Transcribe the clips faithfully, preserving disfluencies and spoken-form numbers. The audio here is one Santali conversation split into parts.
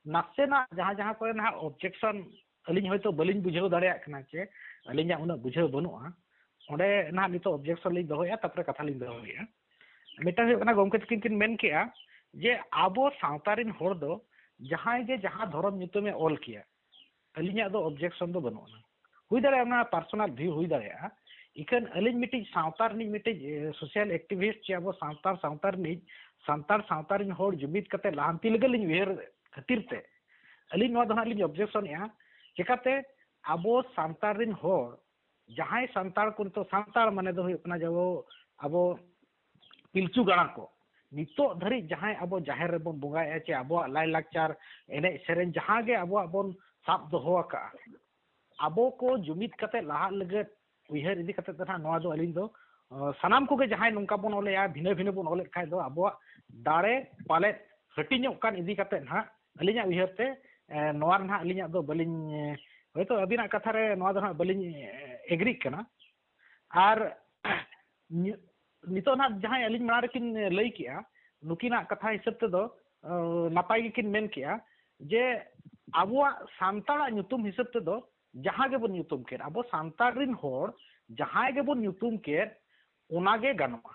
ᱱᱟᱥᱮᱱᱟᱜ ᱡᱟᱦᱟᱸ ᱡᱟᱦᱟᱸ ᱠᱚᱨᱮ ᱱᱟᱦᱟᱜ ᱚᱵᱡᱮᱠᱥᱚᱱ ᱟᱹᱞᱤᱧ ᱦᱚᱭᱛᱳ ᱵᱟᱹᱞᱤᱧ ᱵᱩᱡᱷᱟᱹᱣ ᱫᱟᱲᱮᱭᱟᱜ ᱠᱟᱱᱟ, ᱪᱮ ᱟᱹᱞᱤᱧᱟᱜ ᱩᱱᱟᱹᱜ ᱵᱩᱡᱷᱟᱹᱣ ᱵᱟᱹᱱᱩᱜᱼᱟ, ᱚᱸᱰᱮ ᱱᱟᱦᱟᱜ ᱱᱤᱛᱚᱜ ᱚᱵᱡᱮᱠᱥᱚᱱ ᱞᱤᱧ ᱫᱚᱦᱚᱭᱮᱫᱼᱟ, ᱛᱟᱨᱯᱚᱨᱮ ᱠᱟᱛᱷᱟ ᱞᱤᱧ ᱫᱚᱦᱚᱭᱮᱫᱼᱟ᱾ ᱢᱤᱫᱴᱟᱝ ᱦᱩᱭᱩᱜ ᱠᱟᱱᱟ, ᱜᱚᱢᱠᱮ ᱛᱟᱹᱠᱤᱱ ᱠᱤᱱ ᱢᱮᱱ ᱠᱮᱜᱼᱟ ᱡᱮ ᱟᱵᱚ ᱥᱟᱶᱛᱟ ᱨᱮᱱ ᱦᱚᱲ ᱫᱚ ᱡᱟᱦᱟᱸᱭ ᱜᱮ ᱡᱟᱦᱟᱸ ᱫᱷᱚᱨᱚᱢ ᱧᱩᱛᱩᱢᱮ ᱚᱞ ᱠᱮᱭᱟ, ᱟᱹᱞᱤᱧᱟᱜ ᱫᱚ ᱚᱵᱡᱮᱠᱥᱚᱱ ᱫᱚ ᱵᱟᱹᱱᱩᱜ ᱟᱱᱟ᱾ ᱦᱩᱭ ᱫᱟᱲᱮᱭᱟᱜᱼᱟ ᱚᱱᱟ ᱯᱟᱨᱥᱚᱱᱟᱞ ᱵᱷᱤᱭᱩ ᱦᱩᱭ ᱫᱟᱲᱮᱭᱟᱜᱼᱟ, ᱤᱠᱷᱟᱹᱱ ᱟᱹᱞᱤᱧ ᱢᱤᱫᱴᱤᱡ ᱥᱟᱶᱛᱟ ᱨᱤᱱᱤᱡ ᱢᱤᱫᱴᱤᱡ ᱥᱳᱥᱟᱞ ᱮᱠᱴᱤᱵᱷᱤᱥᱴ ᱪᱮ ᱟᱵᱚ ᱥᱟᱱᱛᱟᱲ ᱥᱟᱶᱛᱟ ᱨᱤᱱᱤᱡ, ᱥᱟᱱᱛᱟᱲ ᱥᱟᱶᱛᱟ ᱨᱤᱱ ᱦᱚᱲ ᱡᱩᱢᱤᱫ ᱠᱟᱛᱮ ᱞᱟᱦᱟᱱᱛᱤ ᱞᱟᱹᱜᱤᱫ ᱞᱤᱧ ᱩᱭᱦᱟᱹᱨ ᱠᱷᱟᱹᱛᱤᱨ ᱛᱮ ᱟᱹᱞᱤᱧ ᱱᱚᱣᱟ ᱫᱚ ᱦᱟᱸᱜ ᱞᱤᱧ ᱚᱵᱡᱮᱠᱥᱚᱱᱮᱜᱼᱟ᱾ ᱪᱮᱠᱟᱛᱮ ᱟᱵᱚ ᱥᱟᱱᱛᱟᱲ ᱨᱤᱱ ᱦᱚᱲ, ᱡᱟᱦᱟᱸᱭ ᱥᱟᱱᱛᱟᱲ ᱠᱚ ᱱᱤᱛᱚᱜ ᱥᱟᱱᱛᱟᱲ ᱢᱟᱱᱮ ᱫᱚ ᱦᱩᱭᱩᱜ ᱠᱟᱱᱟ ᱡᱮ ᱟᱵᱚ, ᱟᱵᱚ ᱯᱤᱞᱪᱩ ᱜᱟᱲᱟ ᱠᱚ ᱱᱤᱛᱚᱜ ᱫᱷᱟᱹᱨᱤᱡ ᱡᱟᱦᱟᱸᱭ ᱟᱵᱚ ᱡᱟᱦᱮᱨ ᱨᱮᱵᱚᱱ ᱵᱚᱸᱜᱟᱭᱮᱫᱼᱟ ᱪᱮ ᱟᱵᱚᱣᱟᱜ ᱞᱟᱭᱼᱞᱟᱠᱪᱟᱨ, ᱮᱱᱮᱡ ᱥᱮᱨᱮᱧ ᱡᱟᱦᱟᱸ ᱜᱮ ᱟᱵᱚᱣᱟᱜ ᱵᱚᱱ ᱥᱟᱵ ᱫᱚᱦᱚ ᱟᱠᱟᱫᱼᱟ, ᱟᱵᱚ ᱠᱚ ᱡᱩᱢᱤᱫ ᱠᱟᱛᱮ ᱞᱟᱦᱟᱜ ᱞᱟᱹᱜᱤᱫ ᱩᱭᱦᱟᱹᱨ ᱤᱫᱤ ᱠᱟᱛᱮ ᱫᱚ ᱱᱟᱦᱟᱜ ᱱᱚᱣᱟ ᱫᱚ ᱟᱹᱞᱤᱧ ᱫᱚ, ᱟᱸ, ᱥᱟᱱᱟᱢ ᱠᱚᱜᱮ ᱡᱟᱦᱟᱸᱭ ᱱᱚᱝᱠᱟ ᱵᱚᱱ ᱚᱞᱮᱜᱼᱟ, ᱵᱷᱤᱱᱟᱹ ᱵᱷᱤᱱᱟᱹ ᱵᱚᱱ ᱚᱞᱮᱫ ᱠᱷᱟᱡ ᱫᱚ ᱟᱵᱚᱣᱟᱜ ᱫᱟᱲᱮ ᱯᱟᱞᱮᱫ ᱦᱟᱹᱴᱤᱧᱚᱜ ᱠᱟᱱ ᱤᱫᱤ ᱠᱟᱛᱮ ᱱᱟᱦᱟᱜ ᱟᱹᱞᱤᱧᱟᱜ ᱩᱭᱦᱟᱹᱨ ᱛᱮ, ᱮ, ᱱᱚᱣᱟ ᱨᱮ ᱱᱟᱦᱟᱜ ᱟᱹᱞᱤᱧᱟᱜ ᱫᱚ ᱵᱟᱹᱞᱤᱧ, ᱮ, ᱦᱚᱭᱛᱳ ᱟᱹᱵᱤᱱᱟᱜ ᱠᱟᱛᱷᱟ ᱨᱮ ᱱᱚᱣᱟ ᱫᱚ ᱱᱟᱦᱟᱜ ᱵᱟᱹᱞᱤᱧ, ᱮ, ᱮᱜᱽᱨᱤᱜ ᱠᱟᱱᱟ᱾ ᱟᱨ ᱱᱤ-, ᱱᱤᱛᱚᱜ ᱱᱟᱦᱟᱜ ᱡᱟᱦᱟᱸᱭ ᱟᱹᱞᱤᱧ ᱢᱟᱲᱟᱝ ᱨᱮᱠᱤᱱ ᱞᱟᱹᱭ ᱠᱮᱜᱼᱟ, ᱱᱩᱠᱤᱱᱟᱜ ᱠᱟᱛᱷᱟ ᱦᱤᱥᱟᱹᱵ ᱛᱮᱫᱚ, ᱮ, ᱱᱟᱯᱟᱭ ᱜᱮᱠᱤᱱ ᱢᱮᱱ ᱠᱮᱜᱼᱟ ᱡᱮ ᱟᱵᱚᱣᱟᱜ ᱥᱟᱱᱛᱟᱲᱟᱜ ᱧᱩᱛᱩᱢ ᱦᱤᱥᱟᱹᱵ ᱛᱮᱫᱚ ᱡᱟᱦᱟᱸ ᱜᱮᱵᱚᱱ ᱧᱩᱛᱩᱢ ᱠᱮᱫ, ᱟᱵᱚ ᱥᱟᱱᱛᱟᱲ ᱨᱤᱱ ᱦᱚᱲ ᱡᱟᱦᱟᱸᱭ ᱜᱮᱵᱚᱱ ᱧᱩᱛᱩᱢ ᱠᱮᱫ, ᱚᱱᱟ ᱜᱮ ᱜᱟᱱᱚᱜᱼᱟ᱾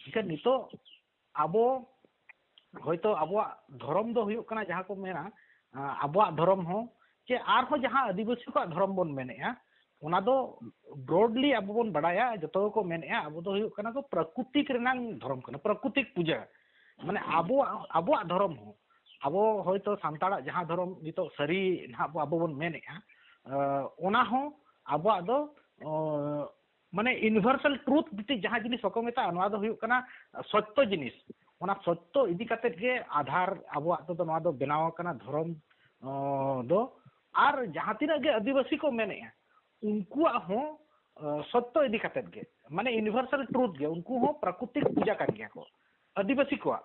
ᱮᱱᱠᱷᱟᱱ ᱱᱤᱛᱚᱜ ᱟᱵᱚ ᱦᱚᱭᱛᱳ ᱟᱵᱚᱣᱟᱜ ᱫᱷᱚᱨᱚᱢ ᱫᱚ ᱦᱩᱭᱩᱜ ᱠᱟᱱᱟ ᱡᱟᱦᱟᱸ ᱠᱚ ᱢᱮᱱᱟ, ᱟᱸ, ᱟᱵᱚᱣᱟᱜ ᱫᱷᱚᱨᱚᱢ ᱦᱚᱸ ᱪᱮ ᱟᱨᱦᱚᱸ ᱡᱟᱦᱟᱸ ᱟᱹᱫᱤᱵᱟᱹᱥᱤ ᱠᱚᱣᱟᱜ ᱫᱷᱚᱨᱚᱢ ᱵᱚᱱ ᱢᱮᱱᱮᱜᱼᱟ, ᱚᱱᱟ ᱫᱚ ᱵᱨᱚᱰᱞᱤ ᱟᱵᱚ ᱵᱚᱱ ᱵᱟᱲᱟᱭᱟ, ᱡᱚᱛᱚ ᱜᱮᱠᱚ ᱢᱮᱱᱮᱜᱼᱟ ᱟᱵᱚ ᱫᱚ ᱦᱩᱭᱩᱜ ᱠᱟᱱᱟ ᱠᱚ ᱯᱨᱟᱠᱨᱤᱛᱤᱠ ᱨᱮᱱᱟᱝ ᱫᱷᱚᱨᱚᱢ ᱠᱟᱱᱟ, ᱯᱨᱟᱠᱨᱤᱛᱤᱠ ᱯᱩᱡᱟᱹ᱾ ᱢᱟᱱᱮ ᱟᱵᱚᱣᱟᱜ, ᱟᱵᱚᱣᱟᱜ ᱫᱷᱚᱨᱚᱢ ᱦᱚᱸ, ᱟᱵᱚ ᱦᱚᱭᱛᱳ ᱥᱟᱱᱛᱟᱲᱟᱜ ᱡᱟᱦᱟᱸ ᱫᱷᱚᱨᱚᱢ ᱱᱤᱛᱚᱜ ᱥᱟᱹᱨᱤ ᱱᱟᱦᱟᱜ ᱵᱚ, ᱟᱵᱚ ᱵᱚᱱ ᱢᱮᱱᱮᱜᱼᱟ, ᱟᱸ, ᱚᱱᱟ ᱦᱚᱸ ᱟᱵᱚᱣᱟᱜ ᱫᱚ, ᱟᱸ, ᱢᱟᱱᱮ ᱤᱭᱩᱱᱤᱵᱷᱟᱨᱥᱟᱞ ᱴᱨᱩᱛᱷ ᱢᱤᱫᱴᱤᱡ ᱡᱟᱦᱟᱸ ᱡᱤᱱᱤᱥ ᱵᱟᱠᱚ ᱢᱮᱛᱟᱜᱼᱟ, ᱱᱚᱣᱟ ᱫᱚ ᱦᱩᱭᱩᱜ ᱠᱟᱱᱟ ᱥᱚᱛᱭᱚ ᱡᱤᱱᱤᱥ᱾ ᱚᱱᱟ ᱥᱚᱛᱭᱚ ᱤᱫᱤ ᱠᱟᱛᱮᱫ ᱜᱮ ᱟᱫᱷᱟᱨ ᱟᱵᱚᱣᱟᱜ ᱫᱚ ᱱᱚᱣᱟ ᱫᱚ ᱵᱮᱱᱟᱣ ᱟᱠᱟᱱᱟ ᱫᱷᱚᱨᱚᱢ, ᱚ, ᱫᱚ᱾ ᱟᱨ ᱡᱟᱦᱟᱸ ᱛᱤᱱᱟᱹᱜ ᱜᱮ ᱟᱹᱫᱤᱵᱟᱹᱥᱤ ᱠᱚ ᱢᱮᱱᱮᱜᱼᱟ, ᱩᱱᱠᱩᱣᱟᱜ ᱦᱚᱸ, ᱚ, ᱥᱚᱛᱭᱚ ᱤᱫᱤ ᱠᱟᱛᱮᱫ ᱜᱮ, ᱢᱟᱱᱮ ᱤᱭᱩᱱᱤᱵᱷᱟᱨᱥᱟᱞ ᱴᱨᱩᱛᱷ ᱜᱮ, ᱩᱱᱠᱩ ᱦᱚᱸ ᱯᱨᱟᱠᱨᱤᱛᱤᱠ ᱯᱩᱡᱟ ᱠᱟᱱ ᱜᱮᱭᱟ ᱠᱚ ᱟᱹᱫᱤᱵᱟᱹᱥᱤ ᱠᱚᱣᱟᱜ᱾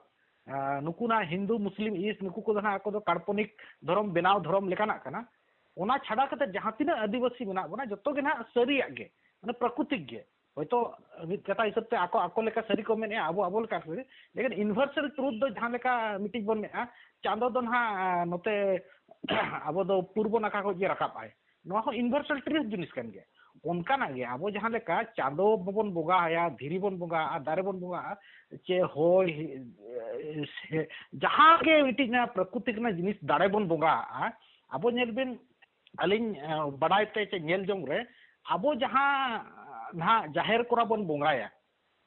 ᱟ, ᱱᱩᱠᱩ ᱱᱟ ᱦᱤᱱᱫᱩ, ᱢᱩᱥᱞᱤᱢ, ᱤᱥ, ᱱᱩᱠᱩ ᱠᱚᱫᱚ ᱱᱟᱜ ᱟᱠᱚ ᱫᱚ ᱠᱟᱞᱯᱚᱱᱤᱠ ᱫᱷᱚᱨᱚᱢ, ᱵᱮᱱᱟᱣ ᱫᱷᱚᱨᱚᱢ ᱞᱮᱠᱟᱱᱟᱜ ᱠᱟᱱᱟ᱾ ᱚᱱᱟ ᱪᱷᱟᱰᱟ ᱠᱟᱛᱮ ᱡᱟᱦᱟᱸ ᱛᱤᱱᱟᱹᱜ ᱟᱹᱫᱤᱵᱟᱹᱥᱤ ᱢᱮᱱᱟᱜ ᱵᱚᱱᱟ, ᱡᱚᱛᱚ ᱜᱮ ᱱᱟᱜ ᱥᱟᱹᱨᱤᱭᱟᱜ ᱜᱮ, ᱢᱟᱱᱮ ᱯᱨᱟᱠᱨᱤᱛᱤᱠ ᱜᱮ᱾ ᱦᱚᱭᱛᱳ ᱢᱤᱫ ᱠᱟᱛᱷᱟ ᱦᱤᱥᱟᱹᱵ ᱛᱮ ᱟᱠᱚ ᱟᱠᱚ ᱞᱮᱠᱟ ᱥᱟᱹᱨᱤ ᱠᱚ ᱢᱮᱱᱮᱜᱼᱟ, ᱟᱵᱚ ᱟᱵᱚ ᱞᱮᱠᱟ ᱥᱟᱹᱨᱤ, ᱞᱮᱠᱤᱱ ᱤᱭᱩᱱᱤᱵᱷᱟᱨᱥᱟᱞ ᱴᱨᱩᱛᱷ ᱫᱚ ᱡᱟᱦᱟᱸ ᱞᱮᱠᱟ ᱢᱤᱫᱴᱤᱡ ᱵᱚᱱ ᱢᱮᱱᱟ, ᱪᱟᱸᱫᱚ ᱫᱚ ᱱᱟᱦᱟᱜ ᱱᱚᱛᱮ ᱟᱵᱚ ᱫᱚ ᱯᱩᱨᱵᱚ ᱱᱟᱠᱷᱟ ᱠᱷᱚᱱ ᱜᱮ ᱨᱟᱠᱟᱵ ᱟᱭ᱾ ᱱᱚᱣᱟ ᱦᱚᱸ ᱤᱱᱵᱷᱟᱨᱥᱟᱞ ᱴᱨᱩᱛᱷ ᱡᱤᱱᱤᱥ ᱠᱟᱱ ᱜᱮᱭᱟ᱾ ᱚᱱᱠᱟᱱᱟᱜ ᱜᱮ ᱟᱵᱚ ᱡᱟᱦᱟᱸ ᱞᱮᱠᱟ ᱪᱟᱸᱫᱚ ᱵᱟᱵᱚᱱ ᱵᱚᱸᱜᱟ ᱟᱭᱟ, ᱫᱷᱤᱨᱤ ᱵᱚᱱ ᱵᱚᱸᱜᱟ ᱟᱜᱼᱟ, ᱫᱟᱨᱮ ᱵᱚᱱ ᱵᱚᱸᱜᱟ ᱟᱜᱼᱟ, ᱪᱮ ᱦᱚᱭ, ᱥᱮ ᱡᱟᱦᱟᱸ ᱜᱮ ᱢᱤᱫᱴᱤᱡ ᱱᱚᱣᱟ ᱯᱨᱟᱠᱨᱤᱛᱤᱠ ᱨᱮᱱᱟᱜ ᱡᱤᱱᱤᱥ ᱫᱟᱲᱮ ᱵᱚᱱ ᱵᱚᱸᱜᱟ ᱟᱜᱼᱟ, ᱟᱵᱚ ᱧᱮᱞ ᱵᱤᱱ, ᱟᱹᱞᱤᱧ, ᱮ, ᱵᱟᱰᱟᱭ ᱛᱮ ᱪᱮ ᱧᱮᱞ ᱡᱚᱝ ᱨᱮ ᱟᱵᱚ ᱡᱟᱦᱟᱸ ᱱᱟᱦᱟᱜ ᱡᱟᱦᱮᱨ ᱠᱚᱨᱮ ᱵᱚᱱ ᱵᱚᱸᱜᱟᱭᱟ,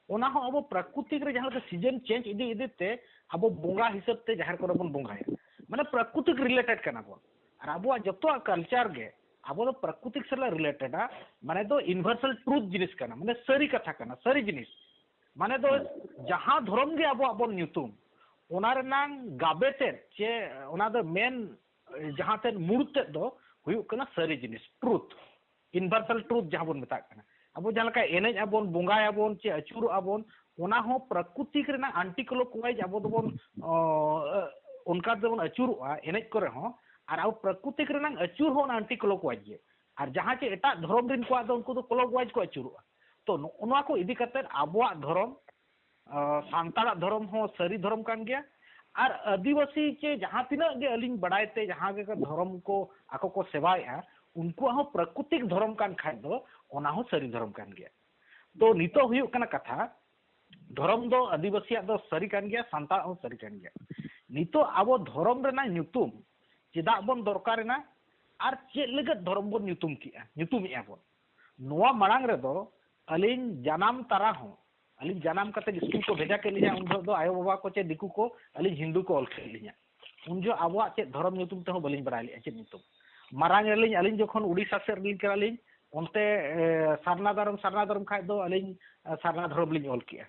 ᱚᱱᱟ ᱦᱚᱸ ᱟᱵᱚ ᱯᱨᱟᱠᱨᱤᱛᱤᱠ ᱨᱮ ᱡᱟᱦᱟᱸ ᱞᱮᱠᱟ ᱥᱤᱡᱚᱱ ᱪᱮᱧᱡᱽ ᱤᱫᱤ ᱤᱫᱤ ᱛᱮ ᱟᱵᱚ ᱵᱚᱸᱜᱟ ᱦᱤᱥᱟᱹᱵ ᱛᱮ ᱡᱟᱦᱮᱨ ᱠᱚᱨᱮ ᱵᱚᱱ ᱵᱚᱸᱜᱟᱭᱟ, ᱢᱟᱱᱮ ᱯᱨᱟᱠᱨᱤᱛᱤᱠ ᱨᱤᱞᱮᱴᱮᱰ ᱠᱟᱱᱟ ᱵᱚᱱ᱾ ᱟᱨ ᱟᱵᱚᱣᱟᱜ ᱡᱚᱛᱚᱣᱟᱜ ᱠᱟᱞᱪᱟᱨ ᱜᱮ ᱟᱵᱚ ᱫᱚ ᱯᱨᱟᱠᱨᱤᱛᱤᱠ ᱥᱟᱞᱟᱜ ᱨᱤᱞᱮᱴᱮᱰᱟ, ᱢᱟᱱᱮ ᱫᱚ ᱤᱱᱵᱷᱟᱨᱥᱟᱞ ᱴᱨᱩᱛᱷ ᱡᱤᱱᱤᱥ ᱠᱟᱱᱟ, ᱢᱟᱱᱮ ᱥᱟᱹᱨᱤ ᱠᱟᱛᱷᱟ ᱠᱟᱱᱟ, ᱥᱟᱹᱨᱤ ᱡᱤᱱᱤᱥ᱾ ᱢᱟᱱᱮ ᱫᱚ ᱡᱟᱦᱟᱸ ᱫᱷᱚᱨᱚᱢ ᱜᱮ ᱟᱵᱚᱣᱟᱜ ᱵᱚᱱ ᱧᱩᱛᱩᱢ, ᱚᱱᱟ ᱨᱮᱱᱟᱝ ᱜᱟᱵᱮ ᱛᱮᱫ ᱪᱮ ᱚᱱᱟ ᱫᱚ ᱢᱮᱱ ᱡᱟᱦᱟᱸ ᱛᱮᱫ ᱢᱩᱲ ᱛᱮᱫ ᱫᱚ ᱦᱩᱭᱩᱜ ᱠᱟᱱᱟ ᱥᱟᱹᱨᱤ ᱡᱤᱱᱤᱥ, ᱴᱨᱩᱛᱷ, ᱤᱱᱵᱷᱟᱨᱥᱟᱞ ᱴᱨᱩᱛᱷ ᱡᱟᱦᱟᱸ ᱵᱚᱱ ᱢᱮᱛᱟᱜ ᱠᱟᱱᱟ᱾ ᱟᱵᱚ ᱡᱟᱦᱟᱸ ᱞᱮᱠᱟ ᱮᱱᱮᱡ ᱟᱵᱚᱱ, ᱵᱚᱸᱜᱟᱭᱟᱵᱚᱱ ᱪᱮ ᱟᱹᱪᱩᱨᱚᱜ ᱟᱵᱚᱱ, ᱚᱱᱟ ᱦᱚᱸ ᱯᱨᱟᱠᱨᱤᱛᱤᱠ ᱨᱮᱱᱟᱜ ᱟᱱᱴᱤ ᱠᱞᱚᱠᱣᱟᱭᱤᱡᱽ ᱟᱵᱚ ᱫᱚᱵᱚᱱ, ᱚ, ᱚᱱᱠᱟ ᱛᱮᱵᱚᱱ ᱟᱹᱪᱩᱨᱚᱜᱼᱟ ᱮᱱᱮᱡ ᱠᱚᱨᱮ ᱦᱚᱸ, ᱟᱨ ᱟᱵᱚ ᱯᱨᱟᱠᱨᱤᱛᱤᱠ ᱨᱮᱱᱟᱜ ᱟᱹᱪᱩᱨ ᱦᱚᱸ ᱚᱱᱟ ᱟᱱᱴᱤ ᱠᱞᱚᱠᱣᱟᱭᱤᱡᱽ ᱜᱮ᱾ ᱟᱨ ᱡᱟᱦᱟᱸ ᱪᱮ ᱮᱴᱟᱜ ᱫᱷᱚᱨᱚᱢ ᱨᱮᱱ ᱠᱚᱣᱟᱜ ᱫᱚ ᱩᱱᱠᱩ ᱫᱚ ᱠᱞᱚᱠᱣᱟᱭᱤᱡᱽ ᱠᱚ ᱟᱹᱪᱩᱨᱚᱜᱼᱟ᱾ ᱛᱚ ᱱᱚᱜᱼᱚ ᱱᱚᱣᱟ ᱠᱚ ᱤᱫᱤ ᱠᱟᱛᱮᱫ ᱟᱵᱚᱣᱟᱜ ᱫᱷᱚᱨᱚᱢ, ᱟᱸ, ᱥᱟᱱᱛᱟᱲᱟᱜ ᱫᱷᱚᱨᱚᱢ ᱦᱚᱸ ᱥᱟᱹᱨᱤ ᱫᱷᱚᱨᱚᱢ ᱠᱟᱱ ᱜᱮᱭᱟ᱾ ᱟᱨ ᱟᱹᱫᱤᱵᱟᱹᱥᱤ ᱪᱮ ᱡᱟᱦᱟᱸ ᱛᱤᱱᱟᱹᱜ ᱜᱮ ᱟᱹᱞᱤᱧ ᱵᱟᱲᱟᱭ ᱛᱮ ᱡᱟᱦᱟᱸ ᱜᱮ ᱫᱷᱚᱨᱚᱢ ᱠᱚ ᱟᱠᱚ ᱠᱚ ᱥᱮᱵᱟᱭᱮᱫᱼᱟ, ᱩᱱᱠᱩᱣᱟᱜ ᱦᱚᱸ ᱯᱨᱟᱠᱨᱤᱛᱤᱠ ᱫᱷᱚᱨᱚᱢ ᱠᱟᱱ ᱠᱷᱟᱡ ᱫᱚ ᱚᱱᱟ ᱦᱚᱸ ᱥᱟᱹᱨᱤ ᱫᱷᱚᱨᱚᱢ ᱠᱟᱱ ᱜᱮᱭᱟ᱾ ᱛᱚ ᱱᱤᱛᱚᱜ ᱦᱩᱭᱩᱜ ᱠᱟᱱᱟ ᱠᱟᱛᱷᱟ, ᱫᱷᱚᱨᱚᱢ ᱫᱚ ᱟᱹᱫᱤᱵᱟᱹᱥᱤᱭᱟᱜ ᱫᱚ ᱥᱟᱹᱨᱤ ᱠᱟᱱ ᱜᱮᱭᱟ, ᱥᱟᱱᱛᱟᱲᱟᱜ ᱦᱚᱸ ᱥᱟᱹᱨᱤ ᱠᱟᱱ ᱜᱮᱭᱟ᱾ ᱱᱤᱛᱚᱜ ᱟᱵᱚ ᱫᱷᱚᱨᱚᱢ ᱨᱮᱱᱟᱜ ᱧᱩᱛᱩᱢ ᱪᱮᱫᱟᱜ ᱵᱚᱱ ᱫᱚᱨᱠᱟᱨᱮᱱᱟ ᱟᱨ ᱪᱮᱫ ᱞᱟᱹᱜᱤᱫ ᱫᱷᱚᱨᱚᱢ ᱵᱚᱱ ᱧᱩᱛᱩᱢ ᱠᱮᱜᱼᱟ, ᱧᱩᱛᱩᱢᱮᱜᱼᱟ ᱵᱚᱱ? ᱱᱚᱣᱟ ᱢᱟᱲᱟᱝ ᱨᱮᱫᱚ ᱟᱹᱞᱤᱧ ᱡᱟᱱᱟᱢ ᱛᱟᱨᱟ ᱦᱚᱸ, ᱟᱹᱞᱤᱧ ᱡᱟᱱᱟᱢ ᱠᱟᱛᱮ ᱥᱠᱩᱞ ᱠᱚ ᱵᱷᱮᱡᱟ ᱠᱮᱫ ᱞᱤᱧᱟ, ᱩᱱ ᱡᱚᱦᱚᱜ ᱫᱚ ᱟᱭᱳ ᱵᱟᱵᱟ ᱠᱚ ᱪᱮ ᱫᱤᱠᱩ ᱠᱚ ᱟᱹᱞᱤᱧ ᱦᱤᱱᱫᱩ ᱠᱚ ᱚᱞ ᱠᱮᱫ ᱞᱤᱧᱟ᱾ ᱩᱱ ᱡᱚᱦᱚᱜ ᱟᱵᱚᱣᱟᱜ ᱪᱮᱫ ᱫᱷᱚᱨᱚᱢ ᱧᱩᱛᱩᱢ ᱛᱮᱦᱚᱸ ᱵᱟᱹᱞᱤᱧ ᱵᱟᱲᱟᱭ ᱞᱮᱜᱼᱟ ᱪᱮᱫ ᱧᱩᱛᱩᱢ᱾ ᱢᱟᱨᱟᱝ ᱨᱮᱞᱤᱧ, ᱟᱹᱞᱤᱧ ᱡᱚᱠᱷᱚᱱ ᱩᱰᱤᱥᱟ ᱥᱮᱫ ᱨᱮᱞᱤᱧ ᱠᱟᱱᱟᱞᱤᱧ, ᱚᱱᱛᱮ, ᱮ, ᱥᱟᱨᱱᱟ ᱫᱷᱚᱨᱚᱢ, ᱥᱟᱨᱱᱟ ᱫᱷᱚᱨᱚᱢ ᱠᱷᱟᱡ ᱫᱚ ᱟᱹᱞᱤᱧ, ᱮ, ᱥᱟᱨᱱᱟ ᱫᱷᱚᱨᱚᱢ ᱞᱤᱧ ᱚᱞ ᱠᱮᱜᱼᱟ᱾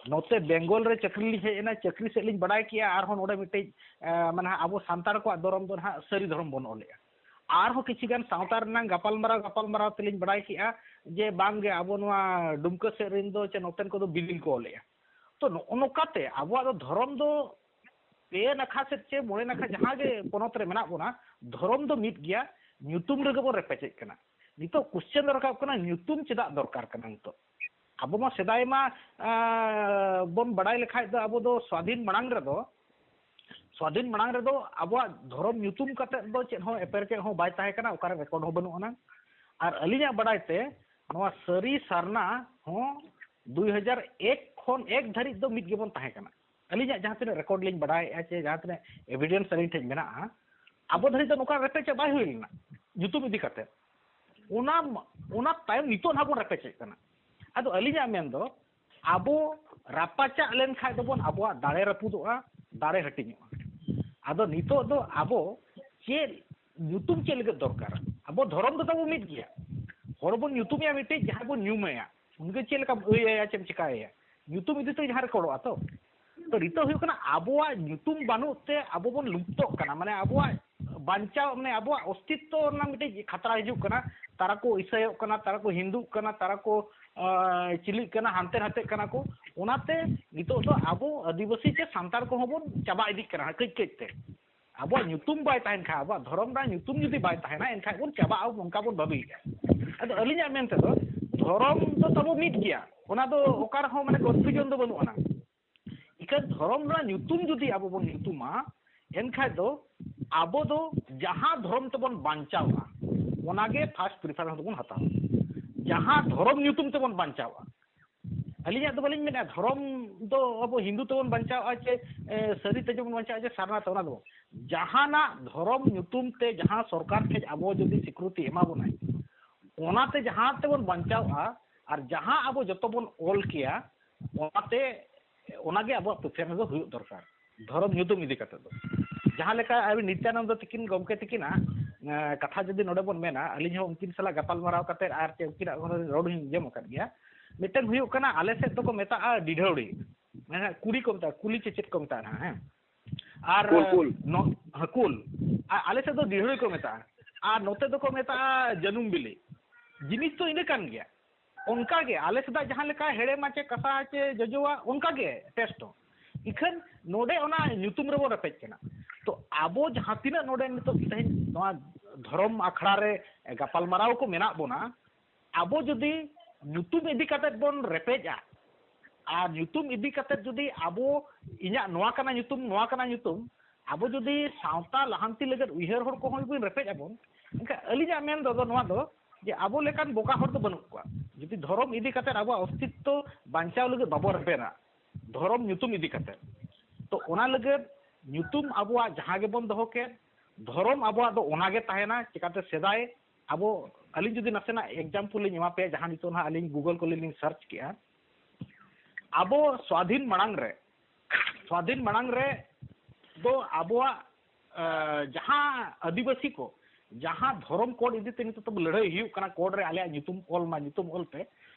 ᱱᱚᱛᱮ ᱵᱮᱝᱜᱚᱞ ᱨᱮ ᱪᱟᱹᱠᱨᱤ ᱞᱤᱧ ᱦᱮᱡ ᱮᱱᱟ, ᱪᱟᱹᱠᱨᱤ ᱥᱮᱫ ᱞᱤᱧ ᱵᱟᱲᱟᱭ ᱠᱮᱜᱼᱟ, ᱟᱨᱦᱚᱸ ᱱᱚᱰᱮ ᱢᱤᱫᱴᱮᱡ, ᱮ, ᱢᱟᱱᱮ ᱟᱵᱚ ᱥᱟᱱᱛᱟᱲ ᱠᱚᱣᱟᱜ ᱫᱷᱚᱨᱚᱢ ᱫᱚ ᱱᱟᱦᱟᱜ ᱥᱟᱹᱨᱤ ᱫᱷᱚᱨᱚᱢ ᱵᱚᱱ ᱚᱞᱮᱜᱼᱟ᱾ ᱟᱨᱦᱚᱸ ᱠᱤᱪᱷᱩ ᱜᱟᱱ ᱥᱟᱶᱛᱟ ᱨᱮᱱᱟᱜ ᱜᱟᱯᱟᱞᱢᱟᱨᱟᱣ, ᱜᱟᱯᱟᱞᱢᱟᱨᱟᱣ ᱛᱮᱞᱤᱧ ᱵᱟᱲᱟᱭ ᱠᱮᱜᱼᱟ ᱡᱮ ᱵᱟᱝ ᱜᱮ ᱟᱵᱚ ᱱᱚᱣᱟ ᱰᱩᱢᱠᱟᱹ ᱥᱮᱫ ᱨᱮᱱ ᱫᱚ ᱪᱮ ᱱᱚᱛᱮᱱ ᱠᱚᱫᱚ ᱵᱤᱞᱤᱱ ᱠᱚ ᱚᱞᱮᱜᱼᱟ᱾ ᱛᱚ ᱱᱚᱜᱼᱚ ᱱᱚᱝᱠᱟᱛᱮ ᱟᱵᱚᱣᱟᱜ ᱫᱚ ᱫᱷᱚᱨᱚᱢ ᱫᱚ ᱯᱮ ᱱᱟᱠᱷᱟ ᱥᱮᱫ ᱪᱮ ᱢᱚᱬᱮ ᱱᱟᱠᱷᱟ ᱡᱟᱦᱟᱸ ᱜᱮ ᱯᱚᱱᱚᱛ ᱨᱮ ᱢᱮᱱᱟᱜ ᱵᱚᱱᱟ, ᱫᱷᱚᱨᱚᱢ ᱫᱚ ᱢᱤᱫ ᱜᱮᱭᱟ, ᱧᱩᱛᱩᱢ ᱨᱮᱜᱮ ᱵᱚᱱ ᱨᱮᱯᱮᱪᱮᱫ ᱠᱟᱱᱟ᱾ ᱱᱤᱛᱚᱜ ᱠᱚᱥᱪᱮᱱ ᱫᱚ ᱨᱟᱠᱟᱵ ᱠᱟᱱᱟ, ᱧᱩᱛᱩᱢ ᱪᱮᱫᱟᱜ ᱫᱚᱨᱠᱟᱨ ᱠᱟᱱᱟ ᱱᱤᱛᱚᱜ? ᱟᱵᱚ ᱢᱟ ᱥᱮᱫᱟᱭ ᱢᱟ, ᱟᱸ, ᱵᱚᱱ ᱵᱟᱲᱟᱭ ᱞᱮᱠᱷᱟᱡ ᱫᱚ ᱟᱵᱚ ᱫᱚ ᱥᱣᱟᱫᱷᱤᱱ ᱢᱟᱲᱟᱝ ᱨᱮᱫᱚ ᱥᱣᱟᱫᱷᱤᱱ ᱢᱟᱲᱟᱝ ᱨᱮᱫᱚ ᱟᱵᱚᱣᱟᱜ ᱫᱷᱚᱨᱚᱢ ᱧᱩᱛᱩᱢ ᱠᱟᱛᱮᱫ ᱫᱚ ᱪᱮᱫ ᱦᱚᱸ ᱮᱯᱮᱨ ᱪᱮᱫ ᱦᱚᱸ ᱵᱟᱭ ᱛᱟᱦᱮᱸ ᱠᱟᱱᱟ, ᱚᱠᱟᱨᱮ ᱨᱮᱠᱚᱨᱰ ᱦᱚᱸ ᱵᱟᱹᱱᱩᱜ ᱟᱱᱟ᱾ ᱟᱨ ᱟᱹᱞᱤᱧᱟᱜ ᱵᱟᱰᱟᱭ ᱛᱮ ᱱᱚᱣᱟ ᱥᱟᱹᱨᱤ ᱥᱟᱨᱱᱟ ᱦᱚᱸ ᱫᱩᱭ ᱦᱟᱡᱟᱨ ᱮᱠ ᱠᱷᱚᱱ ᱮᱠ ᱫᱷᱟᱹᱨᱤᱡ ᱫᱚ ᱢᱤᱫ ᱜᱮᱵᱚᱱ ᱛᱟᱦᱮᱸ ᱠᱟᱱᱟ᱾ ᱟᱹᱞᱤᱧᱟᱜ ᱡᱟᱦᱟᱸ ᱛᱤᱱᱟᱹᱜ ᱨᱮᱠᱚᱨᱰ ᱞᱤᱧ ᱵᱟᱰᱟᱭᱮᱫᱼᱟ ᱪᱮ ᱡᱟᱦᱟᱸ ᱛᱤᱱᱟᱹᱜ ᱮᱵᱷᱤᱰᱮᱱᱥ ᱟᱹᱞᱤᱧ ᱴᱷᱮᱱ ᱢᱮᱱᱟᱜᱼᱟ, ᱟᱵᱚ ᱫᱷᱟᱹᱨᱤᱡ ᱫᱚ ᱱᱚᱝᱠᱟ ᱨᱮᱯᱮᱡ ᱪᱮᱫ ᱵᱟᱭ ᱦᱩᱭ ᱞᱮᱱᱟ ᱧᱩᱛᱩᱢ ᱤᱫᱤ ᱠᱟᱛᱮ᱾ ᱚᱱᱟ, ᱚᱱᱟ ᱛᱟᱭᱚᱢ ᱱᱤᱛᱚᱜ ᱱᱟᱦᱟᱜ ᱵᱚᱱ ᱨᱮᱯᱮᱡᱮᱫ ᱠᱟᱱᱟ᱾ ᱟᱫᱚ ᱟᱹᱞᱤᱧᱟᱜ ᱢᱮᱱ ᱫᱚ, ᱟᱵᱚ ᱨᱟᱯᱟᱪᱟᱜ ᱞᱮᱱᱠᱷᱟᱡ ᱫᱚᱵᱚᱱ ᱟᱵᱚᱣᱟᱜ ᱫᱟᱲᱮ ᱨᱟᱹᱯᱩᱫᱚᱜᱼᱟ, ᱫᱟᱲᱮ ᱦᱟᱹᱴᱤᱧᱚᱜᱼᱟ᱾ ᱟᱫᱚ ᱱᱤᱛᱚᱜ ᱫᱚ ᱟᱵᱚ ᱪᱮᱫ ᱧᱩᱛᱩᱢ ᱪᱮᱫ ᱞᱟᱹᱜᱤᱫ ᱫᱚᱨᱠᱟᱨᱟ? ᱟᱵᱚ ᱫᱷᱚᱨᱚᱢ ᱫᱚ ᱛᱟᱵᱚ ᱢᱤᱫ ᱜᱮᱭᱟ᱾ ᱦᱚᱲ ᱵᱚᱱ ᱧᱩᱛᱩᱢᱮᱭᱟ ᱢᱤᱫᱴᱤᱡ, ᱡᱟᱦᱟᱸᱭ ᱵᱚᱱ ᱧᱩᱢᱮᱭᱟ ᱩᱱᱤᱜᱮ ᱪᱮᱫ ᱞᱮᱠᱟᱢ ᱟᱹᱭᱟᱹᱭᱟ, ᱪᱮᱢ ᱪᱮᱠᱟᱭᱮᱭᱟ, ᱧᱩᱛᱩᱢ ᱤᱫᱤ ᱛᱮ ᱡᱟᱦᱟᱸ ᱨᱮᱠᱚᱨᱰᱚᱜᱼᱟ ᱛᱚ᱾ ᱛᱚ ᱱᱤᱛᱚᱜ ᱦᱩᱭᱩᱜ ᱠᱟᱱᱟ ᱟᱵᱚᱣᱟᱜ ᱧᱩᱛᱩᱢ ᱵᱟᱹᱱᱩᱜ ᱛᱮ ᱟᱵᱚ ᱵᱚᱱ ᱞᱩᱯᱛᱚᱜ ᱠᱟᱱᱟ, ᱢᱟᱱᱮ ᱟᱵᱚᱣᱟᱜ ᱵᱟᱧᱪᱟᱣ, ᱢᱟᱱᱮ ᱟᱵᱚᱣᱟᱜ ᱚᱥᱛᱤᱛᱛᱚ ᱨᱮᱱᱟᱜ ᱢᱤᱫᱴᱤᱡ ᱠᱷᱟᱛᱨᱟ ᱦᱤᱡᱩᱜ ᱠᱟᱱᱟ᱾ ᱛᱟᱨᱟ ᱠᱚ ᱤᱥᱟᱹᱭᱚᱜ ᱠᱟᱱᱟ, ᱛᱟᱨᱟ ᱠᱚ ᱦᱤᱱᱫᱩᱜ ᱠᱟᱱᱟ, ᱛᱟᱨᱟ ᱠᱚ, ᱟᱸ, ᱪᱤᱞᱤᱜ ᱠᱟᱱᱟ, ᱦᱟᱱᱛᱮ ᱱᱟᱛᱮᱜ ᱠᱟᱱᱟ ᱠᱚ᱾ ᱚᱱᱟᱛᱮ ᱱᱤᱛᱚᱜ ᱫᱚ ᱟᱵᱚ ᱟᱹᱫᱤᱵᱟᱹᱥᱤ ᱥᱮ ᱥᱟᱱᱛᱟᱲ ᱠᱚᱦᱚᱸ ᱵᱚᱱ ᱪᱟᱵᱟ ᱤᱫᱤᱜ ᱠᱟᱱᱟ ᱠᱟᱹᱡ ᱠᱟᱹᱡ ᱛᱮ᱾ ᱟᱵᱚᱣᱟᱜ ᱧᱩᱛᱩᱢ ᱵᱟᱭ ᱛᱟᱦᱮᱱ ᱠᱷᱟᱱ, ᱟᱵᱚᱣᱟᱜ ᱫᱷᱚᱨᱚᱢ ᱨᱮᱱᱟᱜ ᱧᱩᱛᱩᱢ ᱡᱩᱫᱤ ᱵᱟᱭ ᱛᱟᱦᱮᱱᱟ, ᱮᱱᱠᱷᱟᱡ ᱵᱚᱱ ᱪᱟᱵᱟᱜᱼᱟ, ᱚᱱᱠᱟ ᱵᱚᱱ ᱵᱷᱟᱹᱵᱤᱭᱮᱫᱼᱟ᱾ ᱟᱫᱚ ᱟᱹᱞᱤᱧᱟᱜ ᱢᱮᱱ ᱛᱮᱫᱚ ᱫᱷᱚᱨᱚᱢ ᱫᱚ ᱛᱟᱵᱚ ᱢᱤᱫ ᱜᱮᱭᱟ, ᱚᱱᱟ ᱫᱚ ᱚᱠᱟ ᱨᱮᱦᱚᱸ ᱢᱟᱱᱮ ᱠᱚᱱᱯᱷᱤᱭᱩᱡᱚᱱ ᱫᱚ ᱵᱟᱹᱱᱩᱜ ᱟᱱᱟ᱾ ᱤᱠᱷᱟᱹᱱ ᱫᱷᱚᱨᱚᱢ ᱨᱮᱱᱟᱜ ᱧᱩᱛᱩᱢ ᱡᱩᱫᱤ ᱟᱵᱚ ᱵᱚᱱ ᱧᱩᱛᱩᱢᱟ, ᱮᱱᱠᱷᱟᱡ ᱫᱚ ᱟᱵᱚ ᱫᱚ ᱡᱟᱦᱟᱸ ᱫᱷᱚᱨᱚᱢ ᱛᱮᱵᱚᱱ ᱵᱟᱧᱪᱟᱣᱼᱟ, ᱚᱱᱟᱜᱮ ᱯᱷᱟᱥᱴ ᱯᱨᱤᱯᱷᱟᱨᱮᱱᱥ ᱫᱚᱵᱚᱱ ᱦᱟᱛᱟᱣᱟ᱾ ᱡᱟᱦᱟᱸ ᱫᱷᱚᱨᱚᱢ ᱧᱩᱛᱩᱢ ᱛᱮᱵᱚᱱ ᱵᱟᱧᱪᱟᱣᱼᱟ, ᱟᱹᱞᱤᱧᱟᱜ ᱫᱚ ᱵᱟᱹᱞᱤᱧ ᱢᱮᱱᱮᱫᱼᱟ ᱫᱷᱚᱨᱚᱢ ᱫᱚ ᱟᱵᱚ ᱦᱤᱱᱫᱩ ᱛᱮᱵᱚᱱ ᱵᱟᱧᱪᱟᱣᱼᱟ ᱪᱮ, ᱮ, ᱥᱟᱹᱨᱤ ᱛᱮ ᱡᱮᱢᱚᱱ ᱵᱟᱧᱪᱟᱣᱼᱟ ᱪᱮ ᱥᱟᱨᱱᱟ ᱛᱮ, ᱚᱱᱟ ᱫᱚ ᱵᱟᱝ᱾ ᱡᱟᱦᱟᱱᱟᱜ ᱫᱷᱚᱨᱚᱢ ᱧᱩᱛᱩᱢ ᱛᱮ ᱡᱟᱦᱟᱸ ᱥᱚᱨᱠᱟᱨ ᱴᱷᱮᱡ ᱟᱵᱚ ᱡᱩᱫᱤ ᱥᱤᱠᱨᱩᱛᱤ ᱮᱢᱟ ᱵᱚᱱᱟᱭ, ᱚᱱᱟᱛᱮ ᱡᱟᱦᱟᱸ ᱛᱮᱵᱚᱱ ᱵᱟᱧᱪᱟᱣᱼᱟ ᱟᱨ ᱡᱟᱦᱟᱸ ᱟᱵᱚ ᱡᱚᱛᱚ ᱵᱚᱱ ᱚᱞ ᱠᱮᱭᱟ, ᱚᱱᱟᱛᱮ, ᱚᱱᱟᱜᱮ ᱟᱵᱚᱣᱟᱜ ᱯᱨᱤᱯᱷᱟᱨᱮᱱᱥ ᱫᱚ ᱦᱩᱭᱩᱜ ᱫᱚᱨᱠᱟᱨ ᱫᱷᱚᱨᱚᱢ ᱧᱩᱛᱩᱢ ᱤᱫᱤ ᱠᱟᱛᱮ ᱫᱚ᱾ ᱡᱟᱦᱟᱸ ᱞᱮᱠᱟ ᱟᱵᱤᱱ ᱱᱤᱛᱭᱟᱱᱚᱱᱫᱚ ᱛᱤᱠᱤᱱ ᱜᱚᱢᱠᱮ ᱛᱤᱠᱤᱱᱟᱜ, ᱮ, ᱠᱟᱛᱷᱟ ᱡᱩᱫᱤ ᱱᱚᱰᱮ ᱵᱚᱱ ᱢᱮᱱᱟ, ᱟᱹᱞᱤᱧ ᱦᱚᱸ ᱩᱱᱠᱤᱱ ᱥᱟᱞᱟᱜ ᱜᱟᱯᱟᱞᱢᱟᱨᱟᱣ ᱠᱟᱛᱮ ᱟᱨ ᱪᱮ ᱩᱱᱠᱤᱱᱟᱜ ᱨᱚᱲ ᱦᱚᱸᱧ ᱟᱸᱡᱚᱢ ᱟᱠᱟᱫ ᱜᱮᱭᱟ᱾ ᱢᱤᱫᱴᱮᱱ ᱦᱩᱭᱩᱜ ᱠᱟᱱᱟ, ᱟᱞᱮ ᱥᱮᱫ ᱫᱚᱠᱚ ᱢᱮᱛᱟᱜᱼᱟ ᱰᱤᱰᱷᱟᱹᱣᱲᱤ, ᱢᱟᱱᱮ ᱠᱩᱲᱤ ᱠᱚ ᱢᱮᱛᱟᱜᱼᱟ, ᱠᱩᱞᱤ ᱪᱮ ᱪᱮᱫ ᱠᱚ ᱢᱮᱛᱟᱜᱼᱟ ᱱᱟᱦᱟᱜ, ᱦᱮᱸ᱾ ᱟᱨ ᱠᱩᱞ, ᱠᱩᱞ᱾ ᱱᱚ-, ᱦᱮᱸ, ᱠᱩᱞ᱾ ᱟᱨ ᱟᱞᱮ ᱥᱮᱫ ᱫᱚ ᱰᱤᱦᱟᱹᱲᱤ ᱠᱚ ᱢᱮᱛᱟᱜᱼᱟ, ᱟᱨ ᱱᱚᱛᱮ ᱫᱚᱠᱚ ᱢᱮᱛᱟᱜᱼᱟ ᱡᱟᱹᱱᱩᱢ ᱵᱤᱞᱤ᱾ ᱡᱤᱱᱤᱥ ᱫᱚ ᱤᱱᱟᱹ ᱠᱟᱱ ᱜᱮᱭᱟ᱾ ᱚᱱᱠᱟ ᱜᱮ ᱟᱞᱮ ᱥᱮᱫᱟᱜ ᱡᱟᱦᱟᱸ ᱞᱮᱠᱟ ᱦᱮᱲᱮᱢᱟ ᱪᱮ ᱠᱟᱥᱟ ᱪᱮ ᱡᱚᱡᱚᱣᱟ, ᱚᱱᱠᱟ ᱜᱮ ᱴᱮᱥᱴ ᱦᱚᱸ᱾ ᱤᱠᱷᱟᱹᱱ ᱱᱚᱰᱮ ᱚᱱᱟ ᱧᱩᱛᱩᱢ ᱨᱮᱵᱚᱱ ᱨᱮᱯᱮᱡ ᱠᱟᱱᱟ᱾ ᱛᱚ ᱟᱵᱚ ᱡᱟᱦᱟᱸ ᱛᱤᱱᱟᱹᱜ ᱱᱚᱰᱮ ᱱᱤᱛᱚᱜ ᱛᱮᱦᱮᱧ ᱱᱚᱣᱟ ᱫᱷᱚᱨᱚᱢ ᱟᱠᱷᱲᱟ ᱨᱮ ᱜᱟᱯᱟᱞᱢᱟᱨᱟᱣ ᱠᱚ ᱢᱮᱱᱟᱜ ᱵᱚᱱᱟ, ᱟᱵᱚ ᱡᱩᱫᱤ ᱧᱩᱛᱩᱢ ᱤᱫᱤ ᱠᱟᱛᱮᱫ ᱵᱚᱱ ᱨᱮᱯᱮᱡᱼᱟ, ᱟᱨ ᱧᱩᱛᱩᱢ ᱤᱫᱤ ᱠᱟᱛᱮᱫ ᱡᱩᱫᱤ ᱟᱵᱚ, ᱤᱧᱟᱹᱜ ᱱᱚᱣᱟ ᱠᱟᱱᱟ ᱧᱩᱛᱩᱢ, ᱱᱚᱣᱟ ᱠᱟᱱᱟ ᱧᱩᱛᱩᱢ, ᱟᱵᱚ ᱡᱩᱫᱤ ᱥᱟᱶᱛᱟ ᱞᱟᱦᱟᱱᱛᱤ ᱞᱟᱹᱜᱤᱫ ᱩᱭᱦᱟᱹᱨ ᱦᱚᱲ ᱠᱚᱦᱚᱸ ᱵᱚᱱ ᱨᱮᱯᱮᱡ ᱟᱵᱚᱱ, ᱮᱱᱠᱷᱟᱱ ᱟᱹᱞᱤᱧᱟᱜ ᱢᱮᱱ ᱫᱚ ᱱᱚᱣᱟ ᱫᱚ ᱡᱮ ᱟᱵᱚ ᱞᱮᱠᱟᱱ ᱵᱚᱠᱟ ᱦᱚᱲ ᱫᱚ ᱵᱟᱹᱱᱩᱜ ᱠᱚᱣᱟ᱾ ᱡᱩᱫᱤ ᱫᱷᱚᱨᱚᱢ ᱤᱫᱤ ᱠᱟᱛᱮ ᱟᱵᱚᱣᱟᱜ ᱚᱥᱛᱤᱛᱛᱚ ᱵᱟᱧᱪᱟᱣ ᱞᱟᱹᱜᱤᱫ ᱵᱟᱵᱚ ᱨᱮᱵᱮᱱᱟ, ᱫᱷᱚᱨᱚᱢ ᱧᱩᱛᱩᱢ ᱤᱫᱤ ᱠᱟᱛᱮ, ᱛᱚ ᱚᱱᱟ ᱞᱟᱹᱜᱤᱫ ᱧᱩᱛᱩᱢ ᱟᱵᱚᱣᱟᱜ ᱡᱟᱦᱟᱸ ᱜᱮᱵᱚᱱ ᱫᱚᱦᱚ ᱠᱮᱫ, ᱫᱷᱚᱨᱚᱢ ᱟᱵᱚᱣᱟᱜ ᱫᱚ ᱚᱱᱟ ᱜᱮ ᱛᱟᱦᱮᱱᱟ᱾ ᱪᱤᱠᱟᱛᱮ ᱥᱮᱫᱟᱭ ᱟᱵᱚ, ᱟᱹᱞᱤᱧ ᱡᱩᱫᱤ ᱱᱟᱥᱮᱱᱟᱜ example ᱞᱤᱧ ᱮᱢᱟ ᱯᱮᱭᱟ, ᱡᱟᱦᱟᱸ ᱱᱤᱛᱚᱜ ᱱᱟᱦᱟᱜ ᱟᱹᱞᱤᱧ Google ᱠᱚᱨᱮ ᱞᱤᱧ search ᱠᱮᱜᱼᱟ, ᱟᱵᱚ ᱥᱣᱟᱫᱷᱤᱱ ᱢᱟᱲᱟᱝ ᱨᱮ, ᱥᱣᱟᱫᱷᱤᱱ ᱢᱟᱲᱟᱝ ᱨᱮ ᱫᱚ ᱟᱵᱚᱣᱟᱜ, ᱮ, ᱡᱟᱦᱟᱸ ᱟᱹᱫᱤᱵᱟᱹᱥᱤ ᱠᱚ ᱡᱟᱦᱟᱸ ᱫᱷᱚᱨᱚᱢ code ᱤᱫᱤ ᱛᱮ ᱱᱤᱛᱚᱜ ᱛᱟᱵᱚ ᱞᱟᱹᱲᱦᱟᱹᱭ ᱦᱩᱭᱩᱜ ᱠᱟᱱᱟ, code ᱨᱮ ᱟᱞᱮᱭᱟᱜ ᱧᱩᱛᱩᱢ ᱚᱞ ᱢᱟ, ᱧᱩᱛᱩᱢ ᱚᱞ ᱯᱮ,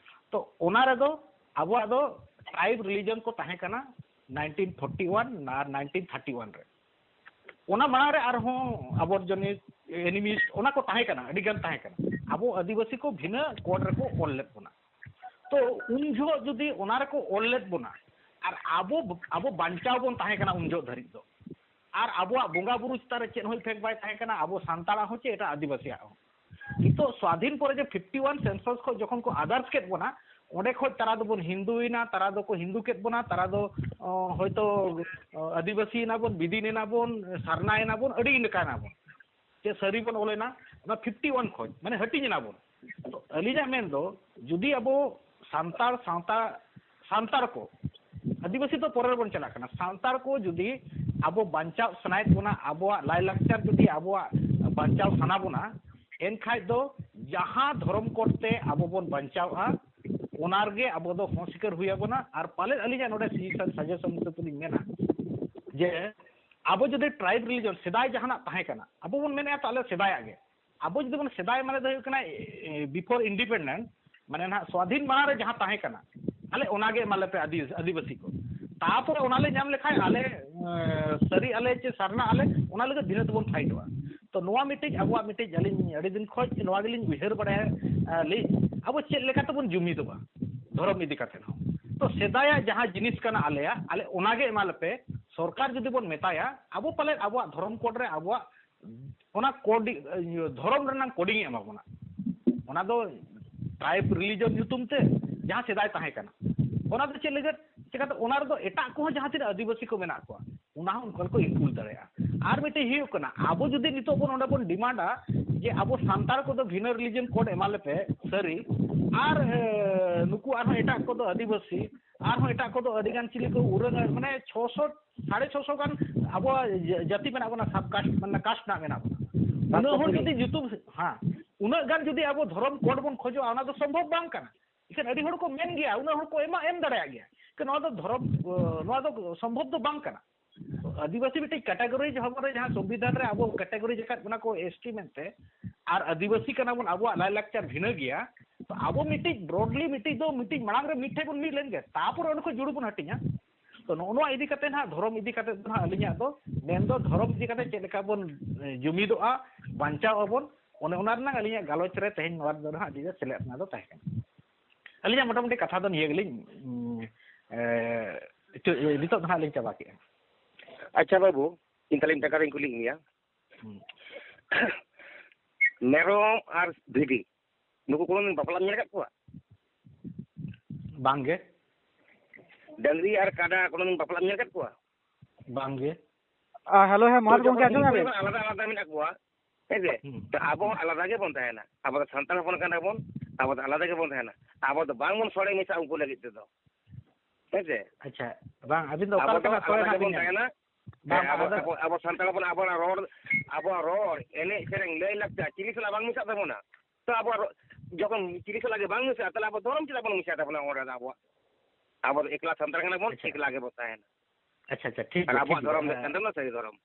ᱛᱚ ᱚᱱᱟ ᱨᱮᱫᱚ ᱟᱵᱚᱣᱟᱜ ᱫᱚ tribe religion ᱠᱚ ᱛᱟᱦᱮᱸ ᱠᱟᱱᱟ nineteen forty one ᱟᱨ nineteen thirty one ᱨᱮ᱾ ᱚᱱᱟ ᱢᱟᱲᱟᱝ ᱨᱮ ᱟᱨᱦᱚᱸ ᱟᱵᱚᱨᱡᱚᱱᱤᱠ, animist, ᱚᱱᱟ ᱠᱚ ᱛᱟᱦᱮᱸ ᱠᱟᱱᱟ, ᱟᱹᱰᱤ ᱜᱟᱱ ᱛᱟᱦᱮᱸ ᱠᱟᱱᱟ᱾ ᱟᱵᱚ ᱟᱹᱫᱤᱵᱟᱹᱥᱤ ᱠᱚ ᱵᱷᱤᱱᱟᱹ code ᱨᱮᱠᱚ ᱚᱞ ᱞᱮᱫ ᱵᱚᱱᱟ᱾ ᱛᱚ ᱩᱱ ᱡᱚᱦᱚᱜ ᱡᱩᱫᱤ ᱚᱱᱟ ᱨᱮᱠᱚ ᱚᱞ ᱞᱮᱫ ᱵᱚᱱᱟ ᱟᱨ ᱟᱵᱚ, ᱟᱵᱚ ᱵᱟᱧᱪᱟᱣ ᱵᱚᱱ ᱛᱟᱦᱮᱸ ᱠᱟᱱᱟ ᱩᱱ ᱡᱚᱦᱚᱜ ᱫᱷᱟᱹᱨᱤᱡ ᱫᱚ, ᱟᱨ ᱟᱵᱚᱣᱟᱜ ᱵᱚᱸᱜᱟ ᱵᱩᱨᱩ ᱪᱮᱛᱟᱱ ᱨᱮ ᱪᱮᱫ ᱦᱚᱸ effect ᱵᱟᱭ ᱛᱟᱦᱮᱸ ᱠᱟᱱᱟ, ᱟᱵᱚ ᱥᱟᱱᱛᱟᱲᱟᱜ ᱦᱚᱸ ᱪᱮ ᱮᱴᱟᱜ ᱟᱹᱫᱤᱵᱟᱹᱥᱤᱭᱟᱜ ᱦᱚᱸ᱾ ᱱᱤᱛᱚᱜ ᱥᱣᱟᱫᱷᱤᱱ ᱯᱚᱨᱮ ᱡᱮ fifty one census ᱠᱷᱚᱱ ᱡᱚᱠᱷᱚᱱ ᱠᱚ others ᱠᱮᱫ ᱵᱚᱱᱟ, ᱚᱸᱰᱮ ᱠᱷᱚᱱ ᱛᱟᱨᱟ ᱫᱚᱵᱚᱱ ᱦᱤᱱᱫᱩᱭᱮᱱᱟ, ᱛᱟᱨᱟ ᱫᱚᱠᱚ ᱦᱤᱱᱫᱩ ᱠᱮᱫ ᱵᱚᱱᱟ, ᱛᱟᱨᱟ ᱫᱚ, ᱚ, ᱦᱚᱭᱛᱚ, ᱚ, ᱟᱹᱫᱤᱵᱟᱹᱥᱤᱭᱮᱱᱟ ᱵᱚᱱ, ᱵᱤᱫᱤᱱ ᱮᱱᱟ ᱵᱚᱱ, ᱥᱟᱨᱱᱟᱭᱮᱱᱟ ᱵᱚᱱ, ᱟᱹᱰᱤ ᱞᱮᱠᱟᱱᱟ ᱵᱚᱱ᱾ ᱪᱮ ᱥᱟᱹᱨᱤ ᱵᱚᱱ ᱚᱞᱮᱱᱟ, ᱚᱱᱟ fifty one ᱠᱷᱚᱱ, ᱢᱟᱱᱮ ᱦᱟᱹᱴᱤᱧ ᱮᱱᱟ ᱵᱚᱱ᱾ ᱛᱚ ᱟᱹᱞᱤᱧᱟᱜ ᱢᱮᱱ ᱫᱚ, ᱡᱩᱫᱤ ᱟᱵᱚ ᱥᱟᱱᱛᱟᱲ ᱥᱟᱶᱛᱟ, ᱥᱟᱱᱛᱟᱲ ᱠᱚ, ᱟᱹᱫᱤᱵᱟᱹᱥᱤ ᱫᱚ ᱯᱚᱨᱮ ᱨᱮᱵᱚᱱ ᱪᱟᱞᱟᱜ ᱠᱟᱱᱟ, ᱥᱟᱱᱛᱟᱲ ᱠᱚ ᱡᱩᱫᱤ ᱟᱵᱚ ᱵᱟᱧᱪᱟᱣ ᱥᱟᱱᱟᱭᱮᱫ ᱵᱚᱱᱟ, ᱟᱵᱚᱣᱟᱜ ᱞᱟᱭᱼᱞᱟᱠᱪᱟᱨ ᱡᱩᱫᱤ ᱟᱵᱚᱣᱟᱜ ᱵᱟᱧᱪᱟᱣ ᱥᱟᱱᱟ ᱵᱚᱱᱟ, ᱮᱱᱠᱷᱟᱡ ᱫᱚ ᱡᱟᱦᱟᱸ ᱫᱷᱚᱨᱚᱢ code ᱛᱮ ᱟᱵᱚ ᱵᱚᱱ ᱵᱟᱧᱪᱟᱣᱼᱟ, ᱚᱱᱟ ᱨᱮᱜᱮ ᱟᱵᱚ ᱫᱚ ᱦᱚᱸ ᱥᱤᱠᱟᱹᱨ ᱦᱩᱭ ᱟᱵᱚᱱᱟ᱾ ᱟᱨ ᱯᱟᱞᱮᱫ ᱟᱹᱞᱤᱧᱟᱜ ᱱᱚᱰᱮ suggestion, suggestion ᱦᱤᱥᱟᱹᱵ ᱛᱮᱞᱤᱧ ᱢᱮᱱᱟ ᱡᱮ ᱟᱵᱚ ᱡᱩᱫᱤ tribe religion ᱥᱮᱫᱟᱭ ᱡᱟᱦᱟᱱᱟᱜ ᱛᱟᱦᱮᱸ ᱠᱟᱱᱟ, ᱟᱵᱚ ᱵᱚᱱ ᱢᱮᱱᱮᱫᱼᱟ ᱛᱚ ᱟᱞᱮ ᱥᱮᱫᱟᱭᱟᱜ ᱜᱮ, ᱟᱵᱚ ᱡᱩᱫᱤ ᱵᱚᱱ ᱥᱮᱫᱟᱭ ᱢᱟᱱᱮ ᱫᱚ ᱦᱩᱭᱩᱜ ᱠᱟᱱᱟ, ᱮ, before independent, ᱢᱟᱱᱮ ᱱᱟᱦᱟᱜ ᱥᱣᱟᱫᱷᱤᱱ ᱢᱟᱲᱟᱝ ᱨᱮ ᱡᱟᱦᱟᱸ ᱛᱟᱦᱮᱸ ᱠᱟᱱᱟ, ᱟᱞᱮ ᱚᱱᱟᱜᱮ ᱮᱢᱟᱞᱮ ᱯᱮ ᱟᱹᱫᱤ-, ᱟᱹᱫᱤᱵᱟᱹᱥᱤ ᱠᱚ᱾ ᱛᱟᱯᱚᱨᱮ ᱚᱱᱟᱞᱮ ᱧᱟᱢ ᱞᱮᱠᱷᱟᱱ ᱟᱞᱮ, ᱮ, ᱥᱟᱹᱨᱤ ᱟᱞᱮ ᱪᱮ ᱥᱟᱨᱱᱟ ᱟᱞᱮ, ᱚᱱᱟ ᱞᱟᱹᱜᱤᱫ ᱵᱷᱤᱱᱟᱹ ᱛᱮᱵᱚᱱ ᱯᱷᱟᱭᱤᱴᱚᱜᱼᱟ᱾ ᱛᱚ ᱱᱚᱣᱟ ᱢᱤᱫᱴᱤᱡ ᱟᱵᱚᱣᱟᱜ ᱢᱤᱫᱴᱤᱡ, ᱟᱹᱞᱤᱧ ᱟᱹᱰᱤ ᱫᱤᱱ ᱠᱷᱚᱱ ᱱᱚᱣᱟ ᱜᱮᱞᱤᱧ ᱩᱭᱦᱟᱹᱨ ᱵᱟᱲᱟᱭᱟ, ᱮ, ᱞᱤᱧ, ᱟᱵᱚ ᱪᱮᱫ ᱞᱮᱠᱟ ᱛᱮᱵᱚᱱ ᱡᱩᱢᱤᱫᱚᱜᱼᱟ ᱫᱷᱚᱨᱚᱢ ᱤᱫᱤ ᱠᱟᱛᱮ ᱦᱚᱸ᱾ ᱛᱚ ᱥᱮᱫᱟᱭᱟᱜ ᱡᱟᱦᱟᱸ ᱡᱤᱱᱤᱥ ᱠᱟᱱᱟ ᱟᱞᱮᱭᱟᱜ, ᱟᱞᱮ ᱚᱱᱟᱜᱮ ᱮᱢᱟᱞᱮᱯᱮ᱾ ᱥᱚᱨᱠᱟᱨ ᱡᱩᱫᱤ ᱵᱚᱱ ᱢᱮᱛᱟᱭᱟ, ᱟᱵᱚ ᱯᱟᱞᱮᱫ ᱟᱵᱚᱣᱟᱜ ᱫᱷᱚᱨᱚᱢ code ᱨᱮ ᱟᱵᱚᱣᱟᱜ ᱚᱱᱟ code, ᱤᱭᱟᱹ, ᱫᱷᱚᱨᱚᱢ ᱨᱮᱱᱟᱜ coding ᱮ ᱮᱢᱟ ᱵᱚᱱᱟ᱾ ᱚᱱᱟ ᱫᱚ tribe religion ᱧᱩᱛᱩᱢ ᱛᱮ ᱡᱟᱦᱟᱸ ᱥᱮᱫᱟᱭ ᱛᱟᱦᱮᱸ ᱠᱟᱱᱟ, ᱚᱱᱟ ᱫᱚ ᱪᱮᱫ ᱞᱟᱹᱜᱤᱫ? ᱪᱮᱠᱟᱛᱮ ᱚᱱᱟ ᱨᱮᱫᱚ ᱮᱴᱟᱜ ᱠᱚᱦᱚᱸ ᱡᱟᱦᱟᱸ ᱛᱤᱱᱟᱹᱜ ᱟᱹᱫᱤᱵᱟᱹᱥᱤ ᱠᱚ ᱢᱮᱱᱟᱜ ᱠᱚᱣᱟ, ᱚᱱᱟ ᱦᱚᱸ ᱚᱱᱠᱟ ᱠᱚ ᱤᱱᱠᱞᱩᱰ ᱫᱟᱲᱮᱭᱟᱜᱼᱟ᱾ ᱟᱨ ᱢᱤᱫᱴᱮᱡ ᱦᱩᱭᱩᱜ ᱠᱟᱱᱟ, ᱟᱵᱚ ᱡᱩᱫᱤ ᱱᱤᱛᱚᱜ ᱵᱚᱱ ᱚᱸᱰᱮ ᱵᱚᱱ ᱰᱤᱢᱟᱱᱰᱟ ᱡᱮ ᱟᱵᱚ ᱥᱟᱱᱛᱟᱲ ᱠᱚᱫᱚ ᱵᱷᱤᱱᱟᱹ ᱨᱤᱞᱤᱡᱤᱭᱚᱱ ᱠᱳᱰ ᱮᱢᱟ ᱞᱮᱯᱮ, ᱥᱟᱹᱨᱤ, ᱟᱨ, ᱮ, ᱱᱩᱠᱩ ᱟᱨᱦᱚᱸ ᱮᱴᱟᱜ ᱠᱚᱫᱚ ᱟᱹᱫᱤᱵᱟᱹᱥᱤ, ᱟᱨᱦᱚᱸ ᱮᱴᱟᱜ ᱠᱚᱫᱚ ᱟᱹᱰᱤ ᱜᱟᱱ ᱪᱤᱞᱤ ᱠᱚ ᱩᱨᱟᱹᱝ, ᱢᱟᱱᱮ ᱪᱷᱚᱥᱚ, ᱥᱟᱲᱮ ᱪᱷᱚᱥᱚ ᱜᱟᱱ ᱟᱵᱚᱣᱟᱜ ᱡᱟ-, ᱡᱟᱹᱛᱤ ᱢᱮᱱᱟᱜ ᱵᱚᱱᱟ, ᱥᱟᱵ ᱠᱟᱥᱴ, ᱢᱟᱱᱮ ᱠᱟᱥᱴ ᱨᱮᱱᱟᱜ ᱢᱮᱱᱟᱜ ᱵᱚᱱᱟ᱾ ᱩᱱᱟᱹᱜ ᱦᱚᱲ ᱡᱩᱫᱤ ᱧᱩᱛᱩᱢ, ᱦᱮᱸ, ᱩᱱᱟᱹᱜ ᱜᱟᱱ ᱡᱩᱫᱤ ᱟᱵᱚ ᱫᱷᱚᱨᱚᱢ ᱠᱳᱰ ᱵᱚᱱ ᱠᱷᱚᱡᱚᱜᱼᱟ, ᱚᱱᱟ ᱫᱚ ᱥᱚᱢᱵᱷᱚᱵ ᱵᱟᱝ ᱠᱟᱱᱟ᱾ ᱮᱱᱠᱷᱟᱱ ᱟᱹᱰᱤ ᱦᱚᱲ ᱠᱚ ᱢᱮᱱ ᱜᱮᱭᱟ, ᱩᱱᱟᱹᱜ ᱦᱚᱲ ᱠᱚ ᱮᱢᱟ, ᱮᱢ ᱫᱟᱲᱮᱭᱟᱜ ᱜᱮᱭᱟ᱾ ᱮᱱᱠᱷᱟᱱ ᱱᱚᱣᱟ ᱫᱚ ᱫᱷᱚᱨᱚᱢ, ᱱᱚᱣᱟ ᱫᱚ ᱥᱚᱢᱵᱷᱚᱵ ᱫᱚ ᱵᱟᱝ ᱠᱟᱱᱟ᱾ ᱟᱹᱫᱤᱵᱟᱹᱥᱤ ᱢᱤᱫᱴᱤᱡ ᱠᱮᱴᱟᱜᱚᱨᱤ, ᱡᱟᱦᱟᱸ ᱨᱮ, ᱡᱟᱦᱟᱸ ᱥᱚᱝᱵᱤᱫᱷᱟᱱ ᱨᱮ ᱟᱵᱚ ᱠᱮᱴᱟᱜᱚᱨᱤ ᱟᱠᱟᱫ ᱵᱚᱱᱟ ᱠᱚ ᱮᱥ ᱴᱤ ᱢᱮᱱᱛᱮ, ᱟᱨ ᱟᱹᱫᱤᱵᱟᱹᱥᱤ ᱠᱟᱱᱟ ᱵᱚᱱ, ᱟᱵᱚᱣᱟᱜ ᱞᱟᱭᱼᱞᱟᱠᱪᱟᱨ ᱵᱷᱤᱱᱟᱹ ᱜᱮᱭᱟ᱾ ᱛᱚ ᱟᱵᱚ ᱢᱤᱫᱴᱤᱡ ᱵᱨᱚᱰᱞᱤ ᱢᱤᱫᱴᱤᱡ ᱫᱚ ᱢᱤᱫᱴᱤᱡ ᱢᱟᱲᱟᱝ ᱨᱮ ᱢᱤᱫ ᱴᱷᱮᱱ ᱵᱚᱱ ᱢᱤᱫ ᱞᱮᱱ ᱜᱮ, ᱛᱟᱯᱚᱨ ᱚᱸᱰᱮ ᱠᱷᱚᱱ ᱡᱩᱲᱩ ᱵᱚᱱ ᱦᱟᱹᱴᱤᱧᱟ᱾ ᱛᱚ ᱱᱚᱜᱼᱚ ᱱᱚᱣᱟ ᱤᱫᱤ ᱠᱟᱛᱮ ᱱᱟᱦᱟᱜ, ᱫᱷᱚᱨᱚᱢ ᱤᱫᱤ ᱠᱟᱛᱮ ᱫᱚ ᱱᱟᱦᱟᱜ ᱟᱹᱞᱤᱧᱟᱜ ᱫᱚ ᱢᱮᱱ ᱫᱚ ᱫᱷᱚᱨᱚᱢ ᱤᱫᱤ ᱠᱟᱛᱮ ᱪᱮᱫ ᱞᱮᱠᱟ ᱵᱚᱱ, ᱮ, ᱡᱩᱢᱤᱫᱚᱜᱼᱟ, ᱵᱟᱧᱪᱟᱣ ᱟᱵᱚᱱ, ᱚᱱᱮ ᱚᱱᱟ ᱨᱮᱱᱟᱜ ᱟᱹᱞᱤᱧᱟᱜ ᱜᱟᱞᱚᱪ ᱨᱮ ᱛᱮᱦᱮᱧ ᱱᱚᱣᱟ ᱨᱮᱫᱚ ᱱᱟᱦᱟᱜ ᱟᱹᱞᱤᱧ ᱫᱚ ᱥᱮᱞᱮᱫ ᱨᱮᱱᱟᱜ ᱫᱚ ᱛᱟᱦᱮᱸ ᱠᱟᱱᱟ᱾ ᱟᱹᱞᱤᱧᱟᱜ ᱢᱚᱴᱟᱢᱩᱴᱤ ᱠᱟᱛᱷᱟ ᱫᱚ ᱱᱤᱭᱟᱹ ᱜᱮᱞᱤᱧ, ᱩᱸ, ᱮ, ᱪᱚ-, ᱱᱤᱛᱚᱜ ᱫᱚ ᱱᱟᱦᱟᱜ ᱞᱤᱧ ᱪᱟᱵᱟ ᱠᱮᱜᱼᱟ᱾ ᱟᱪᱪᱷᱟ ᱵᱟᱹᱵᱩ, ᱤᱧ ᱛᱟᱦᱞᱮ ᱢᱤᱫᱴᱟᱝ ᱠᱟᱛᱷᱟᱧ ᱠᱩᱞᱤᱭᱮᱫ ᱢᱮᱭᱟ᱾ ᱦᱩᱸ᱾ ᱢᱮᱨᱚᱢ ᱟᱨ ᱵᱷᱤᱰᱤ, ᱱᱩᱠᱩ ᱠᱳᱱᱳ ᱫᱤᱱ ᱵᱟᱯᱞᱟᱢ ᱧᱮᱞ ᱟᱠᱟᱫ ᱠᱚᱣᱟ? ᱵᱟᱝᱜᱮ᱾ ᱰᱟᱹᱝᱨᱤ ᱟᱨ ᱠᱟᱰᱟ ᱠᱳᱱᱳ ᱫᱤᱱ ᱵᱟᱯᱞᱟᱢ ᱧᱮᱞ ᱟᱠᱟᱫ ᱠᱚᱣᱟ? ᱵᱟᱝᱜᱮ᱾ ᱟ, ᱦᱮᱞᱳ, ᱦᱮᱸ, ᱛᱚ, ᱢᱚᱦᱟᱛ ᱜᱚᱢᱠᱮ, ᱡᱚᱠᱷᱚᱱ ᱟᱸᱡᱚᱢᱮᱫᱼᱟ ᱩᱱᱠᱩ ᱵᱤᱱ? ᱡᱚᱠᱷᱚᱱ ᱟᱞᱟᱫᱟ ᱟᱞᱟᱫᱟ ᱢᱮᱱᱟᱜ ᱠᱚᱣᱟ, ᱦᱮᱸ ᱥᱮ? ᱦᱩᱸ᱾ ᱛᱚ, ᱟᱵᱚ ᱦᱚᱸ ᱟᱞᱟᱫᱟ ᱜᱮᱵᱚᱱ ᱛᱟᱦᱮᱱᱟ᱾ ᱟᱵᱚ ᱫᱚ ᱥᱟᱱᱛᱟᱲ ᱦᱚᱯᱚᱱ ᱠᱟᱱᱟ ᱵᱚᱱ, ᱟᱵᱚ ᱫᱚ ᱟᱞᱟᱫᱟ ᱜᱮᱵᱚᱱ ᱛᱟᱦᱮᱱᱟ᱾ ᱟᱵᱚ ᱫᱚ ᱵᱟᱝᱵᱚᱱ ᱥᱚᱲᱮ ᱢᱮᱥᱟ ᱩᱱᱠᱩ ᱞᱟᱹᱜᱤᱫ ᱛᱮᱫᱚ, ᱦᱮᱸ ᱥᱮ? ᱟᱪᱪᱷᱟ, ᱵᱟᱝ, ᱟᱹᱵᱤᱱ ᱫᱚ ᱚᱠᱟ ᱟᱵᱚ ᱫᱚ ᱞᱮᱠᱟᱱᱟᱜ ᱥᱚᱲᱮ ᱟᱞᱟᱫᱟ ᱱᱟᱦᱟᱜ ᱵᱤᱱ ᱜᱮᱵᱚᱱ ᱛᱟᱦᱮᱱᱟ᱾ ᱵᱟᱝ, ᱦᱮᱸ, ᱟᱵᱚ, ᱟᱞᱟᱫᱟ ᱟᱵᱚ, ᱟᱵᱚ ᱥᱟᱱᱛᱟᱲ ᱦᱚᱯᱚᱱ, ᱟᱵᱚᱣᱟᱜ ᱨᱚᱲ, ᱟᱵᱚᱣᱟᱜ ᱨᱚᱲ, ᱮᱱᱮᱡ, ᱥᱮᱨᱮᱧ, ᱞᱟᱹᱭ, ᱞᱟᱠᱪᱟᱨ, ᱪᱤᱞᱤ ᱥᱟᱞᱟᱜ ᱵᱟᱝ ᱢᱮᱥᱟᱜ ᱛᱟᱵᱚᱱᱟ᱾ ᱛᱚ, ᱟᱵᱚᱣᱟᱜ ᱨᱚ-, ᱡᱚᱠᱷᱚᱱ ᱪᱤᱞᱤ ᱥᱟᱞᱟᱜ ᱜᱮ ᱵᱟᱝ ᱢᱮᱥᱟᱜᱼᱟ, ᱛᱟᱦᱞᱮ ᱟᱵᱚ ᱫᱷᱚᱨᱚᱢ ᱪᱮᱫᱟᱜ ᱵᱚᱱ ᱢᱮᱥᱟᱭ ᱛᱟᱵᱚᱱᱟ ᱚᱸᱰᱮ ᱫᱚ ᱟᱵᱚᱣᱟᱜ? ᱟᱵᱚ ᱫᱚ ᱮᱠᱞᱟ ᱥᱟᱱᱛᱟᱲ ᱠᱟᱱᱟ ᱵᱚᱱ, ᱟᱪᱪᱷᱟ᱾ ᱮᱠᱞᱟ ᱜᱮᱵᱚᱱ ᱛᱟᱦᱮᱱᱟ᱾ ᱟᱪᱪᱷᱟ, ᱟᱪᱪᱷᱟ, ᱴᱷᱤᱠ ᱟᱨ ᱜᱮᱭᱟ, ᱴᱷᱤᱠ ᱟᱵᱚᱣᱟᱜ ᱜᱮᱭᱟ᱾ ᱫᱷᱚᱨᱚᱢ ᱫᱚ ᱦᱮᱸ᱾ ᱠᱟᱱ ᱛᱟᱵᱚᱱᱟ ᱥᱟᱹᱨᱤ ᱫᱷᱚᱨᱚᱢ᱾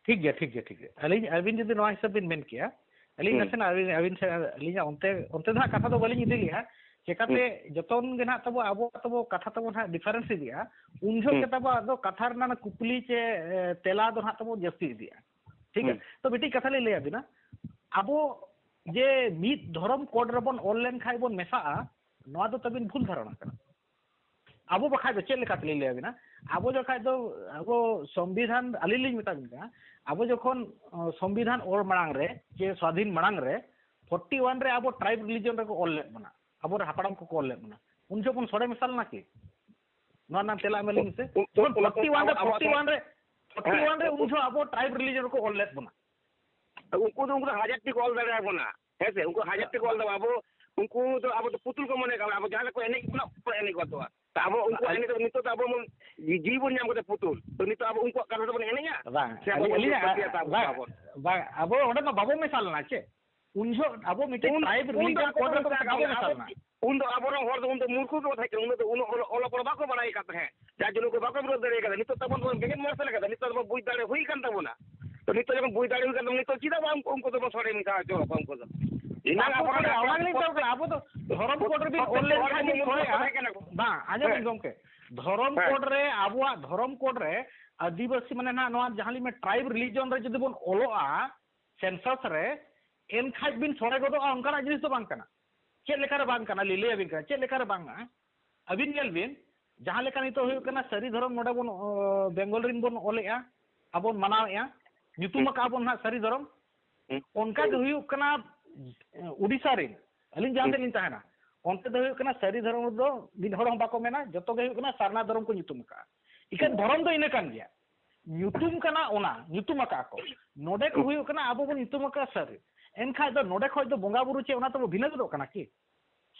ᱴᱷᱤᱠ ᱜᱮᱭᱟ, ᱴᱷᱤᱠ ᱜᱮᱭᱟ, ᱴᱷᱤᱠ ᱜᱮᱭᱟ᱾ ᱟᱹᱞᱤᱧ, ᱟᱹᱵᱤᱱ ᱡᱩᱫᱤ ᱱᱚᱣᱟ ᱦᱤᱥᱟᱹᱵ ᱵᱤᱱ ᱢᱮᱱ ᱠᱮᱭᱟ, ᱟᱹᱞᱤᱧ ᱦᱩᱸ᱾ ᱱᱟᱥᱮᱱᱟᱜ ᱟᱹᱵᱤᱱ, ᱟᱹᱵᱤᱱ ᱥᱮᱫ, ᱟᱹᱞᱤᱧᱟᱜ ᱚᱱᱛᱮ, ᱚᱱᱛᱮ ᱫᱚ ᱦᱟᱸᱜ ᱠᱟᱛᱷᱟ ᱫᱚ ᱵᱟᱹᱞᱤᱧ ᱤᱫᱤ ᱞᱮᱜᱼᱟ᱾ ᱪᱮᱠᱟᱛᱮ ᱦᱩᱸ᱾ ᱡᱚᱛᱚᱱ ᱜᱮ ᱱᱟᱦᱟᱜ ᱛᱟᱵᱚ ᱟᱵᱚ, ᱛᱟᱵᱚ ᱠᱟᱛᱷᱟ ᱛᱟᱵᱚ ᱱᱟᱦᱟᱜ ᱰᱤᱯᱷᱟᱨᱮᱱᱥ ᱤᱫᱤᱜᱼᱟ᱾ ᱩᱱ ᱡᱚᱦᱚᱜ ᱦᱩᱸ᱾ ᱜᱮ ᱛᱟᱵᱚ ᱟᱫᱚ ᱠᱟᱛᱷᱟ ᱨᱮᱱᱟᱜ ᱚᱱᱟ ᱠᱩᱠᱞᱤ ᱪᱮ, ᱮ, ᱛᱮᱞᱟ ᱫᱚ ᱱᱟᱦᱟᱜ ᱛᱟᱵᱚ ᱡᱟᱹᱥᱛᱤ ᱤᱫᱤᱜᱼᱟ᱾ ᱴᱷᱤᱠ ᱜᱮᱭᱟ? ᱦᱩᱸ᱾ ᱛᱚ ᱢᱤᱫᱴᱤᱡ ᱠᱟᱛᱷᱟ ᱞᱤᱧ ᱞᱟᱹᱭ ᱟᱵᱤᱱᱟ, ᱟᱵᱚ ᱡᱮ ᱢᱤᱫ ᱫᱷᱚᱨᱚᱢ ᱠᱳᱰ ᱨᱮᱵᱚᱱ ᱚᱞ ᱞᱮᱱᱠᱷᱟᱱ ᱵᱚᱱ ᱢᱮᱥᱟᱜᱼᱟ, ᱱᱚᱣᱟ ᱫᱚ ᱛᱟᱵᱤᱱ ᱵᱷᱩᱞ ᱫᱷᱟᱨᱚᱱᱟ ᱠᱟᱱᱟ᱾ ᱟᱵᱚ ᱵᱟᱠᱷᱟᱡ ᱫᱚ ᱪᱮᱫ ᱞᱮᱠᱟ ᱛᱮᱞᱤᱧ ᱞᱟᱹᱭ ᱟᱵᱤᱱᱟ? ᱟᱵᱚ ᱡᱚᱠᱷᱟᱡ ᱫᱚ ᱟᱵᱚ ᱥᱚᱝᱵᱤᱫᱷᱟᱱ, ᱟᱹᱞᱤᱧ ᱞᱤᱧ ᱢᱮᱛᱟ ᱵᱤᱱ ᱠᱟᱱᱟ, ᱟᱵᱚ ᱡᱚᱠᱷᱚᱱ, ᱚ, ᱥᱚᱝᱵᱤᱫᱷᱟᱱ ᱚᱞ ᱢᱟᱲᱟᱝ ᱨᱮ ᱪᱮ ᱥᱣᱟᱫᱷᱤᱱ ᱢᱟᱲᱟᱝ ᱨᱮ ᱯᱷᱳᱨᱴᱤ ᱳᱣᱟᱱ ᱨᱮ ᱟᱵᱚ ᱴᱨᱟᱭᱤᱵᱽ ᱨᱤᱞᱤᱡᱚᱱ ᱨᱮᱠᱚ ᱚᱞ ᱞᱮᱫ ᱵᱚᱱᱟ, ᱟᱵᱚᱨᱮᱱ ᱦᱟᱯᱲᱟᱢ ᱠᱚᱠᱚ ᱚᱞ ᱞᱮᱫ ᱵᱚᱱᱟ, ᱩᱱ ᱡᱚᱠᱷᱚᱱ ᱵᱚᱱ ᱥᱚᱲᱮ ᱢᱮᱥᱟ ᱞᱮᱱᱟ ᱠᱤ? ᱱᱚᱣᱟ ᱨᱮᱱᱟᱜ ᱛᱮᱞᱟ ᱮᱢ ᱟᱹᱞᱤᱧ ᱢᱮᱥᱮ᱾ ᱩᱱ, ᱩᱱ, ᱡᱚᱠᱷᱚᱱ ᱩᱱ, ᱯᱷᱳᱨᱴᱤ ᱳᱣᱟᱱ ᱨᱮ, ᱟᱵᱚ, ᱟᱵᱚ, ᱯᱷᱳᱨᱴᱤ ᱳᱣᱟᱱ ᱨᱮ, ᱯᱷᱳᱨᱴᱤ ᱳᱣᱟᱱ ᱨᱮ ᱩᱱ ᱡᱚᱦᱚᱜ ᱟᱵᱚ tribe religion ᱠᱚ ᱚᱞ ᱞᱮᱫ ᱵᱚᱱᱟ᱾ ᱩᱱᱠᱩ ᱫᱚ, ᱩᱱᱠᱩ ᱫᱚ ᱦᱟᱡᱟᱨ ᱴᱤ ᱠᱚ ᱚᱞ ᱫᱟᱲᱮᱭᱟᱵᱚᱱᱟ, ᱦᱮᱸ ᱥᱮ? ᱩᱱᱠᱩ ᱦᱟᱡᱟᱨ ᱴᱤ ᱠᱚ ᱚᱞ ᱫᱟᱲᱮᱭᱟᱵᱚᱱᱟ᱾ ᱟᱵᱚ, ᱩᱱᱠᱩ ᱫᱚ ᱟᱵᱚ ᱫᱚ ᱯᱩᱛᱩᱞ ᱠᱚ ᱢᱚᱱᱮ ᱠᱟᱜ ᱵᱚᱱᱟ᱾ ᱟᱵᱚ ᱡᱟᱦᱟᱸ ᱞᱮᱠᱟ ᱠᱚ ᱮᱱᱮᱡ ᱵᱚᱱᱟ, ᱚᱱᱠᱟ ᱠᱚ ᱮᱱᱮᱡ ᱜᱚᱫᱚᱜᱼᱟ᱾ ᱛᱚ ᱟᱵᱚ ᱩᱱᱠᱩᱣᱟᱜ ᱮᱱᱮᱡ ᱫᱚ ᱱᱤᱛᱚᱜ ᱫᱚ ᱟᱵᱚ ᱵᱚᱱ ᱡᱤᱣᱤ ᱵᱚᱱ ᱧᱟᱢ ᱠᱟᱛᱮ ᱯᱩᱛᱩᱞ, ᱛᱚ ᱱᱤᱛᱚᱜ ᱟᱵᱚ ᱩᱱᱠᱩᱣᱟᱜ ᱠᱟᱛᱷᱟ ᱛᱮᱵᱚᱱ ᱮᱱᱮᱡᱼᱟ? ᱵᱟᱝ, ᱥᱮ ᱟᱵᱚ ᱟᱹᱞᱤᱧ, ᱩᱱᱠᱩ ᱟᱹᱞᱤᱧᱟᱜ, ᱯᱟᱹᱛᱭᱟᱹᱣ ᱛᱟᱵᱚ ᱵᱟᱝ, ᱠᱚᱣᱟ ᱵᱚᱱ? ᱵᱟᱝ, ᱟᱵᱚ ᱚᱸᱰᱮ ᱢᱟ ᱵᱟᱵᱚ ᱢᱮᱥᱟ ᱞᱮᱱᱟ ᱪᱮ᱾ ᱩᱱ ᱡᱚᱦᱚᱜ ᱟᱵᱚ ᱢᱤᱫᱴᱮᱱ ᱩᱱ, tribe ᱩᱱ ᱫᱚ religion ᱟᱵᱚ code ᱫᱚ ᱨᱮᱫᱚ ᱢᱮᱥᱟ ᱵᱟᱵᱚ ᱟᱠᱟᱫ ᱢᱮᱥᱟ ᱵᱚᱱᱟ᱾ ᱞᱮᱱᱟ᱾ ᱩᱱ ᱫᱚ ᱟᱵᱚᱨᱮᱱ ᱦᱚᱲ ᱫᱚ ᱩᱱ ᱫᱚ ᱢᱩᱨᱠᱷᱩ ᱠᱚ ᱛᱟᱦᱮᱸ ᱠᱟᱱᱟ, ᱩᱱᱟᱹᱜ ᱫᱚ ᱩᱱᱟᱹᱜ ᱚᱞᱚᱜ, ᱚᱞᱚᱜ ᱯᱟᱲᱦᱟᱜ ᱵᱟᱠᱚ ᱵᱟᱲᱟᱭ ᱟᱠᱟᱫ ᱛᱟᱦᱮᱸᱫ, ᱡᱟᱨ ᱡᱚᱱᱱᱚ ᱩᱱᱠᱩ ᱵᱟᱠᱚ ᱵᱤᱨᱳᱫ ᱫᱟᱲᱮ ᱟᱠᱟᱫᱟ᱾ ᱱᱤᱛᱚᱜ ᱛᱟᱵᱚᱱ ᱵᱚᱱ ᱵᱮᱸᱜᱮᱫ ᱢᱟᱨᱥᱟᱞ ᱟᱠᱟᱫᱟ, ᱱᱤᱛᱚᱜ ᱫᱚ ᱵᱩᱡᱽ ᱫᱟᱲᱮ ᱦᱩᱭ ᱟᱠᱟᱱ ᱛᱟᱵᱚᱱᱟ᱾ ᱛᱚ ᱱᱤᱛᱚᱜ ᱡᱚᱠᱷᱚᱱ ᱵᱩᱡᱽ ᱫᱟᱲᱮ ᱦᱩᱭ ᱟᱠᱟᱱ ᱛᱟᱵᱚᱱᱟ, ᱱᱤᱛᱚᱜ ᱪᱮᱫᱟᱜ ᱵᱟᱝ ᱩᱱᱠᱩ, ᱩᱱᱠᱩ ᱫᱚᱵᱚᱱ ᱥᱚᱲᱮ ᱢᱮᱥᱟ ᱦᱚᱪᱚ ᱟᱠᱚᱣᱟ ᱩᱱᱠᱩ ᱫᱚ? ᱮᱱᱟᱝ ᱟᱵᱚ ᱟᱵᱚᱨᱮᱱ ᱫᱚ, ᱦᱟᱯᱲᱟᱢ ᱚᱱᱟ ᱜᱮᱞᱤᱧ ᱠᱚ ᱢᱮᱛᱟ ᱠᱚ ᱠᱟᱱᱟ, ᱟᱵᱚ ᱫᱚ ᱫᱷᱚᱨᱚᱢ ᱯᱨᱚᱛᱮᱠ code ᱨᱮᱵᱤᱱ ᱦᱚᱲ ᱚᱞ ᱢᱩᱨᱢᱩ ᱞᱮᱱᱠᱷᱟᱱ ᱠᱚ ᱛᱟᱦᱮᱸ ᱠᱟᱱᱟ ᱠᱚ᱾ ᱵᱟᱝ, ᱟᱸᱡᱚᱢ ᱵᱤᱱ ᱦᱮᱸ᱾ ᱜᱚᱢᱠᱮ, ᱫᱷᱚᱨᱚᱢ ᱦᱮᱸ᱾ Code ᱨᱮ, ᱟᱵᱚᱣᱟᱜ ᱫᱷᱚᱨᱚᱢ code ᱨᱮ ᱟᱹᱫᱤᱵᱟᱹᱥᱤ, ᱢᱟᱱᱮ ᱱᱟᱦᱟᱜ ᱱᱚᱣᱟ ᱡᱟᱦᱟᱸ ᱞᱤᱧ ᱢᱮᱱ tribe religion ᱨᱮ ᱡᱩᱫᱤ ᱵᱚᱱ ᱚᱞᱚᱜᱼᱟ, census ᱨᱮ, ᱮᱱᱠᱷᱟᱡ ᱵᱤᱱ ᱥᱚᱲᱮ ᱜᱚᱫᱚᱜᱼᱟ, ᱚᱱᱠᱟᱱᱟᱜ ᱡᱤᱱᱤᱥ ᱫᱚ ᱵᱟᱝ ᱠᱟᱱᱟ᱾ ᱪᱮᱫ ᱞᱮᱠᱟᱨᱮ ᱵᱟᱝ ᱠᱟᱱᱟ? ᱞᱤᱧ ᱞᱟᱹᱭ ᱟᱹᱵᱤᱱ ᱠᱟᱱᱟ ᱪᱮᱫ ᱞᱮᱠᱟᱨᱮ ᱵᱟᱝᱟ᱾ ᱟᱹᱵᱤᱱ ᱧᱮᱞ ᱵᱤᱱ, ᱡᱟᱦᱟᱸ ᱞᱮᱠᱟ ᱱᱤᱛᱚᱜ ᱦᱩᱭᱩᱜ ᱠᱟᱱᱟ, ᱥᱟᱹᱨᱤ ᱫᱷᱚᱨᱚᱢ ᱱᱚᱰᱮ ᱵᱚᱱ, ᱚ, ᱵᱮᱝᱜᱚᱞ ᱨᱮᱱ ᱵᱚᱱ ᱚᱞᱮᱜᱼᱟ, ᱟᱵᱚᱱ ᱢᱟᱱᱟᱣᱮᱜᱼᱟ, ᱧᱩᱛᱩᱢ ᱦᱩᱸ᱾ ᱟᱠᱟᱜᱼᱟ ᱵᱚᱱ ᱱᱟᱦᱟᱜ ᱥᱟᱹᱨᱤ ᱫᱷᱚᱨᱚᱢ᱾ ᱦᱩᱸ᱾ ᱚᱱᱠᱟ ᱜᱮ ᱦᱩᱭᱩᱜ ᱠᱟᱱᱟ, ᱮ, ᱩᱰᱤᱥᱟ ᱨᱮᱱ, ᱟᱹᱞᱤᱧ ᱡᱟᱦᱟᱸ ᱦᱩᱸ᱾ ᱥᱮᱫ ᱞᱤᱧ ᱛᱟᱦᱮᱱᱟ, ᱚᱱᱛᱮ ᱫᱚ ᱦᱩᱭᱩᱜ ᱠᱟᱱᱟ ᱥᱟᱹᱨᱤ ᱫᱷᱚᱨᱚᱢ ᱨᱮᱫᱚ ᱢᱤᱫ ᱦᱚᱲ ᱦᱚᱸ ᱵᱟᱠᱚ ᱢᱮᱱᱟ, ᱡᱚᱛᱚ ᱜᱮ ᱦᱩᱭᱩᱜ ᱠᱟᱱᱟ ᱥᱟᱨᱱᱟ ᱫᱷᱚᱨᱚᱢ ᱠᱚ ᱧᱩᱛᱩᱢ ᱟᱠᱟᱜᱼᱟ᱾ ᱤᱠᱷᱟᱹᱱ ᱫᱷᱚᱨᱚᱢ ᱫᱚ ᱤᱱᱟᱹ ᱠᱟᱱ ᱜᱮᱭᱟ, ᱧᱩᱛᱩᱢ ᱠᱟᱱᱟ ᱚᱱᱟ, ᱧᱩᱛᱩᱢ ᱟᱠᱟᱜᱼᱟ ᱠᱚ᱾ ᱱᱚᱰᱮ ᱠᱚ ᱦᱩᱭᱩᱜ ᱠᱟᱱᱟ ᱟᱵᱚ ᱵᱚᱱ ᱧᱩᱛᱩᱢ ᱟᱠᱟᱜᱼᱟ ᱥᱟᱹᱨᱤ᱾ ᱮᱱᱠᱷᱟᱡ ᱫᱚ ᱱᱚᱰᱮ ᱠᱷᱚᱡ ᱫᱚ ᱵᱚᱸᱜᱟ ᱵᱩᱨᱩ ᱪᱮ ᱚᱱᱟ ᱛᱮᱵᱚ ᱵᱷᱤᱱᱟᱹ ᱜᱚᱫᱚᱜ ᱠᱟᱱᱟ ᱠᱤ?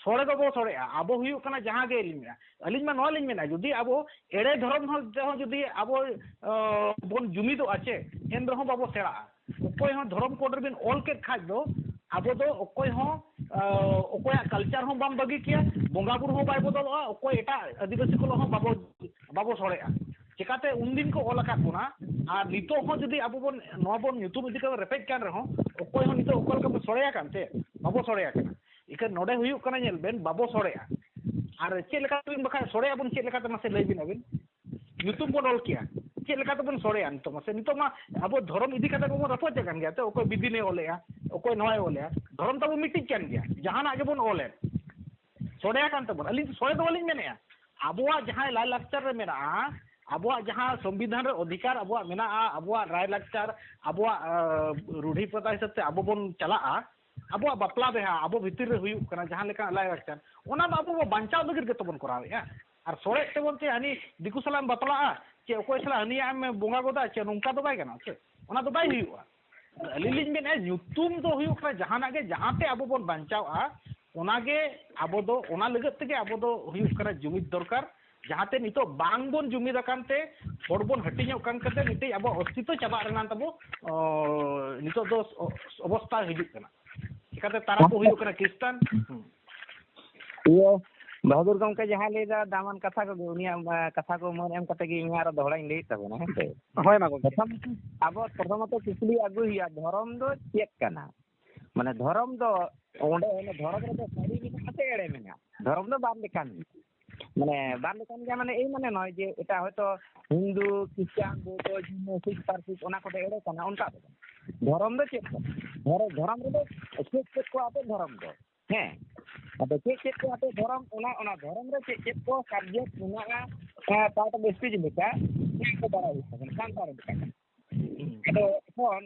ᱥᱚᱲᱮ ᱫᱚᱵᱚ ᱥᱚᱲᱮᱜᱼᱟ᱾ ᱟᱵᱚ ᱦᱩᱭᱩᱜ ᱠᱟᱱᱟ ᱡᱟᱦᱟᱸ ᱜᱮ ᱞᱤᱧ ᱢᱮᱱᱟ, ᱟᱹᱞᱤᱧ ᱢᱟ ᱱᱚᱣᱟ ᱞᱤᱧ ᱢᱮᱱᱟ, ᱡᱩᱫᱤ ᱟᱵᱚ ᱮᱲᱮ ᱫᱷᱚᱨᱚᱢ ᱦᱚᱸ ᱛᱮᱦᱚᱸ ᱡᱩᱫᱤ ᱟᱵᱚ, ᱟᱸ, ᱵᱚᱱ ᱡᱩᱢᱤᱫᱚᱜᱼᱟ ᱪᱮ, ᱮᱱ ᱨᱮᱦᱚᱸ ᱵᱟᱵᱚ ᱥᱮᱬᱟᱜᱼᱟ᱾ ᱚᱠᱚᱭ ᱦᱚᱸ ᱫᱷᱚᱨᱚᱢ code ᱨᱮᱵᱤᱱ ᱚᱞ ᱠᱮᱫ ᱠᱷᱟᱡ ᱫᱚ ᱟᱵᱚ ᱫᱚ ᱚᱠᱚᱭ ᱦᱚᱸ, ᱟᱸ, ᱚᱠᱚᱭᱟᱜ culture ᱦᱚᱸ ᱵᱟᱢ ᱵᱟᱹᱜᱤ ᱠᱮᱭᱟ, ᱵᱚᱸᱜᱟ ᱵᱩᱨᱩ ᱦᱚᱸ ᱵᱟᱭ ᱵᱚᱫᱚᱞᱚᱜᱼᱟ, ᱚᱠᱚᱭ ᱮᱴᱟᱜ ᱟᱹᱫᱤᱵᱟᱹᱥᱤ ᱠᱚ ᱦᱚᱸ ᱵᱟᱵᱚ, ᱵᱟᱵᱚ ᱥᱚᱲᱮᱜᱼᱟ᱾ ᱪᱮᱠᱟᱛᱮ ᱩᱱᱫᱤᱱ ᱠᱚ ᱚᱞ ᱟᱠᱟᱫ ᱵᱚᱱᱟ, ᱟᱨ ᱱᱤᱛᱚᱜ ᱦᱚᱸ ᱡᱩᱫᱤ ᱟᱵᱚ ᱵᱚᱱ ᱱᱚᱣᱟ ᱵᱚᱱ ᱧᱩᱛᱩᱢ ᱤᱫᱤ ᱠᱟᱛᱮ ᱨᱮᱯᱮᱡ ᱠᱟᱱ ᱨᱮᱦᱚᱸ, ᱚᱠᱚᱭ ᱦᱚᱸ ᱱᱤᱛᱚᱜ ᱚᱠᱟ ᱞᱮᱠᱟ ᱵᱚᱱ ᱥᱚᱲᱮᱭᱟ ᱠᱟᱱᱛᱮ, ᱵᱟᱵᱚ ᱥᱚᱲᱮᱭᱟ ᱠᱟᱱᱟ᱾ ᱤᱠᱷᱟᱹᱱ ᱱᱚᱰᱮ ᱦᱩᱭᱩᱜ ᱠᱟᱱᱟ, ᱧᱮᱞ ᱵᱮᱱ, ᱵᱟᱵᱚ ᱥᱚᱲᱮᱜᱼᱟ᱾ ᱟᱨ ᱪᱮᱫ ᱞᱮᱠᱟ ᱛᱮᱵᱚᱱ ᱵᱟᱠᱷᱟᱡ ᱥᱚᱲᱮᱭᱟᱵᱚᱱ ᱪᱮᱫ ᱞᱮᱠᱟᱛᱮ, ᱢᱟᱥᱮ ᱞᱟᱹᱭ ᱵᱤᱱ ᱟᱹᱵᱤᱱ? ᱧᱩᱛᱩᱢ ᱵᱚᱱ ᱚᱞ ᱠᱮᱭᱟ, ᱪᱮᱫ ᱞᱮᱠᱟ ᱛᱮᱵᱚᱱ ᱥᱚᱲᱮᱭᱟ ᱱᱤᱛᱚᱜ? ᱢᱟᱥᱮ ᱱᱤᱛᱚᱜ ᱢᱟ ᱟᱵᱚ ᱫᱷᱚᱨᱚᱢ ᱤᱫᱤ ᱠᱟᱛᱮ ᱵᱚᱱ ᱨᱟᱯᱟᱪᱟᱜ ᱠᱟᱱ ᱜᱮᱭᱟ, ᱛᱚ ᱚᱠᱚᱭ ᱵᱤᱫᱤᱱᱮ ᱚᱞᱮᱜᱼᱟ, ᱚᱠᱚᱭ ᱱᱚᱣᱟᱭ ᱚᱞᱮᱜᱼᱟ, ᱫᱷᱚᱨᱚᱢ ᱛᱟᱵᱚ ᱢᱤᱫᱴᱤᱡ ᱠᱟᱱ ᱜᱮᱭᱟ, ᱡᱟᱦᱟᱱᱟᱜ ᱜᱮᱵᱚᱱ ᱚᱞᱮᱫ ᱥᱚᱲᱮᱭᱟ ᱠᱟᱱ ᱛᱟᱵᱚᱱ᱾ ᱟᱹᱞᱤᱧ ᱫᱚ ᱥᱚᱲᱮ ᱫᱚ ᱵᱟᱹᱞᱤᱧ ᱢᱮᱱᱮᱜᱼᱟ, ᱟᱵᱚᱣᱟᱜ ᱡᱟᱦᱟᱸ ᱞᱟᱭᱼᱞᱟᱠᱪᱟᱨ ᱨᱮ ᱢᱮᱱᱟᱜᱼᱟ, ᱟᱵᱚᱣᱟᱜ ᱡᱟᱦᱟᱸ ᱥᱚᱝᱵᱤᱫᱷᱟᱱ ᱨᱮ ᱚᱫᱷᱤᱠᱟᱨ ᱟᱵᱚᱣᱟᱜ ᱢᱮᱱᱟᱜᱼᱟ, ᱟᱵᱚᱣᱟᱜ ᱨᱟᱭᱼᱞᱟᱠᱪᱟᱨ, ᱟᱵᱚᱣᱟᱜ, ᱟᱸ, ᱨᱩᱰᱷᱤ ᱯᱨᱚᱛᱷᱟ ᱦᱤᱥᱟᱹᱵ ᱛᱮ ᱟᱵᱚ ᱵᱚᱱ ᱪᱟᱞᱟᱜᱼᱟ, ᱟᱵᱚᱣᱟᱜ ᱵᱟᱯᱞᱟ ᱵᱤᱦᱟ ᱟᱵᱚ ᱵᱷᱤᱛᱤᱨ ᱨᱮ ᱦᱩᱭᱩᱜ ᱠᱟᱱᱟ, ᱡᱟᱦᱟᱸ ᱞᱮᱠᱟ ᱞᱟᱭᱼᱞᱟᱠᱪᱟᱨ, ᱚᱱᱟ ᱫᱚ ᱟᱵᱚ ᱵᱚ ᱵᱟᱧᱪᱟᱣ ᱞᱟᱹᱜᱤᱫ ᱜᱮᱛᱚ ᱵᱚᱱ ᱠᱚᱨᱟᱣᱮᱫᱼᱟ᱾ ᱟᱨ ᱥᱚᱲᱮ ᱛᱮᱵᱚᱱ ᱪᱮᱫ ᱦᱟᱹᱱᱤ ᱫᱤᱠᱩ ᱥᱟᱞᱟᱜ ᱮᱢ ᱵᱟᱯᱞᱟᱜᱼᱟ, ᱪᱮ ᱚᱠᱚᱭ ᱥᱟᱞᱟᱜ ᱦᱟᱹᱱᱤᱭᱟᱜ ᱮᱢ ᱵᱚᱸᱜᱟ ᱜᱚᱫᱟ, ᱪᱮ ᱱᱚᱝᱠᱟ ᱫᱚ ᱵᱟᱭ ᱜᱟᱱᱚᱜᱼᱟ ᱥᱮ᱾ ᱚᱱᱟ ᱫᱚ ᱵᱟᱭ ᱦᱩᱭᱩᱜᱼᱟ᱾ ᱟᱹᱞᱤᱧ ᱞᱤᱧ ᱢᱮᱱᱮᱫᱼᱟ, ᱧᱩᱛᱩᱢ ᱫᱚ ᱦᱩᱭᱩᱜ ᱠᱟᱱᱟ ᱡᱟᱦᱟᱱᱟᱜ ᱜᱮ, ᱡᱟᱦᱟᱸᱛᱮ ᱟᱵᱚ ᱵᱚᱱ ᱵᱟᱧᱪᱟᱣᱼᱟ, ᱚᱱᱟᱜᱮ ᱟᱵᱚ ᱫᱚ, ᱚᱱᱟ ᱞᱟᱹᱜᱤᱫ ᱛᱮᱜᱮ ᱟᱵᱚ ᱫᱚ ᱦᱩᱭᱩᱜ ᱠᱟᱱᱟ ᱡᱩᱢᱤᱫ ᱫᱚᱨᱠᱟᱨ᱾ ᱡᱟᱦᱟᱸᱛᱮ ᱱᱤᱛᱚᱜ ᱵᱟᱝ ᱵᱚᱱ ᱡᱩᱢᱤᱫ ᱟᱠᱟᱱ ᱛᱮ, ᱦᱚᱲ ᱵᱚᱱ ᱦᱟᱹᱴᱤᱧᱚᱜ ᱠᱟᱱ ᱠᱷᱟᱹᱛᱤᱨ ᱢᱤᱫᱴᱤᱡ ᱟᱵᱚᱣᱟᱜ ᱚᱥᱛᱤᱛᱛᱚ ᱪᱟᱵᱟᱜ ᱨᱮᱱᱟᱜ ᱛᱟᱵᱚ, ᱚ, ᱱᱤᱛᱚᱜ ᱫᱚ ᱚ-, ᱚᱵᱚᱥᱛᱟ ᱦᱤᱡᱩᱜ ᱠᱟᱱᱟ᱾ ᱪᱤᱠᱟᱹᱛᱮ ᱛᱟᱨᱟ ᱠᱚ ᱦᱩᱭᱩᱜ ᱠᱟᱱᱟ ᱠᱷᱨᱤᱥᱴᱟᱱ? ᱦᱩᱸ᱾ ᱤᱭᱟᱹ, ᱵᱟᱦᱟᱫᱩᱨ ᱜᱚᱢᱠᱮ ᱡᱟᱦᱟᱸᱭ ᱞᱟᱹᱭᱫᱟ, ᱫᱟᱢᱟᱱ ᱠᱟᱛᱷᱟ ᱠᱚᱜᱮ, ᱩᱱᱤᱭᱟᱜ, ᱮ, ᱠᱟᱛᱷᱟ ᱠᱚ ᱢᱟᱹᱱ ᱮᱢ ᱠᱟᱛᱮ ᱜᱮ ᱤᱧ ᱟᱨᱚ ᱫᱚᱦᱲᱟᱧ ᱞᱟᱹᱭᱮᱫ ᱛᱟᱵᱚᱱᱟ, ᱦᱮᱸ ᱥᱮ? ᱦᱳᱭ ᱢᱟ ᱜᱚᱢᱠᱮ᱾ ᱯᱨᱚᱛᱷᱚᱢ, ᱟᱵᱚ ᱯᱨᱚᱛᱷᱚᱢᱚᱛᱚ ᱠᱩᱠᱞᱤ ᱟᱹᱜᱩᱭ ᱦᱩᱭᱩᱜᱼᱟ, ᱫᱷᱚᱨᱚᱢ ᱫᱚ ᱪᱮᱫ ᱠᱟᱱᱟ? ᱢᱟᱱᱮ ᱫᱷᱚᱨᱚᱢ ᱫᱚ ᱚᱸᱰᱮ, ᱚᱱᱮ ᱫᱷᱚᱨᱚᱢ ᱨᱮᱫᱚ ᱥᱟᱹᱨᱤ ᱢᱮᱱᱟᱜᱼᱟ ᱥᱮ ᱮᱲᱮ ᱢᱮᱱᱟᱜᱼᱟ? ᱫᱷᱚᱨᱚᱢ ᱫᱚ ᱵᱟᱨ ᱞᱮᱠᱟᱱ ᱜᱮᱭᱟ᱾ ᱢᱟᱱᱮ ᱵᱟᱨ ᱞᱮᱠᱟᱱ ᱜᱮᱭᱟ, ᱢᱟᱱᱮ ᱮᱭ ᱢᱟᱱᱮ ᱱᱚᱭ ᱡᱮ ᱮᱴᱟᱜ ᱦᱚᱭᱛᱳ ᱦᱤᱱᱫᱩ, ᱠᱷᱨᱤᱥᱴᱟᱱ, ᱵᱳᱫᱷᱚ, ᱡᱤᱱ, ᱥᱤᱠᱷ, ᱯᱟᱹᱨᱥᱤ ᱚᱱᱟ ᱠᱚᱫᱚ ᱮᱲᱮ ᱠᱟᱱᱟ, ᱚᱱᱠᱟ ᱫᱚ ᱵᱟᱝ᱾ ᱫᱷᱚᱨᱚᱢ ᱫᱚ ᱪᱮᱫ ᱠᱟᱱᱟ? ᱫᱷᱚᱨᱚᱢ, ᱫᱷᱚᱨᱚᱢ ᱨᱮᱫᱚ ᱪᱮᱫ ᱪᱮᱫ ᱠᱚ ᱟᱯᱮ ᱫᱷᱚᱨᱚᱢ ᱫᱚ? ᱦᱮᱸ, ᱟᱫᱚ ᱪᱮᱫ ᱪᱮᱫ ᱠᱚ ᱟᱯᱮ ᱫᱷᱚᱨᱚᱢ, ᱚᱱᱟ, ᱚᱱᱟ ᱫᱷᱚᱨᱚᱢ ᱨᱮ ᱪᱮᱫ ᱪᱮᱫ ᱠᱚ subject ᱢᱮᱱᱟᱜᱼᱟ, ᱮᱸ, part of speech ᱞᱮᱠᱟ, ᱚᱱᱟ ᱠᱚ ᱵᱟᱲᱟᱭ ᱦᱩᱭᱩᱜ ᱛᱟᱵᱚᱱᱟ, ᱥᱟᱱᱛᱟᱲ ᱞᱮᱠᱟ᱾ ᱟᱫᱚ ᱮᱠᱷᱚᱱ,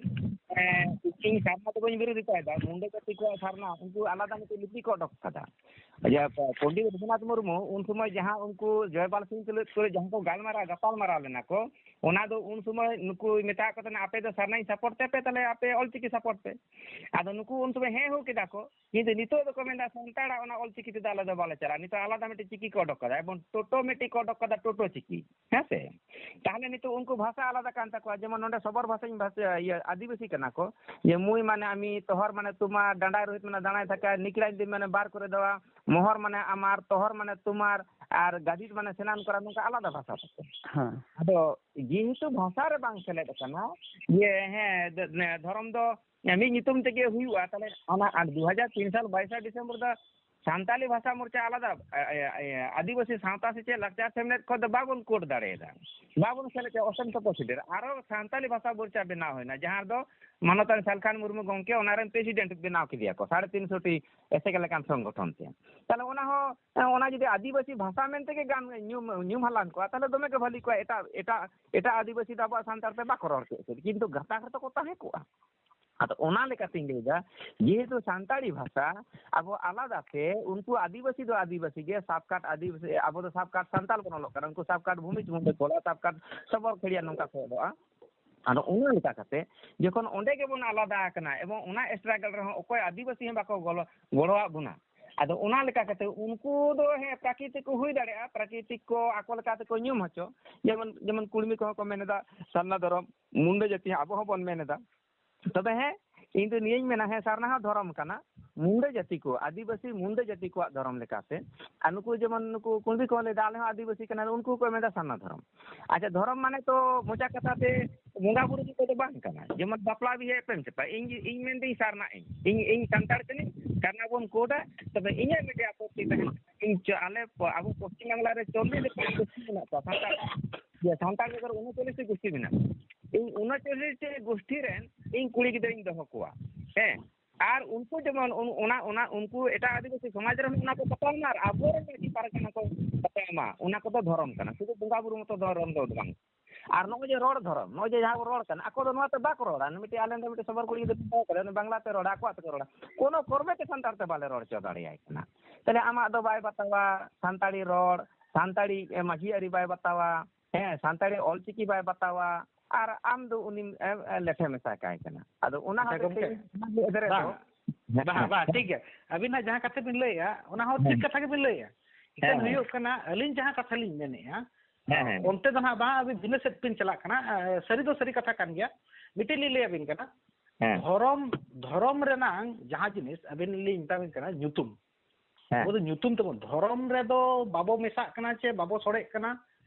ᱮᱸ, ᱤᱧ ᱥᱟᱨᱱᱟ ᱫᱚ ᱵᱟᱹᱧ ᱵᱤᱨᱳᱫᱷᱤᱛᱟᱭᱮᱫᱟ, ᱢᱩᱱᱰᱟᱹ ᱡᱟᱹᱛᱤ ᱠᱚᱣᱟᱜ ᱥᱟᱨᱱᱟ, ᱩᱱᱠᱩ ᱟᱞᱟᱫᱟ ᱢᱤᱫᱴᱮᱱ ᱞᱤᱯᱤ ᱠᱚ ᱚᱰᱚᱠ ᱠᱟᱫᱟ᱾ ᱤᱭᱟᱹ, ᱯᱚᱱᱰᱤᱛ ᱨᱚᱜᱷᱩᱱᱟᱛᱷ ᱢᱩᱨᱢᱩ ᱩᱱ ᱥᱚᱢᱚᱭ ᱡᱟᱦᱟᱸ ᱩᱱᱠᱩ ᱡᱚᱭᱯᱟᱞ ᱥᱤᱝ ᱛᱩᱞᱩᱡ ᱠᱚᱨᱮ ᱡᱟᱦᱟᱸ ᱠᱚ ᱜᱟᱞᱢᱟᱨᱟᱣ, ᱜᱟᱯᱟᱞ ᱢᱟᱨᱟᱣ ᱞᱮᱱᱟ ᱠᱚ, ᱚᱱᱟ ᱫᱚ ᱩᱱ ᱥᱚᱢᱚᱭ ᱱᱩᱠᱩ ᱢᱮᱛᱟᱜ ᱠᱚ ᱛᱟᱦᱮᱱᱟ, "ᱟᱯᱮ ᱫᱚ ᱥᱟᱨᱱᱟᱧ support ᱛᱮᱯᱮ, ᱛᱟᱦᱞᱮ ᱟᱯᱮ ᱚᱞᱪᱤᱠᱤ support ᱯᱮ᱾" ᱟᱫᱚ ᱱᱩᱠᱩ ᱩᱱ ᱥᱚᱢᱚᱭ ᱦᱮᱸ ᱦᱚᱸ ᱠᱮᱫᱟ ᱠᱚ, ᱠᱤᱱᱛᱩ ᱱᱤᱛᱚᱜ ᱫᱚᱠᱚ ᱢᱮᱱᱫᱟ, "ᱥᱟᱱᱛᱟᱲᱟᱜ ᱚᱱᱟ ᱚᱞᱪᱤᱠᱤ ᱛᱮᱫᱚ ᱟᱞᱮ ᱫᱚ ᱵᱟᱞᱮ ᱪᱟᱞᱟᱜᱼᱟ᱾" ᱱᱤᱛᱚᱜ ᱟᱞᱟᱫᱟ ᱢᱤᱫᱴᱮᱱ ᱪᱤᱠᱤ ᱠᱚ ᱚᱰᱚᱠ ᱠᱟᱫᱟ, ᱮᱵᱚᱝ ᱴᱳᱴᱳ ᱢᱤᱫᱴᱮᱱ ᱠᱚ ᱚᱰᱚᱠ ᱠᱟᱫᱟ, ᱴᱳᱴᱳ ᱪᱤᱠᱤ, ᱦᱮᱸ ᱥᱮ? ᱛᱟᱦᱞᱮ ᱱᱤᱛᱚᱜ ᱩᱱᱠᱩ ᱵᱷᱟᱥᱟ ᱟᱞᱟᱫᱟ ᱠᱟᱱ ᱛᱟᱠᱚᱣᱟ, ᱡᱮᱢᱚᱱ ᱱᱚᱰᱮ ᱥᱚᱵᱚᱨ ᱵᱷᱟᱥᱟᱧ ᱵᱷᱟᱥᱟ, ᱤᱭᱟᱹ, ᱟᱹᱫᱤᱵᱟᱹᱥᱤ ᱠᱟᱱᱟ ᱠᱚ, ᱡᱮ ᱢᱩᱭ ᱢᱟᱱᱮ ᱟᱢᱤ, ᱛᱚᱦᱚᱨ ᱢᱟᱱᱮ ᱛᱩᱢᱟᱨ, ᱰᱟᱸᱰᱟᱭ ᱨᱳᱦᱤᱛ ᱢᱟᱱᱮ ᱫᱟᱬᱟᱭ ᱛᱷᱟᱠᱟ, ᱱᱤᱠᱲᱟᱧ ᱫᱤ ᱢᱟᱱᱮ ᱵᱟᱨ ᱠᱚᱨᱮ ᱫᱚ, ᱢᱚᱦᱚᱨ ᱢᱟᱱᱮ ᱟᱢᱟᱨ, ᱛᱚᱦᱚᱨ ᱢᱟᱱᱮ ᱛᱩᱢᱟᱨ, ᱟᱨ ᱜᱟᱫᱤᱫ ᱢᱟᱱᱮ ᱥᱮᱱᱟᱱ ᱠᱚᱨᱟ, ᱱᱚᱝᱠᱟ ᱟᱞᱟᱫᱟ ᱵᱷᱟᱥᱟ ᱛᱟᱠᱚ᱾ ᱦᱮᱸ᱾ ᱟᱫᱚ ᱡᱮᱦᱮᱛᱩ ᱵᱷᱟᱥᱟ ᱨᱮ ᱵᱟᱝ ᱥᱮᱞᱮᱫ ᱟᱠᱟᱱᱟ, ᱡᱮ ᱦᱮᱸ, ᱫ-, ᱱᱮ-, ᱫᱷᱚᱨᱚᱢ ᱫᱚ ᱢᱤᱫ ᱧᱩᱛᱩᱢ ᱛᱮᱜᱮ ᱦᱩᱭᱩᱜᱼᱟ, ᱛᱟᱦᱞᱮ ᱚᱱᱟ ᱟᱨ ᱫᱩ ᱦᱟᱡᱟᱨ ᱛᱤᱱ ᱥᱟᱞ ᱵᱟᱭᱤᱥᱟ ᱰᱤᱥᱮᱢᱵᱚᱨ ᱫᱚ ᱥᱟᱱᱛᱟᱞᱤ ᱵᱷᱟᱥᱟ ᱢᱳᱨᱪᱟ ᱟᱞᱟᱫᱟ, ᱮ, ᱮ, ᱮ, ᱟᱹᱫᱤᱵᱟᱹᱥᱤ ᱥᱟᱶᱛᱟ ᱥᱮᱪᱮᱫ ᱞᱟᱠᱪᱟᱨ ᱥᱮᱢᱞᱮᱫ ᱠᱷᱚᱱ ᱫᱚ ᱵᱟᱵᱚᱱ ᱠᱳᱰ ᱫᱟᱲᱮᱭᱟᱫᱟ, ᱵᱟᱵᱚᱱ ᱥᱮᱞᱮᱫ ᱠᱮᱫᱟ, ᱚᱥᱮᱱ ᱛᱚᱯᱚ ᱥᱤᱰᱟᱹᱨ᱾ ᱟᱨᱚ ᱥᱟᱱᱛᱟᱞᱤ ᱵᱷᱟᱥᱟ ᱢᱳᱨᱪᱟ ᱵᱮᱱᱟᱣ ᱦᱩᱭᱱᱟ, ᱡᱟᱦᱟᱸ ᱨᱮᱫᱚ ᱢᱟᱱᱚᱛᱟᱱ ᱥᱟᱞᱠᱷᱟᱱ ᱢᱩᱨᱢᱩ ᱜᱚᱢᱠᱮ ᱚᱱᱟ ᱨᱮᱱ ᱯᱨᱮᱥᱤᱰᱮᱱᱴ ᱵᱮᱱᱟᱣ ᱠᱮᱫᱮᱭᱟ ᱠᱚ, ᱥᱟᱲᱮ ᱛᱤᱱ ᱥᱚ ᱴᱤ ᱮᱥᱮᱠᱟ ᱞᱮᱠᱟᱱ ᱥᱚᱝᱜᱚᱴᱷᱚᱱ ᱛᱮ᱾ ᱛᱟᱦᱞᱮ ᱚᱱᱟ ᱦᱚᱸ, ᱚᱱᱟ ᱡᱩᱫᱤ ᱟᱹᱫᱤᱵᱟᱹᱥᱤ ᱵᱷᱟᱥᱟ ᱢᱮᱱᱛᱮ ᱜᱮ ᱜᱟᱱ, ᱧᱩᱢ, ᱧᱩᱢ ᱦᱟᱞᱟᱝ ᱠᱚᱜᱼᱟ, ᱛᱟᱦᱞᱮ ᱫᱚᱢᱮ ᱜᱮ ᱵᱷᱟᱹᱞᱤ ᱠᱚᱜᱼᱟ᱾ ᱮᱴᱟᱜ, ᱮᱴᱟᱜ, ᱮᱴᱟᱜ ᱟᱹᱫᱤᱵᱟᱹᱥᱤ ᱫᱚ ᱟᱵᱚᱣᱟᱜ ᱥᱟᱱᱛᱟᱲ ᱛᱮ ᱵᱟᱠᱚ ᱨᱚᱲ ᱠᱮᱫ ᱛᱮ, ᱠᱤᱱᱛᱩ ᱜᱟᱛᱟᱠ ᱨᱮᱛᱚ ᱠᱚ ᱛᱟᱦᱮᱸ ᱠᱚᱜᱼᱟ᱾ ᱟᱫᱚ ᱚᱱᱟ ᱞᱮᱠᱟᱛᱤᱧ ᱞᱟᱹᱭᱫᱟ, ᱡᱮᱦᱮᱛᱩ ᱥᱟᱱᱛᱟᱲᱤ ᱵᱷᱟᱥᱟ ᱟᱵᱚ ᱟᱞᱟᱫᱟ ᱛᱮ, ᱩᱱᱠᱩ ᱟᱹᱫᱤᱵᱟᱹᱥᱤ ᱫᱚ ᱟᱹᱫᱤᱵᱟᱹᱥᱤ ᱜᱮ, ᱥᱟᱵ ᱠᱟᱴ ᱟᱹᱫᱤᱵᱟᱹᱥᱤ, ᱟᱵᱚ ᱫᱚ ᱥᱟᱵ ᱠᱟᱴ ᱥᱟᱱᱛᱟᱲ ᱵᱚᱱ ᱚᱞᱚᱜ ᱠᱟᱱᱟ, ᱩᱱᱠᱩ ᱥᱟᱵ ᱠᱟᱴ ᱵᱷᱩᱢᱤᱡ ᱢᱩᱱᱰᱟᱹ ᱠᱚ ᱚᱞᱚᱜᱼᱟ, ᱥᱟᱵ ᱠᱟᱴ ᱥᱚᱵᱚᱨ ᱠᱷᱮᱲᱤᱭᱟ ᱱᱚᱝᱠᱟ ᱠᱚ ᱚᱞᱚᱜᱼᱟ᱾ ᱟᱫᱚ ᱚᱱᱟ ᱞᱮᱠᱟ ᱠᱟᱛᱮ ᱡᱚᱠᱷᱚᱱ ᱚᱸᱰᱮ ᱜᱮᱵᱚᱱ ᱟᱞᱟᱫᱟ ᱟᱠᱟᱱᱟ ᱮᱵᱚᱝ ᱚᱱᱟ struggle ᱨᱮᱦᱚᱸ ᱚᱠᱚᱭ ᱟᱹᱫᱤᱵᱟᱹᱥᱤ ᱦᱚᱸ ᱵᱟᱠᱚ ᱜᱚᱲᱚ, ᱜᱚᱲᱚᱣᱟᱜ ᱵᱚᱱᱟ, ᱟᱫᱚ ᱚᱱᱟ ᱞᱮᱠᱟ ᱠᱟᱛᱮ ᱩᱱᱠᱩ ᱫᱚ ᱦᱮᱸ ᱯᱨᱟᱠᱨᱤᱛᱤᱠ ᱠᱚ ᱦᱩᱭ ᱫᱟᱲᱮᱭᱟᱜᱼᱟ, ᱯᱨᱟᱠᱨᱤᱛᱤᱠ ᱠᱚ ᱟᱠᱚ ᱞᱮᱠᱟ ᱛᱮᱠᱚ ᱧᱩᱢ ᱦᱚᱪᱚ, ᱡᱮᱢᱚᱱ, ᱡᱮᱢᱚᱱ ᱠᱩᱲᱢᱤ ᱠᱚᱦᱚᱸ ᱠᱚ ᱢᱮᱱ ᱮᱫᱟ ᱥᱟᱨᱱᱟ ᱫᱷᱚᱨᱚᱢ, ᱢᱩᱱᱰᱟᱹ ᱡᱟᱹᱛᱤ ᱦᱚᱸ ᱟᱵᱚ ᱦᱚᱸᱵᱚᱱ ᱢᱮᱱ ᱮᱫᱟ᱾ ᱛᱚᱵᱮ ᱦᱮᱸ, ᱤᱧ ᱫᱚ ᱱᱤᱭᱟᱹᱧ ᱢᱮᱱᱟ, ᱦᱮᱸ, ᱥᱟᱨᱱᱟ ᱦᱚᱸ ᱫᱷᱚᱨᱚᱢ ᱠᱟᱱᱟ, ᱢᱩᱱᱰᱟᱹ ᱡᱟᱹᱛᱤ ᱠᱚ, ᱟᱹᱫᱤᱵᱟᱹᱥᱤ ᱢᱩᱱᱰᱟᱹ ᱡᱟᱹᱛᱤ ᱠᱚᱣᱟᱜ ᱫᱷᱚᱨᱚᱢ ᱞᱮᱠᱟᱛᱮ᱾ ᱟᱨ ᱱᱩᱠᱩ ᱡᱮᱢᱚᱱ ᱱᱩᱠᱩ ᱠᱩᱬᱵᱤ ᱠᱚ ᱞᱟᱹᱭᱫᱟ, ᱟᱞᱮ ᱦᱚᱸ ᱟᱹᱫᱤᱵᱟᱹᱥᱤ ᱠᱟᱱᱟᱞᱮ, ᱩᱱᱠᱩ ᱠᱚ ᱢᱮᱱᱫᱟ ᱥᱟᱨᱱᱟ ᱫᱷᱚᱨᱚᱢ᱾ ᱟᱪᱪᱷᱟ, ᱫᱷᱚᱨᱚᱢ ᱢᱟᱱᱮ ᱛᱚ ᱢᱚᱪᱟ ᱠᱟᱛᱷᱟ ᱛᱮ ᱵᱚᱸᱜᱟ ᱵᱩᱨᱩ ᱠᱚᱫᱚ ᱵᱟᱝ ᱠᱟᱱᱟ, ᱡᱮᱢᱚᱱ ᱵᱟᱯᱞᱟ ᱵᱤᱦᱟᱹ ᱮᱯᱮᱢ ᱪᱟᱯᱟᱞ᱾ ᱤᱧ, ᱤᱧ ᱢᱮᱱᱫᱟᱹᱧ ᱥᱟᱨᱱᱟ, ᱤᱧ, ᱤᱧ, ᱤᱧ ᱥᱟᱱᱛᱟᱲ ᱠᱟᱹᱱᱟᱹᱧ, ᱥᱟᱨᱱᱟ ᱵᱚᱱ ᱠᱳᱰᱟ, ᱛᱚᱵᱮ ᱤᱧᱟᱹᱜ ᱢᱤᱫᱴᱮᱡ ᱟᱯᱚᱛᱛᱤ ᱛᱟᱦᱮᱱᱟ᱾ ᱤᱧ ᱪᱚ-, ᱟᱞᱮ ᱯᱚ-, ᱟᱵᱚ ᱯᱚᱥᱪᱤᱢ ᱵᱟᱝᱞᱟ ᱨᱮ ᱪᱚᱞᱞᱤᱥ ᱜᱚᱴᱟᱝ ᱜᱳᱥᱴᱤ ᱢᱮᱱᱟᱜ ᱠᱚᱣᱟ ᱥᱟᱱᱛᱟᱲ᱾ ᱡᱮ ᱥᱟᱱᱛᱟᱲ ᱵᱮᱜᱚᱨ ᱩᱱᱩᱪᱚᱞᱞᱤᱥ ᱴᱤ ᱜᱳᱥᱴᱤ ᱢᱮᱱᱟᱜ ᱠᱚᱣᱟ᱾ ᱤᱧ ᱩᱱᱩᱪᱚᱞᱞᱤᱥ ᱴᱤ ᱜᱳᱥᱴᱤ ᱨᱮᱱ ᱤᱧ ᱠᱩᱲᱤ ᱜᱤᱫᱽᱨᱟᱹᱧ ᱫᱚᱦᱚ ᱠᱚᱣᱟ᱾ ᱦᱮᱸ, ᱟᱨ ᱩᱱᱠᱩ ᱡᱮᱢᱚᱱ ᱩᱱ-, ᱚᱱᱟ, ᱚᱱᱟ, ᱩᱱᱠᱩ ᱮᱴᱟᱜ ᱟᱹᱫᱤᱵᱟᱹᱥᱤ ᱥᱚᱢᱟᱡᱽ ᱨᱮᱦᱚᱸ ᱚᱱᱟ ᱠᱚ ᱯᱟᱛᱟᱣ ᱢᱟ ᱟᱨ ᱟᱵᱚᱨᱮᱱ ᱢᱟᱹᱡᱷᱤ ᱯᱟᱨᱜᱟᱱᱟ ᱠᱚ ᱯᱟᱛᱟᱣ ᱢᱟ, ᱚᱱᱟ ᱠᱚᱫᱚ ᱫᱷᱚᱨᱚᱢ ᱠᱟᱱᱟ᱾ ᱥᱩᱫᱷᱩ ᱵᱚᱸᱜᱟ ᱵᱩᱨᱩ ᱢᱚᱛᱚ ᱫᱷᱚᱨᱚᱢ ᱫᱚ ᱵᱟᱝ᱾ ᱟᱨ ᱱᱚᱜᱼᱚᱭ ᱡᱮ ᱨᱚᱲ ᱫᱷᱚᱨᱚᱢ, ᱱᱚᱜᱼᱚᱭ ᱡᱮ ᱡᱟᱦᱟᱸ ᱵᱚ ᱨᱚᱲ ᱠᱟᱱᱟ, ᱟᱠᱚ ᱫᱚ ᱱᱚᱣᱟ ᱛᱮ ᱵᱟᱠᱚ ᱨᱚᱲᱟ᱾ ᱢᱤᱫᱴᱤᱡ ᱟᱞᱮ ᱱᱚᱰᱮ ᱢᱤᱫᱴᱤᱡ ᱥᱚᱵᱚᱨ ᱠᱩᱲᱤ ᱜᱤᱫᱽᱨᱟᱹ ᱢᱮᱛᱟᱭ ᱠᱟᱱᱟ, ᱩᱱᱤ ᱵᱟᱝᱞᱟ ᱛᱮ ᱨᱚᱲᱟ, ᱟᱠᱚᱣᱟᱜ ᱛᱮᱠᱚ ᱨᱚᱲᱟ᱾ ᱠᱳᱱᱳ ᱠᱚᱨᱢᱮ ᱛᱮ ᱥᱟᱱᱛᱟᱲ ᱛᱮ ᱵᱟᱞᱮ ᱨᱚᱲ ᱦᱚᱪᱚ ᱫᱟᱲᱮᱭᱟᱭ ᱠᱟᱱᱟ᱾ ᱛᱟᱦᱞᱮ ᱟᱢᱟᱜ ᱫᱚ ᱵᱟᱭ ᱵᱟᱛᱟᱣᱟ ᱥᱟᱱᱛᱟᱲᱤ ᱨᱚᱲ, ᱥᱟᱱᱛᱟᱲᱤ, ᱮ, ᱢᱟᱹᱡᱷᱤ ᱟᱹᱨᱤ ᱵᱟᱭ ᱵᱟᱛᱟᱣᱟ, ᱦᱮᱸ, ᱥᱟᱱᱛᱟᱲᱤ ᱚᱞᱪᱤᱠᱤ ᱵᱟᱭ ᱵᱟᱛᱟᱣᱟ, ᱟᱨ ᱟᱢ ᱫᱚ ᱩᱱᱤᱢ, ᱮ, ᱮ, ᱞᱮᱴᱷᱮ ᱢᱮᱥᱟ ᱠᱟᱭ ᱠᱟᱱᱟ᱾ ᱟᱫᱚ ᱚᱱᱟ ᱟᱪᱪᱷᱟ, ᱦᱚᱛᱮᱡ ᱛᱮ ᱜᱚᱢᱠᱮ᱾ ᱤᱧ ᱚᱱᱟ ᱜᱮ ᱟᱹᱫᱽᱨᱟᱹ ᱫᱚ᱾ ᱵᱟᱝ, ᱵᱟᱝ, ᱵᱟᱝ, ᱴᱷᱤᱠ ᱜᱮᱭᱟ᱾ ᱟᱹᱵᱤᱱ ᱦᱟᱸᱜ ᱡᱟᱦᱟᱸ ᱠᱟᱛᱷᱟ ᱵᱤᱱ ᱞᱟᱹᱭᱮᱜᱼᱟ, ᱚᱱᱟ ᱦᱚᱸ ᱴᱷᱤᱠ ᱦᱮᱸ᱾ ᱠᱟᱛᱷᱟ ᱜᱮᱵᱤᱱ ᱞᱟᱹᱭᱮᱜᱼᱟ᱾ ᱦᱮᱸ, ᱮᱱᱠᱷᱟᱱ ᱦᱮᱸ᱾ ᱦᱩᱭᱩᱜ ᱠᱟᱱᱟ, ᱟᱹᱞᱤᱧ ᱡᱟᱦᱟᱸ ᱠᱟᱛᱷᱟ ᱞᱤᱧ ᱢᱮᱱᱮᱜᱼᱟ, ᱦᱮᱸ, ᱦᱮᱸ᱾ ᱚᱱᱛᱮ ᱫᱚ ᱱᱟᱦᱟᱜ ᱵᱟᱝ, ᱟᱹᱵᱤᱱ ᱵᱷᱤᱱᱟᱹ ᱥᱮᱫ ᱵᱤᱱ ᱪᱟᱞᱟᱜ ᱠᱟᱱᱟ᱾ ᱮ, ᱥᱟᱹᱨᱤ ᱫᱚ ᱥᱟᱹᱨᱤ ᱠᱟᱛᱷᱟ ᱠᱟᱱ ᱜᱮᱭᱟ᱾ ᱢᱤᱫᱴᱤᱡ ᱞᱤᱧ ᱞᱟᱹᱭ ᱟᱹᱵᱤᱱ ᱠᱟᱱᱟ᱾ ᱦᱮᱸ᱾ ᱫᱷᱚᱨᱚᱢ, ᱫᱷᱚᱨᱚᱢ ᱨᱮᱱᱟᱝ ᱡᱟᱦᱟᱸ ᱡᱤᱱᱤᱥ ᱟᱹᱵᱤᱱ ᱞᱤᱧ ᱢᱮᱛᱟ ᱵᱤᱱ ᱠᱟᱱᱟ ᱧᱩᱛᱩᱢ᱾ ᱦᱮᱸ᱾ ᱟᱵᱚ ᱫᱚ ᱧᱩᱛᱩᱢ ᱛᱟᱵᱚᱱ, ᱫᱷᱚᱨᱚᱢ ᱨᱮᱫᱚ ᱵᱟᱵᱚ ᱢᱮᱥᱟᱜ ᱠᱟᱱᱟ ᱪᱮ ᱵᱟᱵᱚ ᱥᱚᱲᱮᱜ ᱠᱟᱱᱟ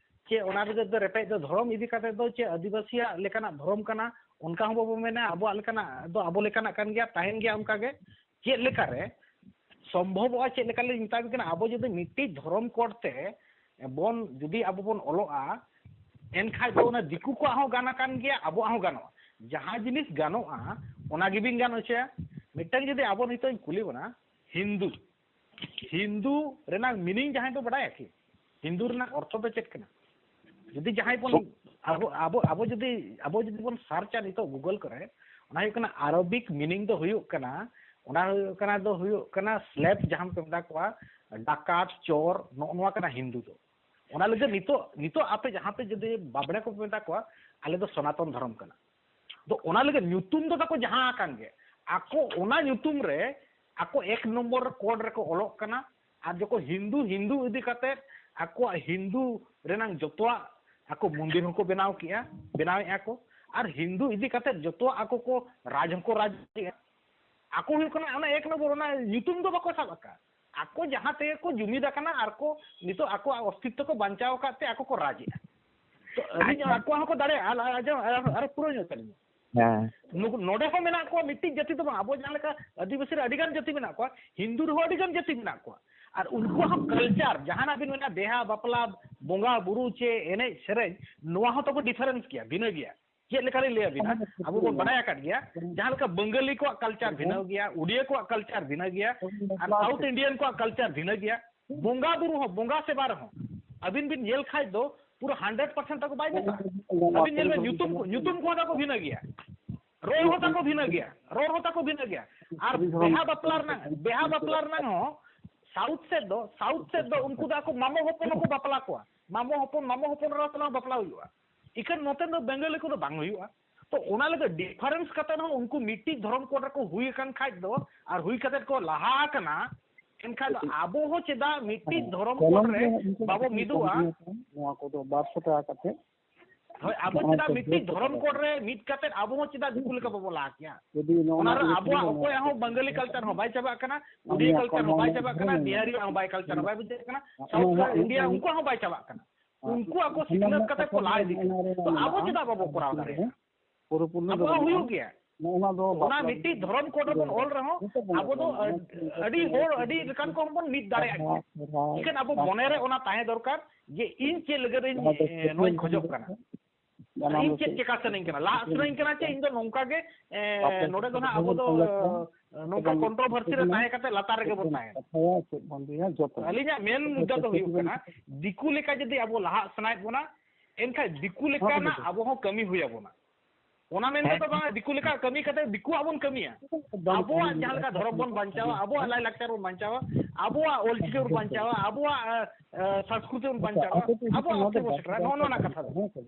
ᱪᱮ ᱚᱱᱟ ᱨᱮᱫᱚ ᱨᱮᱯᱮᱡ ᱫᱚ ᱫᱷᱚᱨᱚᱢ ᱤᱫᱤ ᱠᱟᱛᱮ ᱫᱚ ᱪᱮ ᱟᱹᱫᱤᱵᱟᱹᱥᱤᱭᱟᱜ ᱞᱮᱠᱟᱱᱟᱜ ᱫᱷᱚᱨᱚᱢ ᱠᱟᱱᱟ, ᱚᱱᱠᱟ ᱦᱚᱸ ᱵᱟᱵᱚ ᱢᱮᱱᱟ᱾ ᱟᱵᱚᱣᱟᱜ ᱞᱮᱠᱟᱱᱟᱜ ᱫᱚ ᱟᱵᱚ ᱞᱮᱠᱟᱱᱟᱜ ᱠᱟᱱ ᱜᱮᱭᱟ, ᱛᱟᱦᱮᱱ ᱜᱮᱭᱟ ᱚᱱᱠᱟ ᱜᱮ᱾ ᱪᱮᱫ ᱞᱮᱠᱟᱨᱮ ᱥᱚᱢᱵᱷᱚᱵᱚᱜᱼᱟ, ᱪᱮᱫ ᱞᱮᱠᱟ ᱞᱤᱧ ᱢᱮᱛᱟ ᱵᱤᱱ ᱠᱟᱱᱟ, ᱟᱵᱚ ᱡᱩᱫᱤ ᱢᱤᱫᱴᱤᱡ ᱫᱷᱚᱨᱚᱢ ᱠᱳᱰ ᱛᱮ ᱵᱚᱱ, ᱡᱩᱫᱤ ᱟᱵᱚ ᱵᱚᱱ ᱚᱞᱚᱜᱼᱟ, ᱮᱱᱠᱷᱟᱡ ᱫᱚ ᱚᱱᱟ ᱫᱤᱠᱩ ᱠᱚᱣᱟᱜ ᱦᱚᱸ ᱜᱟᱱ ᱟᱠᱟᱱ ᱜᱮᱭᱟ, ᱟᱵᱚᱣᱟᱜ ᱦᱚᱸ ᱜᱟᱱᱚᱜᱼᱟ᱾ ᱡᱟᱦᱟᱸ ᱡᱤᱱᱤᱥ ᱜᱟᱱᱚᱜᱼᱟ, ᱚᱱᱟ ᱜᱮᱵᱤᱱ ᱜᱟᱱ ᱦᱚᱪᱚᱭᱟ᱾ ᱢᱤᱫᱴᱟᱝ ᱡᱩᱫᱤ ᱟᱵᱚ ᱱᱤᱛᱚᱜ ᱤᱧ ᱠᱩᱞᱤ ᱵᱚᱱᱟ, ᱦᱤᱱᱫᱩ, ᱦᱤᱱᱫᱩ ᱨᱮᱱᱟᱜ meaning ᱡᱟᱦᱟᱸᱭ ᱠᱚ ᱵᱟᱰᱟᱭᱟ ᱠᱤ? ᱦᱤᱱᱫᱩ ᱨᱮᱱᱟᱜ ᱚᱨᱛᱷᱚ ᱫᱚ ᱪᱮᱫ ᱠᱟᱱᱟ? ᱡᱩᱫᱤ ᱡᱟᱦᱟᱸᱭ ᱵᱚᱱ, ᱟᱵᱚ, ᱟᱵᱚ, ᱟᱵᱚ ᱡᱩᱫᱤ, ᱟᱵᱚ ᱡᱩᱫᱤ ᱵᱚᱱ ᱥᱟᱨᱪᱟ ᱱᱤᱛᱚᱜ Google ᱠᱚᱨᱮ, ᱚᱱᱟ ᱦᱩᱭᱩᱜ ᱠᱟᱱᱟ ᱟᱨᱚᱵᱤᱠ ᱢᱤᱱᱤᱝ ᱫᱚ ᱦᱩᱭᱩᱜ ᱠᱟᱱᱟ, ᱚᱱᱟ ᱦᱩᱭᱩᱜ ᱠᱟᱱᱟ ᱫᱚ ᱦᱩᱭᱩᱜ ᱠᱟᱱᱟ ᱥᱞᱮᱵᱷ, ᱡᱟᱦᱟᱸ ᱠᱚ ᱢᱮᱛᱟ ᱠᱚᱣᱟ ᱰᱟᱠᱟᱛ, ᱪᱳᱨ, ᱱᱚᱜᱼᱚ ᱱᱚᱣᱟ ᱠᱟᱱᱟ ᱦᱤᱱᱫᱩ ᱫᱚ᱾ ᱚᱱᱟ ᱞᱟᱹᱜᱤᱫ ᱱᱤᱛᱚᱜ, ᱱᱤᱛᱚᱜ ᱟᱯᱮ ᱡᱟᱦᱟᱸ ᱯᱮ ᱡᱩᱫᱤ ᱵᱟᱵᱽᱲᱮ ᱠᱚᱯᱮ ᱢᱮᱛᱟ ᱠᱚᱣᱟ, ᱟᱞᱮ ᱫᱚ ᱥᱚᱱᱟᱛᱚᱱ ᱫᱷᱚᱨᱚᱢ ᱠᱟᱱᱟ᱾ ᱫᱚ ᱚᱱᱟ ᱞᱟᱹᱜᱤᱫ ᱧᱩᱛᱩᱢ ᱫᱚ ᱛᱟᱠᱚ ᱡᱟᱦᱟᱸ ᱟᱠᱟᱱ ᱜᱮ, ᱟᱠᱚ ᱚᱱᱟ ᱧᱩᱛᱩᱢ ᱨᱮ ᱟᱠᱚ ᱮᱠ ᱱᱚᱢᱵᱚᱨ ᱠᱳᱰ ᱨᱮᱠᱚ ᱚᱞᱚᱜ ᱠᱟᱱᱟ᱾ ᱟᱨ ᱡᱚᱠᱷᱚᱱ ᱦᱤᱱᱫᱩ, ᱦᱤᱱᱫᱩ ᱤᱫᱤ ᱠᱟᱛᱮ ᱟᱠᱚᱣᱟᱜ ᱦᱤᱱᱫᱩ ᱨᱮᱱᱟᱝ ᱡᱚᱛᱚᱣᱟᱜ ᱟᱠᱚ ᱢᱚᱱᱫᱤᱨ ᱦᱚᱸᱠᱚ ᱵᱮᱱᱟᱣ ᱠᱮᱜᱼᱟ, ᱵᱮᱱᱟᱣᱮᱫᱼᱟ ᱠᱚ᱾ ᱟᱨ ᱦᱤᱱᱫᱩ ᱤᱫᱤ ᱠᱟᱛᱮ ᱡᱚᱛᱚᱣᱟᱜ ᱟᱠᱚ ᱠᱚ ᱨᱟᱡᱽ ᱦᱚᱸᱠᱚ ᱨᱟᱡᱽ ᱮᱫᱼᱟ᱾ ᱟᱠᱚ ᱦᱩᱭᱩᱜ ᱠᱟᱱᱟ ᱚᱱᱟ ᱮᱠ ᱱᱚᱢᱵᱚᱨ, ᱚᱱᱟ ᱧᱩᱛᱩᱢ ᱫᱚ ᱵᱟᱠᱚ ᱥᱟᱵ ᱟᱠᱟᱫ᱾ ᱟᱠᱚ ᱡᱟᱦᱟᱸ ᱛᱮᱜᱮ ᱠᱚ ᱡᱩᱢᱤᱫ ᱟᱠᱟᱱᱟ ᱟᱨ ᱠᱚ ᱱᱤᱛᱚᱜ ᱟᱠᱚᱣᱟᱜ ᱚᱥᱛᱤᱛᱛᱚ ᱠᱚ ᱵᱟᱧᱪᱟᱣ ᱟᱠᱟᱫ ᱛᱮ ᱟᱠᱚ ᱠᱚ ᱨᱟᱡᱽ ᱮᱫᱼᱟ᱾ ᱛᱚ ᱟᱹᱞᱤᱧ ᱟᱪᱪᱷᱟ᱾ ᱟᱠᱚᱣᱟᱜ ᱦᱚᱸᱠᱚ ᱫᱟᱲᱮᱭᱟᱜᱼᱟ, ᱟᱨ, ᱟᱨ, ᱟᱨ, ᱟᱨ ᱯᱩᱨᱟᱹᱣ ᱧᱚᱜ ᱛᱟᱹᱞᱤᱧᱟ᱾ ᱦᱮᱸ᱾ ᱱᱩᱠᱩ, ᱱᱚᱰᱮ ᱦᱚᱸ ᱢᱮᱱᱟᱜ ᱠᱚᱣᱟ ᱢᱤᱫᱴᱤᱡ ᱡᱟᱹᱛᱤ ᱫᱚ ᱵᱟᱝ, ᱟᱵᱚ ᱡᱟᱦᱟᱸ ᱞᱮᱠᱟ ᱟᱹᱫᱤᱵᱟᱹᱥᱤ ᱨᱮ ᱟᱹᱰᱤ ᱜᱟᱱ ᱡᱟᱹᱛᱤ ᱢᱮᱱᱟᱜ ᱠᱚᱣᱟ, ᱦᱤᱱᱫᱩ ᱨᱮᱦᱚᱸ ᱟᱹᱰᱤ ᱜᱟᱱ ᱡᱟᱹᱛᱤ ᱢᱮᱱᱟᱜ ᱠᱚᱣᱟ᱾ ᱟᱨ ᱩᱱᱠᱩᱣᱟᱜ ᱦᱚᱸ ᱠᱟᱞᱪᱟᱨ, ᱡᱟᱦᱟᱱᱟᱜ ᱵᱤᱱ ᱢᱮᱱᱟ, ᱵᱮᱦᱟ ᱵᱟᱯᱞᱟ, ᱵᱚᱸᱜᱟ ᱵᱩᱨᱩ ᱪᱮ ᱮᱱᱮᱡ ᱥᱮᱨᱮᱧ, ᱱᱚᱣᱟ ᱦᱚᱸ ᱛᱟᱵᱚ ᱰᱤᱯᱷᱟᱨᱮᱱᱥ ᱜᱮᱭᱟ, ᱵᱷᱤᱱᱟᱹ ᱜᱮᱭᱟ᱾ ᱪᱮᱫ ᱞᱮᱠᱟ ᱞᱤᱧ ᱞᱟᱹᱭ ᱟᱵᱤᱱᱟ, ᱚᱱᱟ ᱫᱚ ᱟᱵᱚ ᱵᱚᱱ ᱵᱷᱤᱱᱟᱹ ᱵᱟᱰᱟᱭ ᱟᱠᱟᱫ ᱜᱮᱭᱟ, ᱜᱮᱭᱟ᱾ ᱡᱟᱦᱟᱸ ᱞᱮᱠᱟ ᱵᱟᱝᱜᱟᱞᱤ ᱠᱚᱣᱟᱜ ᱠᱟᱞᱪᱟᱨ ᱦᱮᱸ᱾ ᱵᱷᱤᱱᱟᱹ ᱜᱮᱭᱟ, ᱩᱰᱤᱭᱟ ᱠᱚᱣᱟᱜ ᱠᱟᱞᱪᱟᱨ ᱵᱷᱤᱱᱟᱹ ᱜᱮᱭᱟ, ᱦᱮᱸ, ᱟᱨ ᱵᱟᱯᱞᱟ ᱥᱟᱣᱩᱛᱷ ᱠᱚ᱾ ᱤᱱᱰᱤᱭᱟᱱ ᱠᱚᱣᱟᱜ ᱠᱟᱞᱪᱟᱨ ᱵᱷᱤᱱᱟᱹ ᱜᱮᱭᱟ᱾ ᱵᱚᱸᱜᱟ ᱵᱩᱨᱩ ᱦᱚᱸ, ᱵᱚᱸᱜᱟ ᱥᱮᱵᱟ ᱨᱮᱦᱚᱸ ᱟᱹᱵᱤᱱ ᱵᱤᱱ ᱧᱮᱞ ᱠᱷᱟᱡ ᱫᱚ ᱯᱩᱨᱟᱹ ᱦᱟᱱᱰᱨᱮᱰ ᱯᱟᱨᱥᱮᱱᱴ ᱛᱟᱠᱚ ᱵᱟᱭ ᱢᱮᱥᱟᱜᱼᱟ᱾ ᱟᱹᱵᱤᱱ ᱧᱮᱞ ᱵᱤᱱ ᱧᱩᱛᱩᱢ ᱠᱚ, ᱧᱩᱛᱩᱢ ᱠᱚᱦᱚᱸ ᱛᱟᱠᱚ ᱵᱷᱤᱱᱟᱹ ᱜᱮᱭᱟ, ᱨᱚᱲ ᱦᱚᱸ ᱛᱟᱠᱚ ᱵᱷᱤᱱᱟᱹ ᱜᱮᱭᱟ, ᱨᱚᱲ ᱦᱚᱸ ᱛᱟᱠᱚ ᱵᱷᱤᱱᱟᱹ ᱜᱮᱭᱟ᱾ ᱟᱨ ᱵᱮᱦᱟ ᱵᱟᱯᱞᱟ ᱨᱮᱱᱟᱜ, ᱵᱮᱦᱟ ᱵᱟᱯᱞᱟ ᱨᱮᱱᱟᱜ ᱦᱚᱸ ᱥᱟᱣᱩᱛᱷ ᱥᱮᱫ ᱫᱚ, ᱥᱟᱣᱩᱛᱷ ᱥᱮᱫ ᱫᱚ ᱩᱱᱠᱩ ᱫᱚ ᱟᱠᱚ ᱢᱟᱢᱚ ᱦᱚᱯᱚᱱ ᱦᱚᱸᱠᱚ ᱵᱟᱯᱞᱟ ᱠᱚᱣᱟ, ᱢᱟᱢᱚ ᱦᱚᱯᱚᱱ, ᱢᱟᱢᱚ ᱦᱚᱯᱚᱱ ᱮᱨᱟ ᱥᱟᱞᱟᱜ ᱦᱚᱸ ᱵᱟᱯᱞᱟ ᱦᱩᱭᱩᱜᱼᱟ᱾ ᱤᱠᱷᱟᱹᱱ ᱱᱚᱛᱮ ᱫᱚ ᱵᱮᱝᱜᱚᱞᱤ ᱠᱚᱫᱚ ᱵᱟᱝ ᱦᱩᱭᱩᱜᱼᱟ᱾ ᱛᱚ ᱚᱱᱟ ᱞᱟᱹᱜᱤᱫ ᱰᱤᱯᱷᱟᱨᱮᱱᱥ ᱠᱟᱛᱮ ᱦᱚᱸ ᱩᱱᱠᱩ ᱢᱤᱫᱴᱤᱡ ᱫᱷᱚᱨᱚᱢ ᱠᱳᱰ ᱨᱮᱠᱚ ᱦᱩᱭ ᱟᱠᱟᱱ ᱠᱷᱟᱡ ᱫᱚ ᱟᱨ ᱦᱩᱭ ᱠᱟᱛᱮ ᱠᱚ ᱞᱟᱦᱟ ᱟᱠᱟᱱᱟ, ᱮᱱᱠᱷᱟᱡ ᱫᱚ ᱟᱵᱚ ᱦᱚᱸ ᱪᱮᱫᱟᱜ ᱢᱤᱫᱴᱤᱡ ᱦᱮᱸ, ᱫᱷᱚᱨᱚᱢ ᱠᱳᱰ ᱠᱚᱞᱚᱢ ᱨᱮ ᱜᱮ ᱩᱱᱠᱩ ᱵᱟᱵᱚ ᱠᱟᱹᱴᱤᱡ ᱠᱚ ᱢᱤᱫᱚᱜᱼᱟ? ᱵᱩᱡᱷᱟᱹᱣ ᱠᱚᱣᱟ, ᱱᱚᱣᱟ ᱠᱚᱫᱚ ᱵᱟᱨ ᱥᱚ ᱴᱟᱠᱟ ᱠᱟᱛᱮ᱾ ᱦᱳᱭ, ᱟᱵᱚ ᱱᱚᱜᱼᱚᱭ ᱪᱮᱫᱟᱜ ᱛᱚ ᱢᱤᱫᱴᱤᱡ ᱡᱚᱛᱚ ᱫᱷᱚᱨᱚᱢ ᱠᱚ ᱠᱳᱰ ᱨᱮ ᱢᱤᱫ ᱠᱟᱛᱮ ᱟᱵᱚ ᱦᱚᱸ ᱪᱮᱫᱟᱜ ᱫᱤᱠᱩ ᱞᱮᱠᱟ ᱵᱟᱵᱚ ᱞᱟᱦᱟ ᱠᱮᱭᱟ? ᱡᱩᱫᱤ ᱱᱚᱜᱼᱚ ᱚᱱᱟ ᱱᱚᱣᱟ ᱨᱮ ᱠᱚ ᱟᱵᱚᱣᱟᱜ ᱵᱩᱡᱷᱟᱹᱣ ᱚᱠᱚᱭᱟᱜ ᱦᱚᱸ ᱵᱟᱝᱜᱟᱞᱤ ᱠᱟᱞᱪᱟᱨ ᱦᱚᱸ ᱵᱟᱭ ᱪᱟᱵᱟᱜ ᱠᱟᱱᱟ, ᱩᱰᱤᱭᱟ ᱟᱞᱮᱭᱟᱜ ᱠᱟᱞᱪᱟᱨ ᱦᱚᱸ ᱵᱟᱭ ᱠᱚᱢᱟᱣ ᱪᱟᱵᱟᱜ ᱠᱟᱱᱟ, ᱫᱷᱚᱨᱚᱢ ᱵᱤᱦᱟᱨᱤᱭᱟᱜ ᱦᱚᱸ ᱵᱟᱭ ᱠᱟᱞᱪᱟᱨ ᱦᱚᱸ ᱵᱟᱭ ᱵᱩᱡᱷᱟᱹᱜ ᱠᱟᱱᱟ, ᱚᱱᱟ ᱥᱟᱣᱩᱛᱷ ᱦᱚᱸ ᱤᱱᱰᱤᱭᱟ ᱩᱱᱠᱩ ᱩᱱᱠᱩᱣᱟᱜ ᱦᱚᱸ ᱵᱟᱭ ᱪᱟᱵᱟᱜ ᱠᱟᱱᱟ᱾ ᱩᱱᱠᱩ ᱟᱠᱚ ᱥᱤᱠᱷᱱᱟᱹᱛ ᱠᱟᱛᱮ ᱠᱚ ᱞᱟᱦᱟ ᱤᱫᱤᱜ ᱠᱟᱱᱟ᱾ ᱛᱚ ᱟᱵᱚ ᱪᱮᱫᱟᱜ ᱵᱟᱵᱚ ᱠᱚᱨᱟᱣ ᱫᱟᱲᱮᱭᱟᱜᱼᱟ? ᱯᱩᱨᱟᱹᱯᱩᱨᱱᱚ ᱫᱚ ᱟᱵᱚᱣᱟᱜ ᱵᱟᱝ ᱦᱩᱭᱩᱜ ᱠᱟᱱᱟ᱾ ᱜᱮᱭᱟ᱾ ᱱᱚᱜᱼᱚ ᱱᱚᱣᱟ ᱠᱚᱫᱚ ᱟᱵᱚᱣᱟᱜ ᱦᱩᱭᱩᱜ ᱜᱮᱭᱟ᱾ ᱱᱚᱜᱼᱚ ᱱᱚᱣᱟ ᱫᱚ ᱚᱱᱟ ᱵᱟᱯᱞᱟ ᱢᱤᱫᱴᱤᱡ ᱫᱷᱚᱨᱚᱢ ᱠᱳᱰ ᱨᱮᱵᱚᱱ ᱚᱞ ᱨᱮᱦᱚᱸ ᱡᱚᱛᱚ ᱵᱚᱱ ᱟᱵᱚ ᱫᱚ ᱵᱟᱯᱞᱟ ᱟᱹᱰ-, ᱟᱹᱰᱤ ᱦᱚᱲ ᱟᱹᱰᱤ ᱞᱮᱠᱟᱱ ᱠᱚᱦᱚᱸ ᱵᱚᱱ ᱢᱤᱫ ᱫᱟᱲᱮᱭᱟᱜ ᱜᱮᱭᱟ᱾ ᱥᱚᱦᱨᱟᱭ, ᱮᱱᱠᱷᱟᱱ ᱟᱵᱚ ᱢᱚᱱᱮ ᱨᱮ ᱵᱟᱯᱞᱟ᱾ ᱚᱱᱟ ᱛᱟᱦᱮᱸ ᱫᱚᱨᱠᱟᱨ ᱡᱮ ᱤᱧ ᱪᱮᱫ ᱞᱟᱹᱜᱤᱫ ᱤᱧ, ᱱᱚᱣᱟ ᱫᱚ ᱮ, ᱱᱚᱣᱟᱧ ᱠᱷᱚᱡᱚᱜ ᱠᱟᱱᱟ᱾ ᱡᱟᱱᱟᱢ ᱤᱧ ᱪᱮᱫ ᱨᱮ ᱪᱮᱠᱟ ᱥᱟᱱᱟᱧ ᱠᱟᱱᱟ? ᱞᱟᱦᱟᱜ ᱥᱟᱱᱟᱧ ᱠᱟᱱᱟ ᱪᱮ ᱤᱧ ᱫᱚ ᱱᱚᱝᱠᱟ ᱜᱮ, ᱮ, ᱵᱟᱯᱞᱟ ᱱᱚᱰᱮ ᱫᱚ ᱱᱟᱦᱟᱜ ᱟᱵᱚ ᱫᱚ, ᱵᱟᱯᱞᱟ ᱮ, ᱱᱚᱝᱠᱟ ᱠᱚᱱᱴᱨᱳᱵᱷᱟᱨᱥᱤ ᱨᱮ ᱛᱟᱦᱮᱸ ᱠᱟᱛᱮ ᱞᱟᱛᱟᱨ ᱨᱮᱜᱮ ᱵᱚᱱ ᱛᱟᱦᱮᱱᱟ᱾ ᱠᱟᱛᱷᱟᱭᱟ, ᱪᱮᱫ ᱵᱚᱱ ᱞᱟᱹᱭᱟ, ᱡᱚᱛᱚ᱾ ᱟᱹᱞᱤᱧᱟᱜ ᱢᱮᱱ ᱢᱩᱫᱽᱫᱟ ᱫᱚ ᱦᱩᱭᱩᱜ ᱠᱟᱱᱟ, ᱫᱤᱠᱩ ᱞᱮᱠᱟ ᱡᱩᱫᱤ ᱟᱵᱚ ᱞᱟᱦᱟᱜ ᱥᱟᱱᱟᱭᱮᱫ ᱵᱚᱱᱟ, ᱮᱱᱠᱷᱟᱱ ᱫᱤᱠᱩ ᱦᱚᱸ, ᱞᱮᱠᱟᱱᱟᱜ ᱦᱚᱸ᱾ ᱟᱵᱚ ᱦᱚᱸ ᱠᱟᱹᱢᱤ ᱦᱩᱭ ᱟᱵᱚᱱᱟ᱾ ᱚᱱᱟ ᱢᱮᱱ ᱛᱮᱫᱚ ᱵᱟᱝ, ᱫᱤᱠᱩ ᱞᱮᱠᱟ ᱠᱟᱹᱢᱤ ᱠᱟᱛᱮ ᱫᱤᱠᱩᱣᱟᱜ ᱵᱚᱱ ᱠᱟᱹᱢᱤᱭᱟ᱾ ᱟᱵᱚᱣᱟᱜ ᱡᱟᱦᱟᱸ ᱞᱮᱠᱟ ᱫᱷᱚᱨᱚᱢ ᱵᱚᱱ ᱵᱟᱧᱪᱟᱣᱟ, ᱟᱵᱚᱣᱟᱜ ᱞᱟᱭᱼᱞᱟᱠᱪᱟᱨ ᱵᱚᱱ ᱵᱟᱧᱪᱟᱣᱟ, ᱟᱵᱚᱣᱟᱜ ᱚᱞᱪᱤᱠᱤ ᱵᱚᱱ ᱵᱟᱧᱪᱟᱣᱟ, ᱟᱵᱚᱣᱟᱜ, ᱮ, ᱮ, ᱥᱚᱝᱥᱠᱨᱤᱛᱤ ᱵᱚᱱ ᱵᱟᱧᱪᱟᱣᱟ, ᱟᱵᱚᱣᱟᱜ ᱚᱠᱛᱚ ᱵᱚᱱ ᱥᱮᱴᱮᱨᱟ, ᱱᱚᱜᱼᱚ ᱱᱚᱣᱟ ᱠᱟᱛᱷᱟ ᱫᱚ᱾